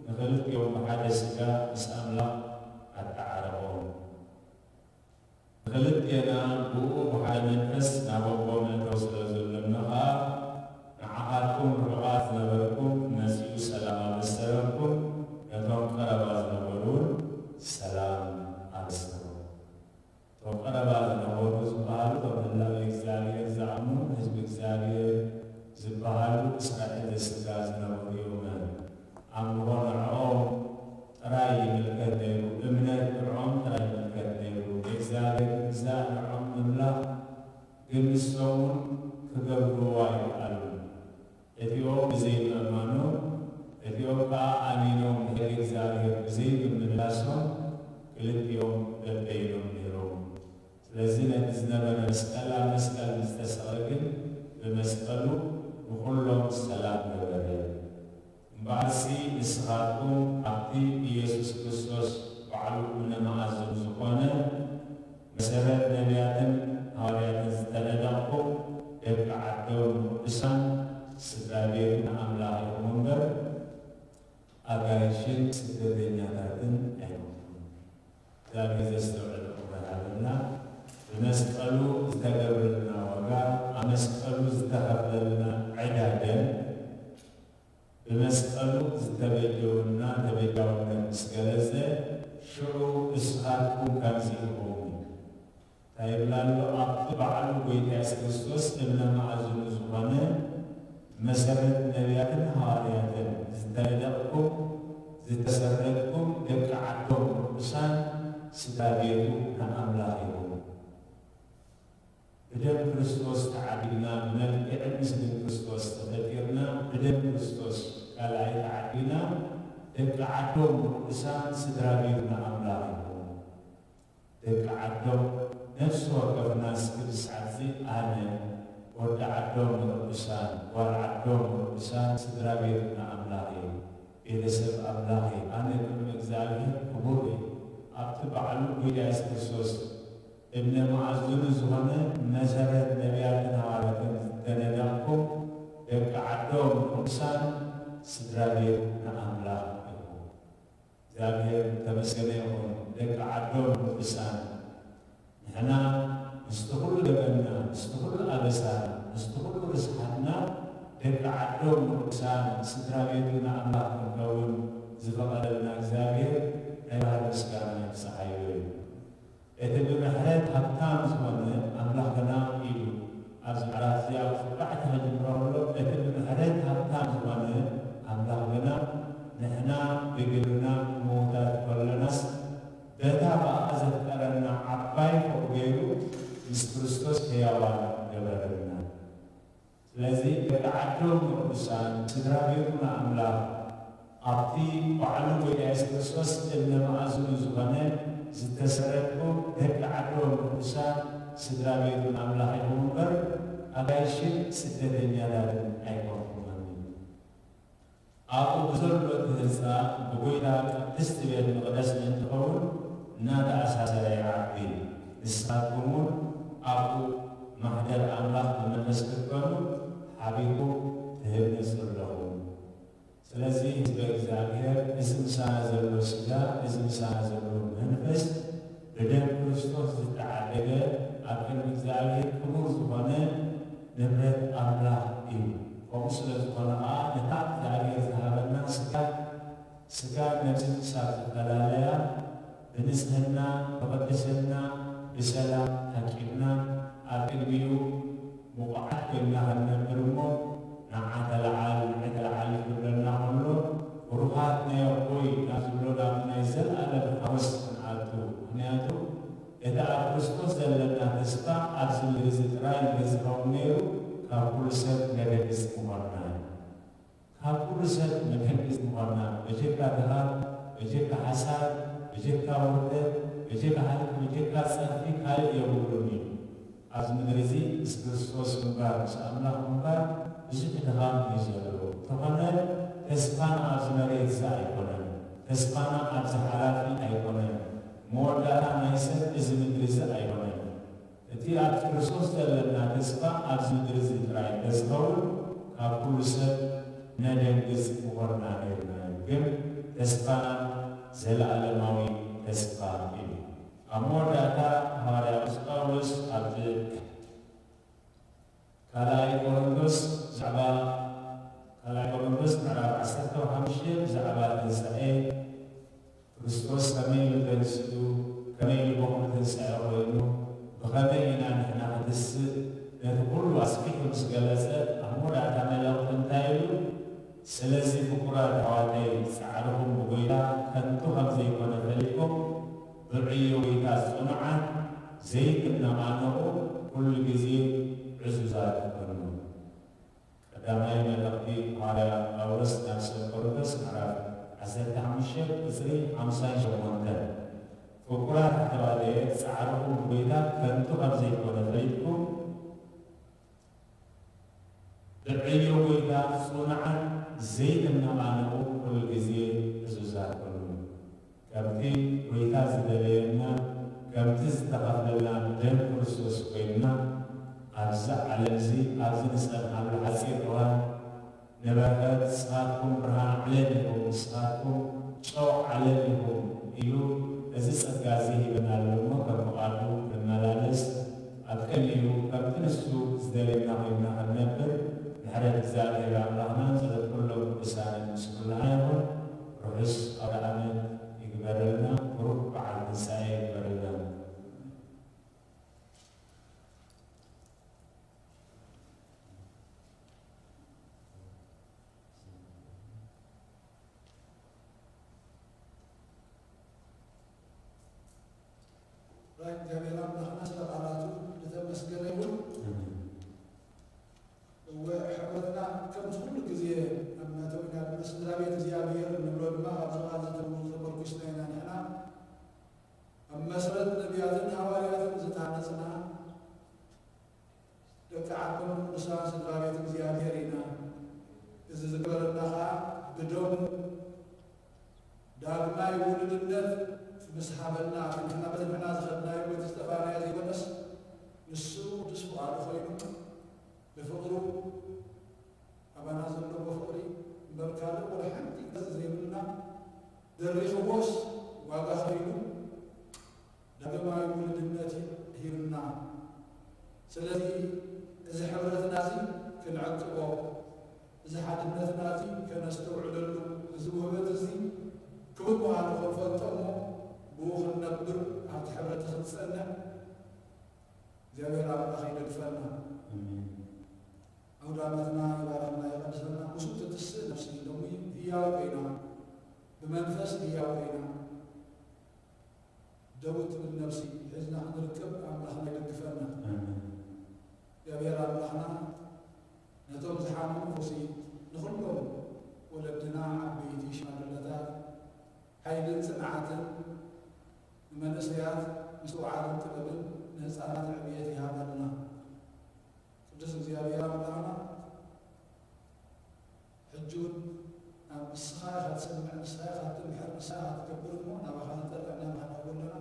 ንኽልቲኦም ብሓደ ስጋ ምስ ኣምላኽ ኣተዓረቖም። ንኽልቴና ብኡ ብሓደ መንፈስ ናብ ኣቦ መእተዊ ስለ ዘሎና ኸኣ፣ ንዓኻትኩም ርሑቓት ዝነበርኩም መጺኡ ሰላም ኣበሰረኩም፣ ነቶም ቀረባ ዝነበሩ እውን ሰላም ኣበሰሮም። እቶም ቀረባ ዝነበሩ ዝበሃሉ፣ እቶም ህላዌ እግዚኣብሔር ዝኣምኑ ህዝቢ እግዚኣብሔር ዝበሃሉ እስራኤል ዘስጋ ዝነበሩ እዮም። ኣምልኾ ንዕኦም ጥራይ ይምልከት ነይሩ፣ እምነት ንዕኦም ጥራይ ይምልከት ነይሩ። ንእግዚኣብሔር ምግዛእ ንዕኦም ምምላኽ ግን ንሶም እውን ክገብርዎ ኣይከኣሉን። እቲኦም ብዘይምእማኖም፣ እቲኦም ከኣ ኣሚኖም ንሕጊ እግዚኣብሔር ብዘይምምልላሶም፣ ክልቲኦም በበይኖም ነይሮም። ስለዚ ነቲ ዝነበረ መስቀል ኣብ መስቀል ምስ ተሰቕለ ግን ብመስቀሉ ንኹሎም ሰላም ገበረ። እምበኣርሲ ንስኻትኩም ኣብቲ ኢየሱስ ክርስቶስ ባዕሉ እምነ መኣዝን ዝኾነ መሰረት ነቢያትን ሃዋርያትን ዝተነደቕኩም ደቂ ዓዶም ቅዱሳን ስድራ ቤት ንኣምላኽ ኢኹም እምበር ኣጋይሽን ስደተኛታትን ኣይኮንኩም። እግዚኣብሔር ዘስተውዕል ኣእምሮ ይሃበልና። ብመስቀሉ ዝተገብረልና ዋጋ፣ ኣብ መስቀሉ ዝተኸፍለልና ዕዳ ደም፣ ብመስቀሉ ዝተበጀወና ተበጃውነት ምስ ገለጸ፣ ሽዑ ንስኻትኩም ከምዚ ኢኹም። እንታይ ይብል ኣሎ? ኣብቲ ባዕሉ ጐይታ የሱስ ክርስቶስ እምነ መኣዝኑ ዝኾነ መሰረት ነቢያትን ሃዋርያትን ዝተነደቕኩም ዝተሰረትኩም ደቂ ዓዶም ቅዱሳን ስድራ ቤቱ ንኣምላኽ ኢኹም። ብደም ክርስቶስ ተዓዲግና፣ ብመልክዕን ምስልን ክርስቶስ ተፈጢርና፣ ብደም ክርስቶስ ካልኣይ ተዓዲግና፣ ደቂ ዓዶም ቅዱሳን ስድራ ቤት ንኣምላኽ ኢኹም። ደቂ ዓዶም ነፍሲ ወከፍና እስኪ ብሰዓትዚ ኣነ ወዲ ዓዶም ንቅዱሳን፣ ጓል ዓዶም ንቅዱሳን፣ ስድራ ቤት ንኣምላኽ እየ፣ ቤተሰብ ኣምላኽ እየ፣ ኣነ ቅድሚ እግዚኣብሔር ክቡር እየ። ኣብቲ ባዕሉ ጐይታ የሱስ ክርስቶስ እምነ መኣዝኑ ዝኾነ መሰረት ነቢያትን ሃዋርያትን ዝተነደቕኩም ደቂ ዓዶም ንቅዱሳን ስድራ ቤት ንኣምላኽ ኢኹም። እግዚኣብሔር ተመስገነ ይኹን። ደቂ ዓዶም ቅዱሳን ንሕና ምስቲ ኩሉ ገበንና፣ ምስቲ ኩሉ ኣበሳና፣ ምስቲ ኩሉ ርስሓትና ደቂ ዓዶም ንቅዱሳን ስድራ ቤቱ ንኣምላኽ ክንከውን ዝፈቐደልና እግዚኣብሔር ናይ ባህሪ ምስጋና ይብጽሓዮ እዩ። እቲ ብምሕረት ሃብታም ዝኾነ ኣምላኽና ኢሉ ኣብዚ ምዕራፍ እዚ ኣብ ኣርባዕተ ከጅምሮ ከሎ፣ እቲ ብምሕረት ሃብታም ዝኾነ ኣምላኽና ንሕና ብግብርና ምዉታት ከለናስ በታ ብኣኻ ዘፍቀረና ዓባይ ፍቕሩ ገይሩ ምስ ክርስቶስ ሕያዋን ገበረና። ስለዚ ደቂ ዓዶም ንቅዱሳን ስድራ ቤቱ ንኣምላኽ ኣብቲ ባዕሉ ጐይታ የሱስ ክርስቶስ እምነ መኣዝኑ ዝኾነ ዝተሰረትኩም ደቂ ዓዶም ንቅዱሳን ስድራ ቤቱ ንኣምላኽ ኢኹም እምበር ኣጋይሽን ስደተኛታትን ኣይኮንኩምን። ኣብኡ ብዘሎ እቲ ህንጻ ብጐይታ ቅድስቲ ቤት መቕደስ ምእንቲ ኸውን እናተኣሳሰረ ይዓቢ። ንስኻትኩም እውን ኣብኡ ማሕደር ኣምላኽ ብመንፈስ ክትኮኑ ሓቢርኩም ትህነጹ ኣለኹም። ስለዚ ህዝበ እግዚኣብሔር፣ እዚ ምሳና ዘሎ ስጋ፣ እዚ ምሳና ዘሎ መንፈስ ብደም ክርስቶስ ዝተዓደገ ኣብ ቅድሚ እግዚኣብሔር ክቡር ዝኾነ ንብረት ኣምላኽ እዩ። ከምኡ ስለ ዝኾነ ኸዓ ነታ እግዚኣብሔር ዝሃበና ስጋ፣ ስጋ ነብሲ ምሳብ ዝፈላለያ ብንጽህና፣ ብቕድስና፣ ብሰላም ኣቂብና ኣብ ቅድሚኡ ብቑዓት ኮይንና ክንነብር እሞ፣ ንዓ ተለዓል፣ ንዓ ተለዓል ክብለና ከሎ፣ ብሩኻት ናይ ኣቦይ ናብ ዝብሎ ናብ ናይ ዘለኣለም ሓጎስ ክንኣቱ። ምኽንያቱ፣ እቲ ኣብ ክርስቶስ ካብ ኩሉ ሰብ ንድሕሪት ምዃንና፣ በጀካ ድኻም፣ በጀካ ሓሳር፣ በጀካ ውርደት፣ በጀካ ሃልክ፣ በጀካ ጸርፊ ካልእ የብሉን እዩ። ኣብዚ ምድሪ እዚ ምስ ክርስቶስ ምንባር፣ ምስ ኣምላኽ ምንባር ብዙሕ ድኻም እዩ ዘለዎ። እንተኾነ ተስፋና ኣብዚ መሬት እዚ ኣይኮነን። ተስፋና ኣብዚ ሓላፊ ኣይኮነን። መወዳእታ ናይ ሰብ እዚ ምድሪ እዚ ኣይኮነን። እቲ ኣብ ክርስቶስ ዘለና ተስፋ ኣብዚ ምድሪ እዚ ጥራይ እንተዝኸውን፣ ካብ ኩሉ ሰብ ነደንግጽ ምኾንና ነይርና እዩ። ግን ተስፋና ዘለኣለማዊ ተስፋ እዩ። ኣብ መወዳእታ ሃዋርያ ቅዱስ ጳውሎስ ኣብ ካልኣይ ቆሮንቶስ ብዛዕባ፣ ካልኣይ ቆሮንቶስ ምዕራፍ ዓሰርተ ሓሙሽተ ብዛዕባ ትንሳኤ ክርስቶስ ከመይ ኢሉ ተንሲኡ፣ ከመይ ኢሉ ቦኽሪ ትንሳኤ ኮይኑ፣ ብኸመይ ኢና ንሕና ክትስእ፣ ነቲ ኩሉ ኣስፊሑ ምስ ገለጸ፣ ኣብ መወዳእታ መልእኽቱ እንታይ ኢሉ? ስለዚ ፍቁራት ኣሕዋተይ፣ ጻዕርኹም ብጎይታ ከንቱ ከም ዘይኮነ ፈሊጥኩም፣ ብዕዮ ጎይታ ጽኑዓት ዘይትነቓነቑ፣ ኩሉ ግዜ ዕዙዛት ኩኑ። ቀዳማይ መልእኽቲ ሃዋርያ ጳውሎስ ናብ ሰብ ቆሮንቶስ ምዕራፍ ዓሰርተ ሓሙሽተ ቁጽሪ ሓምሳን ሸሞንተን። ፍቁራት ኣሕዋተየ፣ ጻዕርኹም ብጎይታ ከንቱ ከም ዘይኮነ ፈሊጥኩም፣ ብዕዮ ጎይታ ጽኑዓት ዘይትነቓነቑ፣ ኩሉ ግዜ ዕዙዛት ኩኑ። ከምቲ ጎይታ ዝደለየና፣ ከምቲ ዝተኸፍለልና ደም ክርስቶስ ኮይንና፣ ኣብዚ ዓለም እዚ፣ ኣብዚ ንጸንሓሉ ሓጺር እዋን፣ ንበረኸት ንስኻትኩም ብርሃን ዓለም ኢኹም፣ ንስኻትኩም ጨው ዓለም ኢኹም ኢሉ እዚ ጸጋ እዚ ሂብና ኣሎ እሞ፣ ከም ፍቓዱ ክንመላለስ፣ ኣብ ቅድሚኡ ከምቲ ንሱ ዝደልየና ኮይንና ክንነብር፣ ምሕረት እግዚኣብሔር ኣምላኽናን ጸሎት ኩሎም ቅዱሳንን ምስ ኩልና ይኹን። ርሑስ ኣውደ ዓመት ይግበረልና። ብሩኽ በዓል ትንሳኤ ይግበረልና። ራይ እግዚኣብሔር ኣምላኽና ስለ ቃላቱ ዝተመስገነ ይሁን። እወ፣ ሕብረትና ከምቲ ኩሉ ግዜ ኣብ መእተዊና ድማ ስድራ ቤት እግዚኣብሔር እንብሎ ድማ ኣብዚ ቃል ዝተመርኩስና ኢና። ንሕና ኣብ መሰረት ነቢያትን ሃዋርያትን ዝተሃነጽና ደቂ ዓዶም ቅዱሳን ስድራ ቤት እግዚኣብሔር ኢና። እዚ ዝገበረና ኸዓ ብደሙ ዳግማይ ውሉድነት ምስ ሃበና፣ እቲ ንሕና በቲ ንሕና ዝኸድናዮ፣ በቲ ዝጠፋእናዮ ዘይኮነስ፣ ንሱ ቅዱስ ፍቓዱ ኾይኑ ብፍቕሩ ኣባና ዘለዎ ፍቕሪ እምበር ካልእ ወላ ሓንቲ ገጽ ዘይብልና፣ ደሪኽዎስ ዋጋ ኸፊሉ ዳግማዊ ውሉድነት ሂብና። ስለዚ እዚ ሕብረትና እዚ ክንዕቅቦ፣ እዚ ሓድነትና እዚ ከነስተውዕለሉ፣ እዚ ውህበት እዚ ክቡር ምዃኑ ክንፈልጦ እሞ ብኡ ክንነብር፣ ኣብቲ ሕብረት ክንጸንዕ እግዚኣብሔር ኣምላኽ ይደግፈና። ኣሜን። ኣውደ ዓመትና ይባርኽና፣ ይቐድሰና። ምስኡ ትትስእ ነፍሲ ሎሚ ህያው ኮይና፣ ብመንፈስ ህያው ኮይና፣ ደው ትብል ነፍሲ ሒዝና ክንርከብ ኣምላኽና ይደግፈና። ኣሜን። እግዚኣብሔር ኣምላኽና ነቶም ዝሓመሙ ፈውሲ፣ ንኹሎም ወለድና፣ ዓበይቲ፣ ሽማግለታት፣ ሓይልን ጽንዓትን ንመንእሰያት ምስትውዓልን ጥበብን ንህፃናት ዕብየት ይሃበልና። ቅዱስ እግዚኣብሔር ኣምላኽና ሕጂ እውን ናብ ንስኻ ኢኻ ትሰምዕ፣ ንስኻ ኢኻ ትምሕር፣ ንስኻ ኢኻ ትገብር እሞ ናባኻ ንጠልዕ፣ ናባኻ ንሕወለና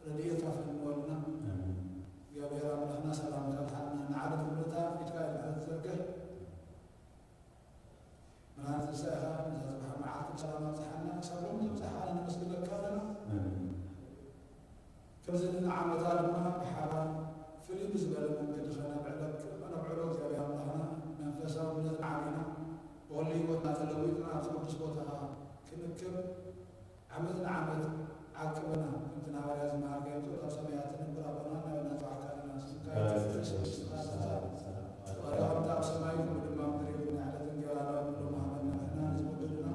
ረድኤትካ ፈንወልና። ኣሜን። እግዚኣብሔር ኣምላኽና ሰላምካ ኣብዝሓልና፣ ንዓለም ኩሉ ኢድካ ምሕረት ትዘርግሕ። ብርሃን ትንሳኤኻ ነዛ ጽባሕ መዓልቲ ብሰላም ኣብዝሓልና፣ ክሳብ ሎሚ ዘብዝሓና ነመስግነካ ኣለና። ኣሜን። ከምዚ ንዓመታ ድማ ብሓባር ፍልይ ብዝበለ መንገዲ ኸነብዕለክ፣ ኸነብዕሎ እግዚኣብሔር ኣምላኽና መንፈሳውነትን ዓቢና ብኹሉ ህይወትና ተለዊጥና ኣብዚ ቅዱስ ቦታኻ ክንክብ ዓመት ንዓመት ዓቅብና። ከምቲ ንሃዋርያ ዝመሃርካዮ፣ ጸሎት ኣብ ሰማያት ትነብር ኣቦና፣ ናበና ዝወዓልካ ኣለና፣ ስምካ ይትቀደስ፣ መንግስትኻ ትምጻእ፣ ፍቓድካ ከምቲ ኣብ ሰማይ ከምኡ ድማ ኣብ ምድሪ ይኹን። ናይ ዕለት እንጀራና ሎሚ ሃበና፣ ንሕና ንዝበደሉና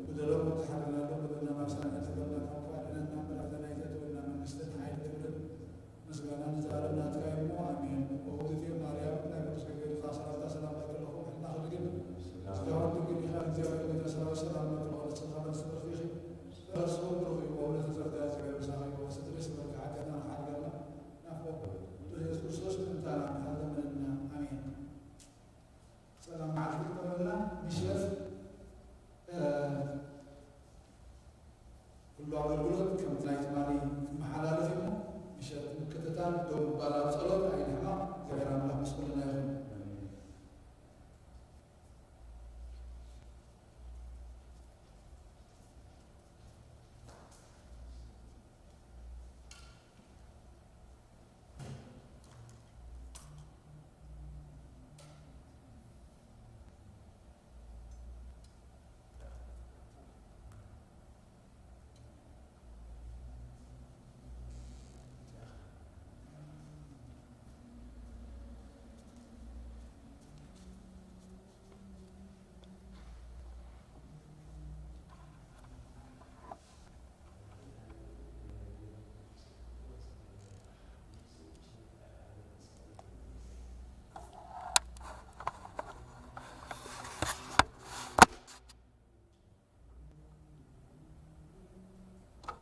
በደሎም ከም ዝሓለናሎም በደልና፣ ናብ ሰማይ ኣይተግበረና፣ ካብ ክፉእ ኣድሕነና፣ እምበር ኣሕዛን ኣይተእትወና፣ መንግስትን ሓይልን ክብርን ምስጋናን ንዘለኣለም ናትካ እዩ እሞ፣ ኣሜን። ኦ እግዝእትየ ማርያም፣ ናይ ቅዱስ ገብርኤል ሰላምታ ሰላም እልኪ ኣለኹ፣ ምሕረትና ክብርኪ ምስጋናን ድንግል ኢኻ፣ ኣገልግሎት